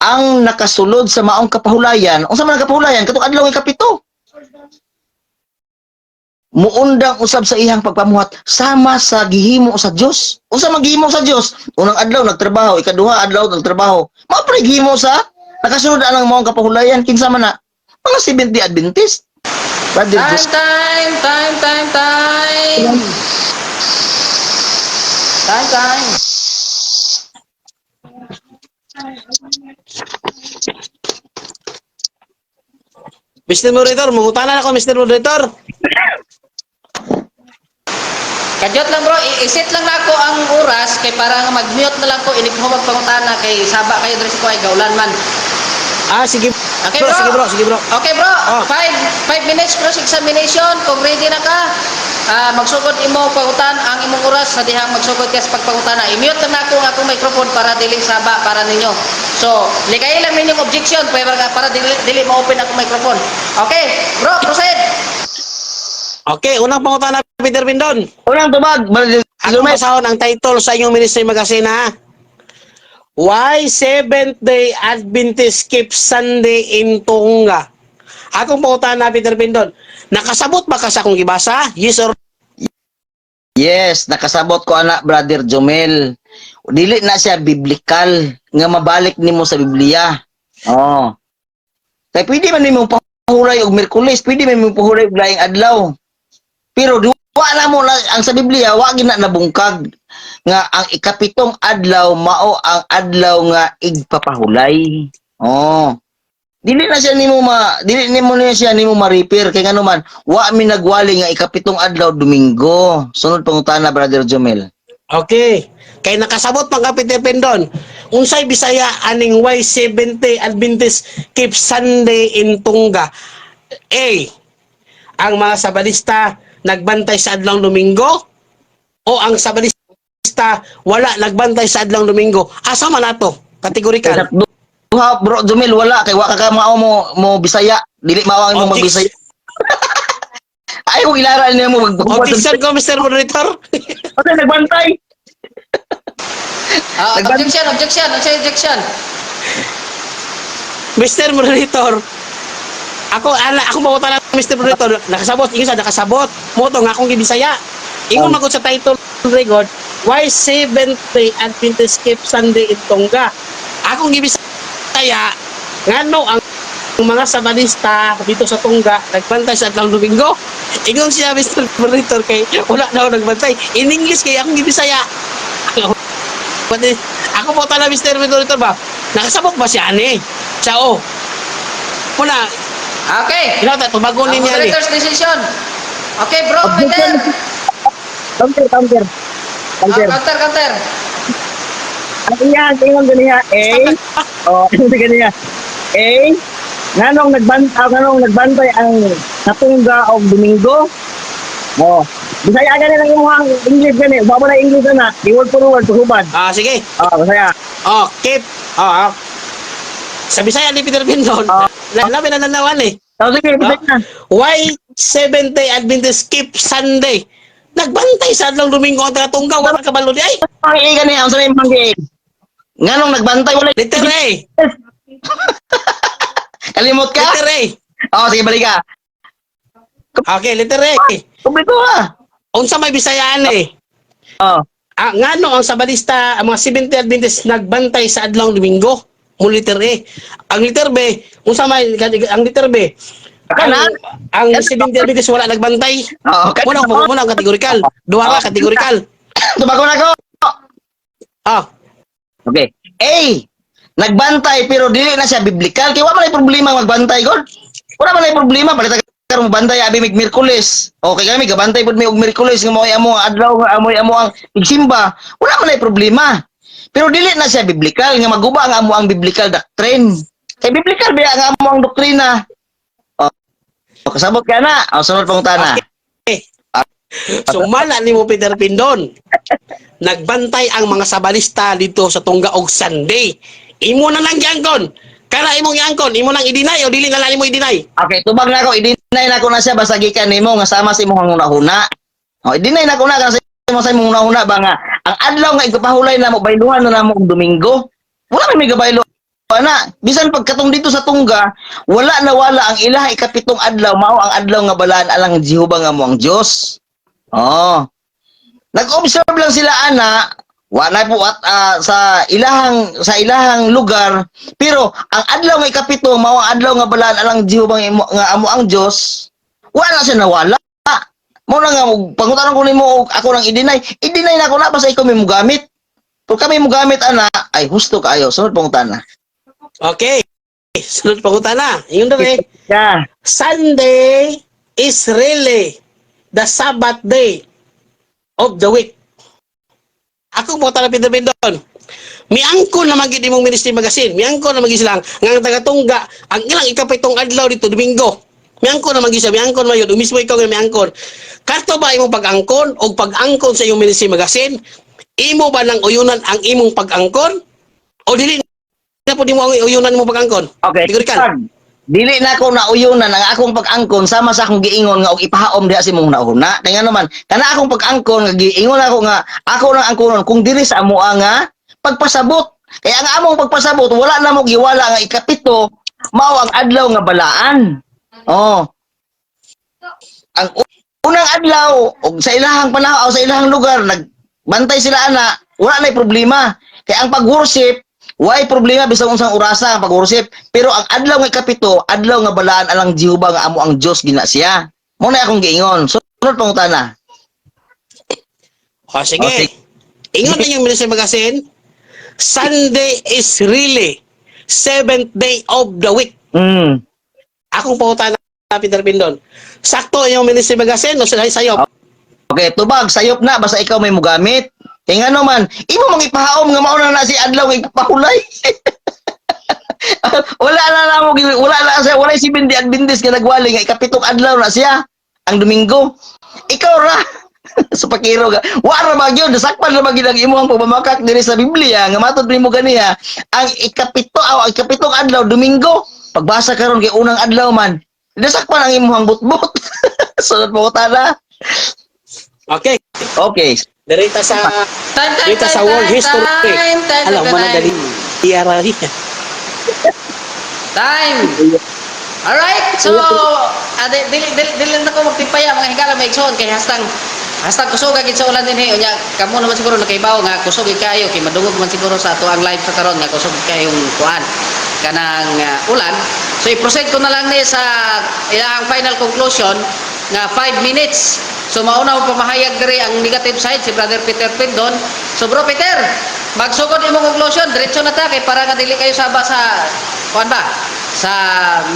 Speaker 5: Ang nakasulod sa maong kapahulayan, unsa man ang kapahulayan? Katong adlaw ikapito. Muundang usab sa iyang pagpamuhat sama sa gihimo sa Dios. Unsa man gihimo sa Dios? Unang adlaw nagtrabaho, ikaduha adlaw nagtrabaho. Mao pre gihimo sa nakasulod anang maong kapahulayan, kinsa man na? Mga 70 Adventist. Brother
Speaker 3: Time,
Speaker 5: Jumel.
Speaker 3: time, time, time, time. Time, time.
Speaker 1: Mr. Moderator, mangutana ako, Mr. Moderator.
Speaker 3: Kadyot lang, bro, i-set lang na ako ang oras kay para nga mag-mute na lang ko inig mo magpangutana kay saba kayo diri sa kuay gaulan man.
Speaker 1: Ah, sige.
Speaker 3: Okay,
Speaker 1: bro,
Speaker 3: bro.
Speaker 1: sige, bro, sige, bro.
Speaker 3: Okay, bro,
Speaker 1: Ah.
Speaker 3: 5 minutes cross examination. Kung ready na ka, magsugod imo pangutan ang imong oras sa dihang magsugod ka sa pagpangutana. I-mute lang na ako ang akong microphone para dili saba para ninyo. So, ligay lang ninyong objection para dili ma-open akong microphone. Okay, bro, proceed.
Speaker 1: Okay, unang pangutana, Peter Pindon.
Speaker 5: Unang tubag, Brother
Speaker 1: Ako
Speaker 5: Jumel.
Speaker 1: basahon ang title sa inyong ministry magazine, ha. Why Seventh Day Adventist Keep Sunday in Tonga? Akong pangutana, Peter Pindon. Nakasabot ba ka sa akong gibasa? Yes or
Speaker 5: Yes, nakasabot ko ana, Brother Jumel. Dili na siya biblical nga mabalik nimo sa Biblia. Oh. Kay pwede man nimo pahulay og Miyerkules, pwede man nimo pahulay og laing adlaw. Pero di wa na mo na, ang sa Biblia wa gina nabungkag nga ang ikapitong adlaw mao ang adlaw nga igpapahulay. Oh. Dili nimo na siya nimo ma-repair kay ngano man wa mi nagwali nga ikapitong adlaw Domingo. Sunod pangutana, Brother Jomel.
Speaker 1: Okay. Kay nakasabot man ka, Peter Pindon. Unsay Bisaya aning why Seventh Day Adventist Keep Sunday in Tonga? A. Ang mga Sabadista nagbantay sa adlaw Domingo o ang Sabadista wala nagbantay sa adlaw Domingo? Asa man ato? Kategorikal.
Speaker 5: Duha, Bro Jomel, wala kay wa ka mao mo mo Bisaya, dili mao ang imong magbisaya. Ay kung ilaran niya mo mag
Speaker 1: Objection ko, Mr. Moderator.
Speaker 4: Kasi nagbantay.
Speaker 3: Objection, objection, unsay objection?
Speaker 1: Mr. Moderator. Ako ala ako mangutana, Mr. Moderator, nakasabot ingon sa nakasabot. Mo to nga akong gibisaya. Ingon magud sa title record, why Seventh Day Adventist Keep Sunday in Tonga? Akong gibisaya ngano ang mga Sabadista dito sa Tungga nagbantay sa adlaw Domingo. Ingon siya, Mr. Moderator, kay wala daw nagbantay. In English kay akong gibisaya. Pati, ako po tala, Mr. Moderator ba? Nakasabot ba siya ani? Siya oh. Muna,
Speaker 3: Okay.
Speaker 1: ikaw ta tubagon
Speaker 3: Ang
Speaker 1: niya ni.
Speaker 3: moderator's decision. Okay, bro, Peter.
Speaker 4: Counter, counter. Counter.
Speaker 3: Counter, counter.
Speaker 4: Ang iya, ingon ganiya, A. Oh, ingon ganiya. A. Nganong nagbantay ang natungga og Domingo? Oh. Bisaya gani lang imong English gani. Babo na English na. Di word for word tuhubad.
Speaker 1: Ah, sige.
Speaker 4: Ah, Bisaya.
Speaker 1: Oh, keep. Oh, ah. Sa Bisaya ni Peter Pindon.
Speaker 4: Ah.
Speaker 1: Labi na nanawan eh.
Speaker 4: Oh, sige, Bisaya.
Speaker 1: Why Seventh Day Adventist keep Sunday? Nagbantay sa adlaw Domingo ang taga-Tungga, wala kabalo di ay.
Speaker 5: Ang A gani ang sa imong A. Nganong nagbantay wala
Speaker 1: Letter A.
Speaker 5: kalimot ka?
Speaker 1: Letter A.
Speaker 5: Oh, sige balik ka.
Speaker 1: Okay, letter A.
Speaker 5: Kumpleto ha.
Speaker 1: Unsa may Bisayaan eh?
Speaker 4: Oh.
Speaker 1: Ah, ngano ang Sabadista, ang mga Seventh Day Adventist nagbantay sa adlaw Domingo? Mo letter A. Ang letter B, unsa may ang letter B?
Speaker 5: Kana?
Speaker 1: Ang Seventh Day Adventist wala nagbantay.
Speaker 5: Oh,
Speaker 1: Muna mo muna ang kategorikal. Duha ra kategorikal.
Speaker 5: Tubago na ko.
Speaker 1: Ah,
Speaker 5: Okay. A. Nagbantay pero dili na siya biblical kay wa man ay problema magbantay god. Wala man ay problema palit karon bantay abi mig Miyerkules. Okay kami gabantay pud mi og Miyerkules nga mo'y amo ang adlaw nga amoy amo ang igsimba. Wala man ay problema. Pero dili na siya biblical nga maguba ang amo ang biblical doctrine. Kay biblical biya nga amo ang doktrina. Oh. Kasabot ka na. O, sunod pangutana.
Speaker 1: Okay. Sumala nimo, Peter Pindon. Nagbantay ang mga sabalista dito sa Tungga og Sunday. Imo na lang giangkon. Kana imong giangkon, imo nang i-deny o dili na lang nimo i-deny?
Speaker 5: Okay, tubag na ako, i-deny na ko na siya basta gikan nimo nga sama sa imong hunahuna. O, i-deny na ko na kasi sa imong hunahuna ba nga ang adlaw nga igpapahulay na mo bayluhan na namo og Domingo. Wala may gabaylo ana. Bisan pagkatong dito sa Tungga, wala na wala ang ilaha ikapitong adlaw mao ang adlaw nga balaan alang Jehova nga mo ang Dios. Oh. Nag-observe lang sila ana, wala po at sa ilahang lugar, pero ang adlaw nga ikapito mao ang adlaw nga balaan alang Jehova nga amo ang Dios. Wala siya nawala. Mao na nga pangutanon ko nimo og ako nang i-deny, i-deny na ako na basta ikaw may mugamit. Kung kami mugamit ana, ay husto kaayo. Sunod pangutana.
Speaker 1: Okay. Sunod pangutana. Ingon dere.
Speaker 5: Yeah.
Speaker 1: Sunday is really the Sabbath day of the week. Ako mo tala, Peter Pindon. Miangkon na magid imong ministry magazine. Miangkon na magid silang nga ang taga-Tungga ang ilang ikapitong adlaw dito Domingo. Miangkon na magid siya, miangkon man yun. Mismo ikaw nga miangkon. Kato ba imong pag-angkon o pag-angkon sa imong ministry magazine? Imo ba nang uyunan ang imong pag-angkon? O dili na po nimo ang uyunan mo pag-angkon?
Speaker 5: Okay.
Speaker 1: Tigurikan.
Speaker 5: Pag, dili na ako nauyunan ang akong pag-angkon sama sa akong giingon nga og ipahaom diha sa imong hunahuna. Kaya nga naman, kana akong pag-angkon nga giingon ako nga ako nang angkonon kung diri sa amoa nga pagpasabot. Kaya ang among pagpasabot wala na mo giwala nga ikapito mao ang adlaw nga balaan. Oh. Ang unang adlaw og sa ilahang panahon o sa ilahang lugar nagbantay sila ana, wala nay problema. Kaya ang pag-worship way problema bisan unsang orasa ang pag-worship, pero ang adlaw nga ikapito, adlaw nga balaan alang Jehova nga amo ang Dios gina siya. Mo na akong giingon. Sunod pangutana.
Speaker 1: O sige.
Speaker 5: O, sige.
Speaker 1: Ingon na yung ministry magazine, Sunday is really seventh day of the week. Akong pangutana, Peter Pindon. Sakto yung ministry magazine o sila sayop?
Speaker 5: Okay, tubag sayop na basta ikaw may mugamit. Kay ngano man, imo mang ipahaom nga mao na na si adlaw nga ipahulay. Wala na na mo wala na siya, wala si Bindi Adventist nga nagwali nga ikapitong adlaw na siya ang Domingo. Ikaw ra sa pakiro ka. Wa ra ba gyud, nasakpan ra ba gyud ang imong pagmamakak diri sa Biblia nga matod nimo ganiha ang ikapito aw ang ikapitong adlaw Domingo. Pagbasa karon kay unang adlaw man. Nasakpan ang imong butbut. Sunod mo na.
Speaker 1: Okay.
Speaker 5: Okay.
Speaker 1: Dirita sa
Speaker 3: Time, time,
Speaker 1: dito
Speaker 3: time,
Speaker 1: sa world
Speaker 3: time,
Speaker 1: history.
Speaker 3: time, time,
Speaker 1: Alam mo na
Speaker 3: time.
Speaker 1: dali. Tiyara.
Speaker 3: Time. Alright, so dili dili dili na ko magtimpaya, mga higala, mga igsoon, kay hastang hastang kusog gid sa ulan dinhi. Unya kamo naman siguro nakaibaw nga kusog gid kayo kay madungog man siguro sa ato ang live sa karon nga kusog gid kayong kuan kanang ulan. So i-proceed ko na lang ni sa ilang final conclusion nga 5 minutes. So mauna mo pamahayag diri ang negative side si Brother Peter Pindon. So Bro Peter, magsugod imong conclusion, diretso na ta kay para nga dili kayo saba sa kuan ba sa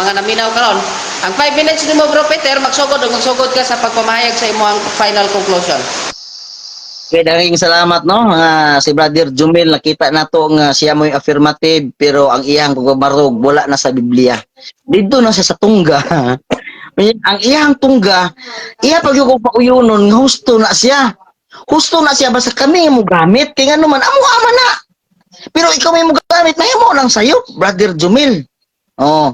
Speaker 3: mga naminaw karon. Ang 5 minutes nimo, Bro Peter, magsugod ug magsugod ka sa pagpamahayag sa imong final conclusion.
Speaker 5: Okay, daghang salamat no nga si Brother Jumel, nakita nato nga siya mo'y affirmative pero ang iyang pagbabarog wala na sa Biblia. Didto na siya sa tungga. Ang iyang tungga, iya pag yung pauyunon nga husto na siya. Husto na siya basta kami mo gamit kay ngano man amo ama na. Pero ikaw may mo gamit mahimo lang sayo, Brother Jumel. Oh.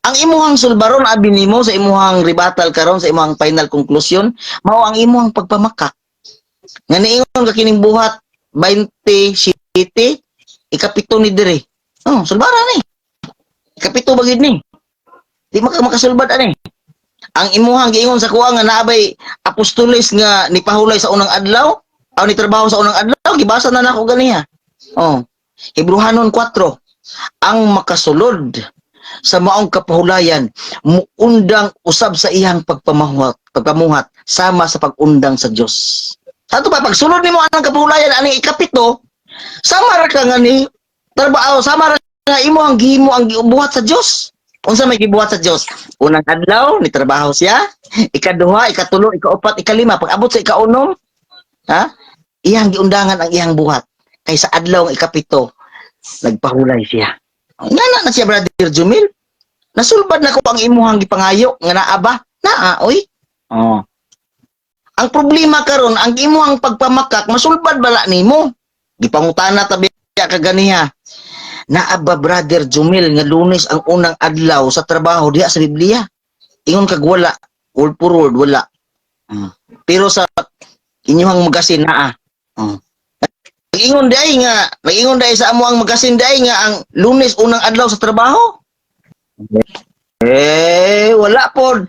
Speaker 5: Ang imuhang sulbaron abi nimo sa imuhang rebuttal karon sa imuhang final conclusion mao ang imuhang pagpamakak nga niingon ka kining buhat 27 ikapito ni dire. Oh, sulbara ni. Ikapito ba gid ni? Di maka makasulbad ani. Ang imuhang giingon sa kuha nga naabay apostoles nga nipahulay sa unang adlaw, aw ni trabaho sa unang adlaw, gibasa na nako ganiha. Oh. Hebrehanon 4. Ang makasulod sa maong kapahulayan muundang usab sa iyang pagpamuhat sama sa pag-undang sa Dios. Sa pa pagsulod nimo anang kapahulayan aning ikapito, sama ra ka nga ni trabaho, sama ra nga imo ang gihimo ang gibuhat sa Dios. Unsa may gibuhat sa Dios? Unang adlaw ni trabaho siya, ikaduha, ikatulo, ikaupat, ikalima, pag abot sa ikaunom, ha? Iyang giundangan ang iyang buhat. Kay sa adlaw ang ikapito, nagpahulay siya. Nga na na siya, Brother Jumil. Nasulbad na ko ang imuhang gipangayo nga naa ba? Naa, oy. Oh. Ang problema karon, ang imuhang pagpamakak masulbad bala nimo. Gipangutana ta biya ka ganiha. Naa ba, Brother Jumil, nga Lunes ang unang adlaw sa trabaho diha sa Biblia? Ingon kag wala, word for word wala. Pero sa inyuhang magasin naa. Nag-ingon diay sa amo ang magasin diay nga ang Lunes unang adlaw sa trabaho. Eh, wala pod.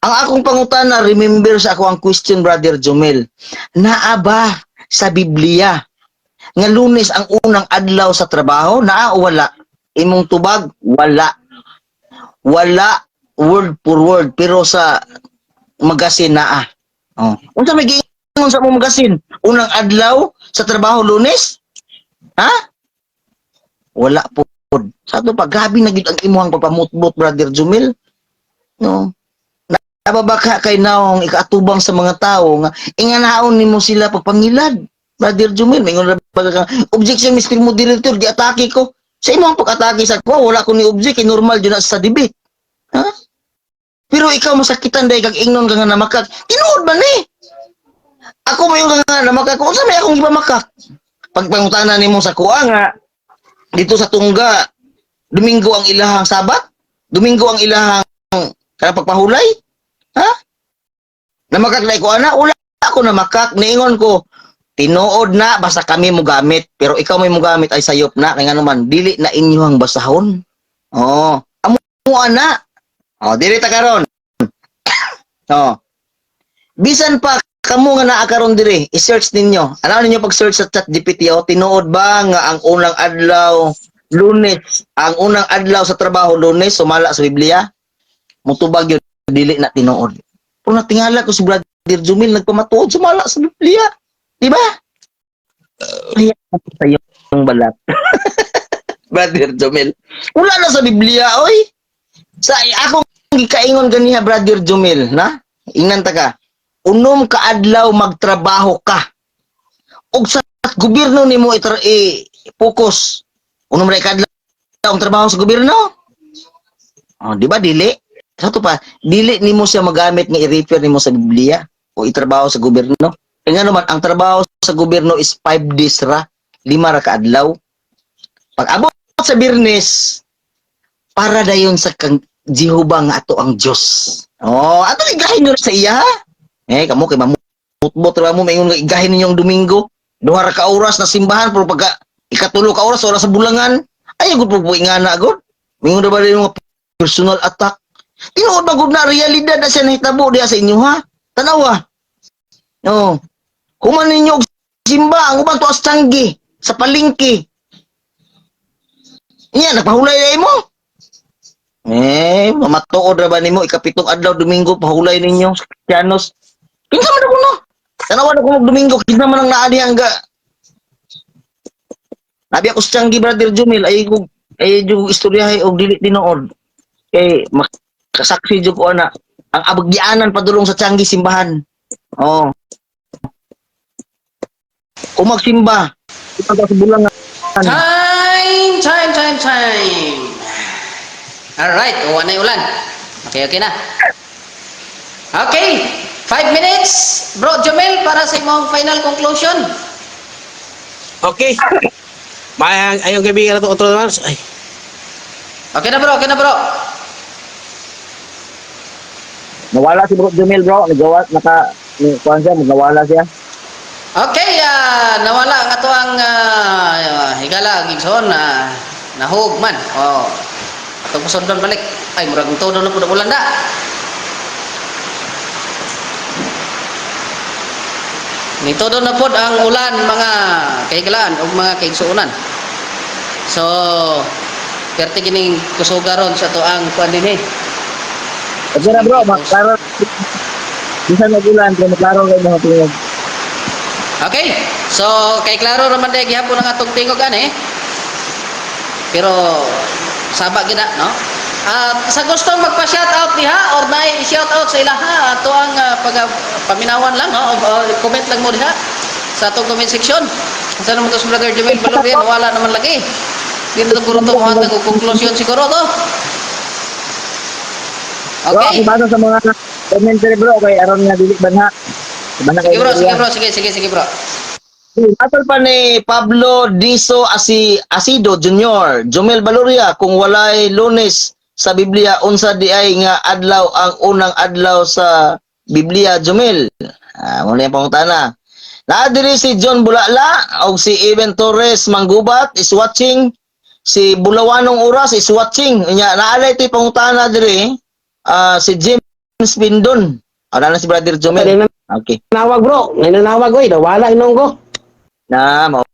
Speaker 5: Ang akong pangutana, remember sa ako ang question, Brother Jumel. Naa ba sa Biblia nga Lunes ang unang adlaw sa trabaho? Naa o wala? Imong tubag, wala. Wala word for word, pero sa magasin naa. Oh. Unsa may giingon sa among magasin? Unang adlaw sa trabaho Lunes? Ha? Wala pod. Sa ato pa, grabe na gid ang imuhang pagpamutbot, Brother Jumil. No. Nababaka kay naong ikaatubang sa mga tao nga inganaon nimo sila pagpangilad. Brother Jumil, may ra ba ka objection, Mr. Moderator, giatake ko. Sa imong pag-atake sa ko, wala ko ni object, kay normal jud na sa debate. Ha? Pero ikaw masakitan dahil kag ingnon ka nga namakak. Tinuod ba ni? Ako mo yung nga namakak. Unsa may akong ipamakak? Pagpangutana nimo sa kuha nga dito sa Tungga, Domingo ang ilahang Sabat? Domingo ang ilahang kanang pagpahulay? Ha? Namakak na ko ana? Wala ako namakak. Niingon ko, tinuod na basta kami mo gamit, pero ikaw may mo gamit ay sayop na kay ngano man dili na inyohang basahon. Oh, amo ana. Oh, dili ta karon. Oh. Bisan pa kamo nga naa karon diri, i-search ninyo. Ano ninyo pag-search sa ChatGPT, oh, tinuod ba nga ang unang adlaw Lunes, ang unang adlaw sa trabaho Lunes sumala sa Biblia? Mutubag yun, dili na tinuod. Pero natingala ko si Brother Jumil nagpamatuod sumala sa Biblia. Di ba? Kaya sa iyong balat. Brother Jumil. Wala na sa Biblia, oy. Sa akong gikaingon ganiha, Brother Jumil, na? Ingnan ta ka. Unom ka adlaw magtrabaho ka. Ug sa gobyerno nimo i-focus. Unom ra ka adlaw ang trabaho sa gobyerno. Oh, di ba dili? Sa to pa, dili nimo siya magamit nga i-refer nimo sa Biblia o itrabaho sa gobyerno. Kaya nga naman, ang trabaho sa gobyerno is 5 days ra, 5 ra ka adlaw. Pag abot sa Biyernes, para dayon sa kang Jehova nga ato ang Dios. Oh, ato igahin nyo sa iya ha. Eh, kamo kay mamutbot ra mo maingon nga igahin ninyo ang Domingo. 2 ra ka oras na simbahan pero pagka ikatulo ka oras oras sa bulangan, ay gud po ingana gud. Maingon ra ba rin mga personal attack? Tinuod ba gud na realidad na siya nahitabo diha sa inyo ha? Tanawa. Oh. Human ninyo og simba ang uban tuas tiyanggi sa palengke. Nya nagpahulay na mo. Eh, mamatuod ra ba nimo ikapitong adlaw Domingo pahulay ninyo sa Kristiyanos? Kinsa man ako no? Tanawa na ko og Domingo, kinsa man ang naa diha nga Nabi ako sa tiyanggi, Brother Jumil, ay kog ay jud istoryahe og dili tinuod. Kay makasaksi jud ko ana ang abagyaanan padulong sa tiyanggi simbahan. Oh. Kung magsimba,
Speaker 4: Ito sa bulangan.
Speaker 3: Time, time, time, time. Alright, uwan na yung ulan. Okay, okay na. Okay, 5 minutes. Bro Jomel, para sa imong final conclusion.
Speaker 1: Okay. Mayang ayong kaibigan na to otro naman. Ay,
Speaker 3: Okay na bro, okay na bro.
Speaker 2: Nawala si Bro Jumil, bro. Nagawa, naka, ni, kuhan siya, nawala siya.
Speaker 3: Okay, nawala ang ato ang higala gigson na nahug man. Oh. Atong pasundon balik. Ay murag todo na pud ang ulan da. Nitodo na pod ang ulan mga kahigalaan ug mga kaigsuonan. So, perti kining kusuga ron sa tuang kuan dinhi.
Speaker 4: Okay na bro, maklaro. Bisan mag-ulan, pero maklaro kayo mga tingog.
Speaker 3: Okay. So, kay klaro raman day gihapon ang atong tingog ani. Pero saba gina, no? At sa gustong magpa-shoutout diha or naay i-shoutout sa ilaha ato ang pag paminawan lang, no? O comment lang mo diha sa atong comment section. Sa naman to si Brother Jumel Baloria, wala naman lagi. Di na to guro to muhatag og konklusyon siguro to.
Speaker 4: Bro,
Speaker 3: Okay.
Speaker 4: ako basa sa mga Commentary, bro, kay aron nga dili banha. Banha.
Speaker 3: Sige, bro, sige, bro, sige, sige, sige, bro.
Speaker 5: Atol pa ni Pablo Diso Asi Asido Jr., Jumel Baloria, kung walay Lunes sa Biblia, unsa di ay nga adlaw ang unang adlaw sa Biblia, Jumel? Ah, mao na yung pangutana. Naa diri si John Bulala og si Evan Torres Manggubat is watching. Si Bulawanong Oras is watching. Nya naalay ito'y pangutana diri. Ah, si James Pindon. Ah, na si Brother Jumel. Okay.
Speaker 1: Nanawag, bro, nanawag oy, nawala inong ko.
Speaker 5: Na mao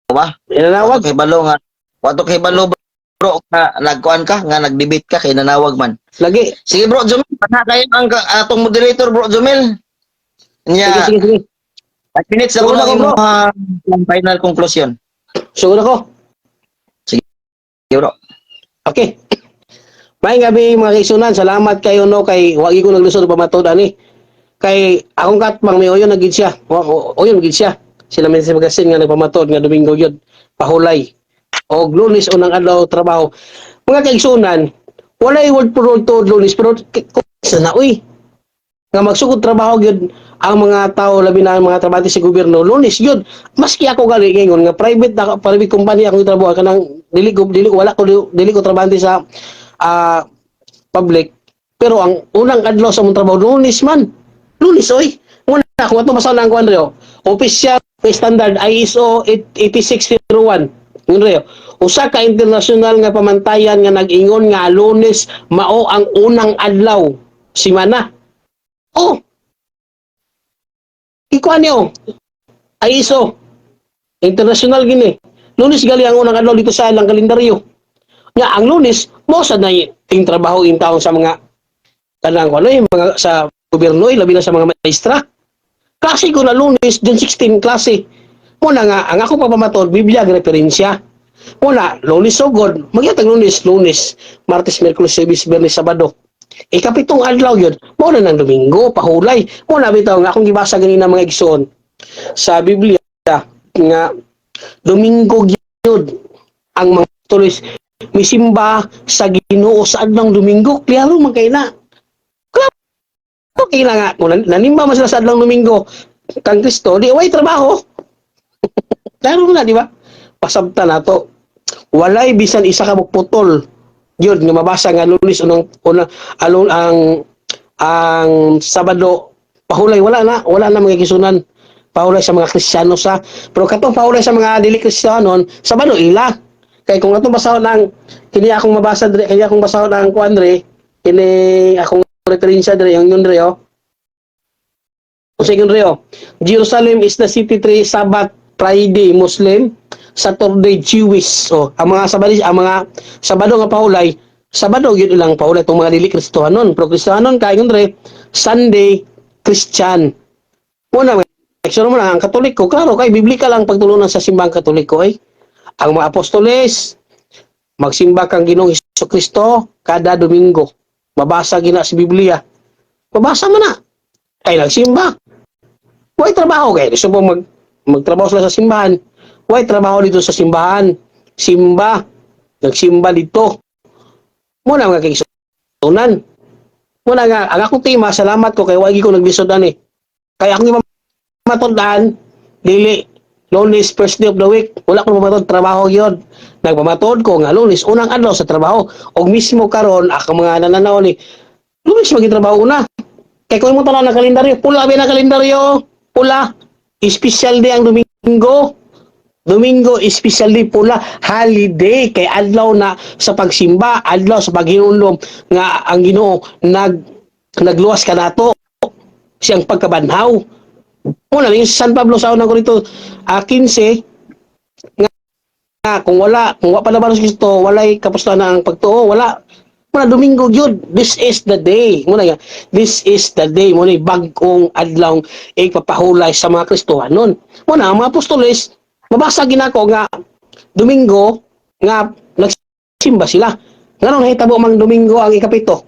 Speaker 5: ba?
Speaker 1: Nanawag.
Speaker 5: Wato kay balo nga. Wato kay balo, bro, nga nagkuan ka nga nag-debate ka kay nanawag man.
Speaker 1: Lagi.
Speaker 5: Sige, bro Jumel, pana kayo ang atong moderator, bro Jumel.
Speaker 1: Sige,
Speaker 5: Nya,
Speaker 1: sige, sige.
Speaker 5: 5 minutes na
Speaker 1: Sugod
Speaker 5: kuno
Speaker 1: ako, bro.
Speaker 5: imong final conclusion.
Speaker 1: Sugod ako.
Speaker 5: Sige, bro.
Speaker 1: Okay. Maayong gabi, mga kaigsuonan, salamat kayo, no, kay wagi ko naglusod pamatod ani. Kay akong katmang may uyon na gid siya. Uyon gid siya. Sila man sa magasin nga nagpamatod nga Domingo gyud pahulay. Og Lunes unang adlaw trabaho. Mga kaigsuonan, walay word for word to Lunes, pero sa na uy nga magsugod trabaho gyud ang mga tao, labi na ang mga trabahante sa gobyerno, Lunes gyud. Maski ako gali ngayon nga private na private company akong trabaho, kanang dili ko dili wala ko dili ko trabahante sa public, pero ang unang adlaw sa mong trabaho Lunes man, Lunes oy. Muna kung ato basa lang ko Andreo, official standard ISO 8601, Andreo, usa ka international nga pamantayan nga nag-ingon nga Lunes mao ang unang adlaw simana. Oh, ikuan niyo ISO international gini. Lunes gali ang unang adlaw dito sa ilang kalendaryo. Nga ang Lunes mo sa na ting trabaho in taon sa mga kanang ano yung mga sa gobyerno, eh, labi na sa mga maestra. Klase ko na Lunes, June 16 klase. Muna nga ang ako papamatod, Biblia ang referensya. Muna Lunes sugod, magyatag Lunes, Lunes, Martes, Miyerkules, Huwebes, Biyernes, Sabado. Ikapitong adlaw yun, mao na ng Domingo, pahulay. Muna bitaw nga akong gibasa ganina, mga igsoon, sa Biblia nga Domingo gyud ang mga tuloy misimba sa Ginoo sa adlawng Domingo. Klaro man kay na. Klaro kay na nga kung nanimba man sila sa adlawng Domingo kang Kristo, di way trabaho. Klaro na, di ba? Pasabta nato. Walay bisan isa ka putol yun nga mabasa nga Lunes unang una alon ang Sabado pahulay. Wala na, wala na, mga kaigsuonan, pahulay sa mga Kristiyano sa, pero katong pahulay sa mga dili Kristiyanon, Sabado ila. Kay kung atong basahon ang kini akong mabasa diri, kini akong basahon ang kuan diri, kini akong referensya diri, yung yun diri oh. Unsa yun diri oh? Jerusalem is the city tree, Sabbath Friday Muslim, Saturday Jewish. So ang mga Sabado, ang mga Sabado nga pahulay, Sabado gyud ilang pahulay tong mga dili Kristohanon, pero Kristohanon kay yun diri Sunday Christian. Muna Action mo na, ang Katoliko, klaro kay biblika lang pagtulunan sa simbang Katoliko eh. Ang mga apostoles, magsimba kang Ginoong Hesus Kristo kada Domingo. Mabasa gina sa Biblia. Mabasa mo na. Kay nagsimba. Way trabaho kay gusto mo magtrabaho sila sa simbahan. Way trabaho dito sa simbahan. Simba. Nagsimba dito. Muna mga kaigsuonan. Muna nga, ang akong tema, salamat ko kay wagi ko naglisod ani. Kaya akong matud-an, dili Lunes first day of the week, wala ko mamatod, trabaho yun. Nagpamatod ko nga Lunes unang adlaw sa trabaho. Og mismo karon akong mga nananaw ni Lunes magitrabaho na. Kay kung mo tanan na kalendaryo, pula ba na kalendaryo? Pula. Special day ang Domingo. Domingo, special day, pula, holiday kay adlaw na sa pagsimba, adlaw sa paghinulom nga ang Ginoo nagluwas kanato siyang pagkabanhaw. Muna yung San Pablo sa unang Korinto 15 nga nga kung wa pa na si Kristo, walay kapuslanan ang pagtuo, wala. Muna Domingo gyud, this is the day. Muna nga, this is the day mo ni bag-ong adlaw ipapahulay sa mga Kristohanon. Muna ang mga apostoles, mabasa ginako nga Domingo nga nagsimba sila. Nganong nahitabo mang Domingo ang ikapito?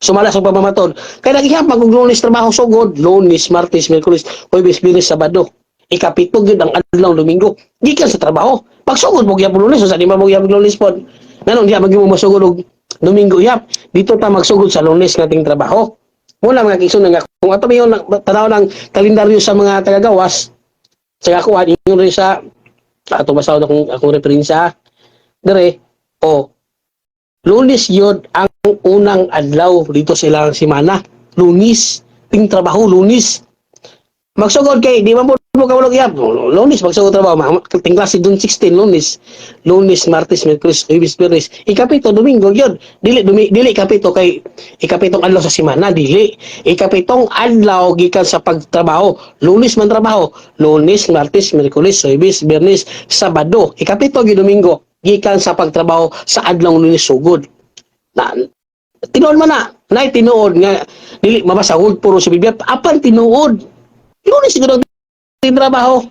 Speaker 1: Sumala sa pamamatod. Kaya nagihap mag Lunes trabaho sugod, Lunes, Martes, Miyerkules, Huwebes, Biyernes, Sabado. Ikapito gyud ang adlaw Domingo. Gikan sa trabaho. Pagsugod mo gyapon Lunes, sa di man mo gyapon Lunes pod. Nganong diha magyud mo masugod og Domingo ihap? Dito ta magsugod sa Lunes nating trabaho. Muna mga kaigsuonan nga kung ato mayon tanaw ng kalendaryo sa mga tagagawas sa kakuha ingon rin sa ato, basahon akong referensya dire o Lunes yun ang unang adlaw dito sa ilang semana. Lunes, ting trabaho Lunes. Magsugod kay di man po mo kawalog yap. Lunes magsugod trabaho, ting klase dun 16 Lunes. Lunes, Martes, Miyerkules, Huwebes, Biyernes. Ikapito Domingo yun. Dili ikapito kay ikapitong adlaw sa semana, dili. Ikapitong adlaw gikan sa pagtrabaho. Lunes man trabaho. Lunes, Martes, Miyerkules, Huwebes, Biyernes, Sabado. Ikapito gyud Domingo gikan sa pagtrabaho sa adlaw Lunes sugod. Na tinuod man na, nay tinuod nga dili mabasa word puro sa Biblia apan tinuod. Lunes siguro ang trabaho.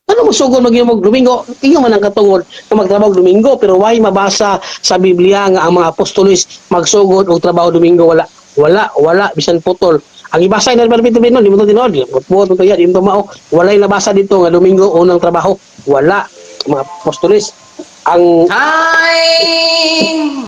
Speaker 1: Ano mo sugod mag mag Domingo? Iyo man ang katungod na magtrabaho Domingo, pero why mabasa sa Biblia nga ang mga apostoles magsugod og trabaho Domingo? Wala. Wala, wala bisan putol. Ang ibasa na rin no, di mo to tinuod. Buot mo to yan, di mo to mao. Walay nabasa dito nga Domingo unang trabaho. Wala mga apostoles. Ang
Speaker 3: Hi!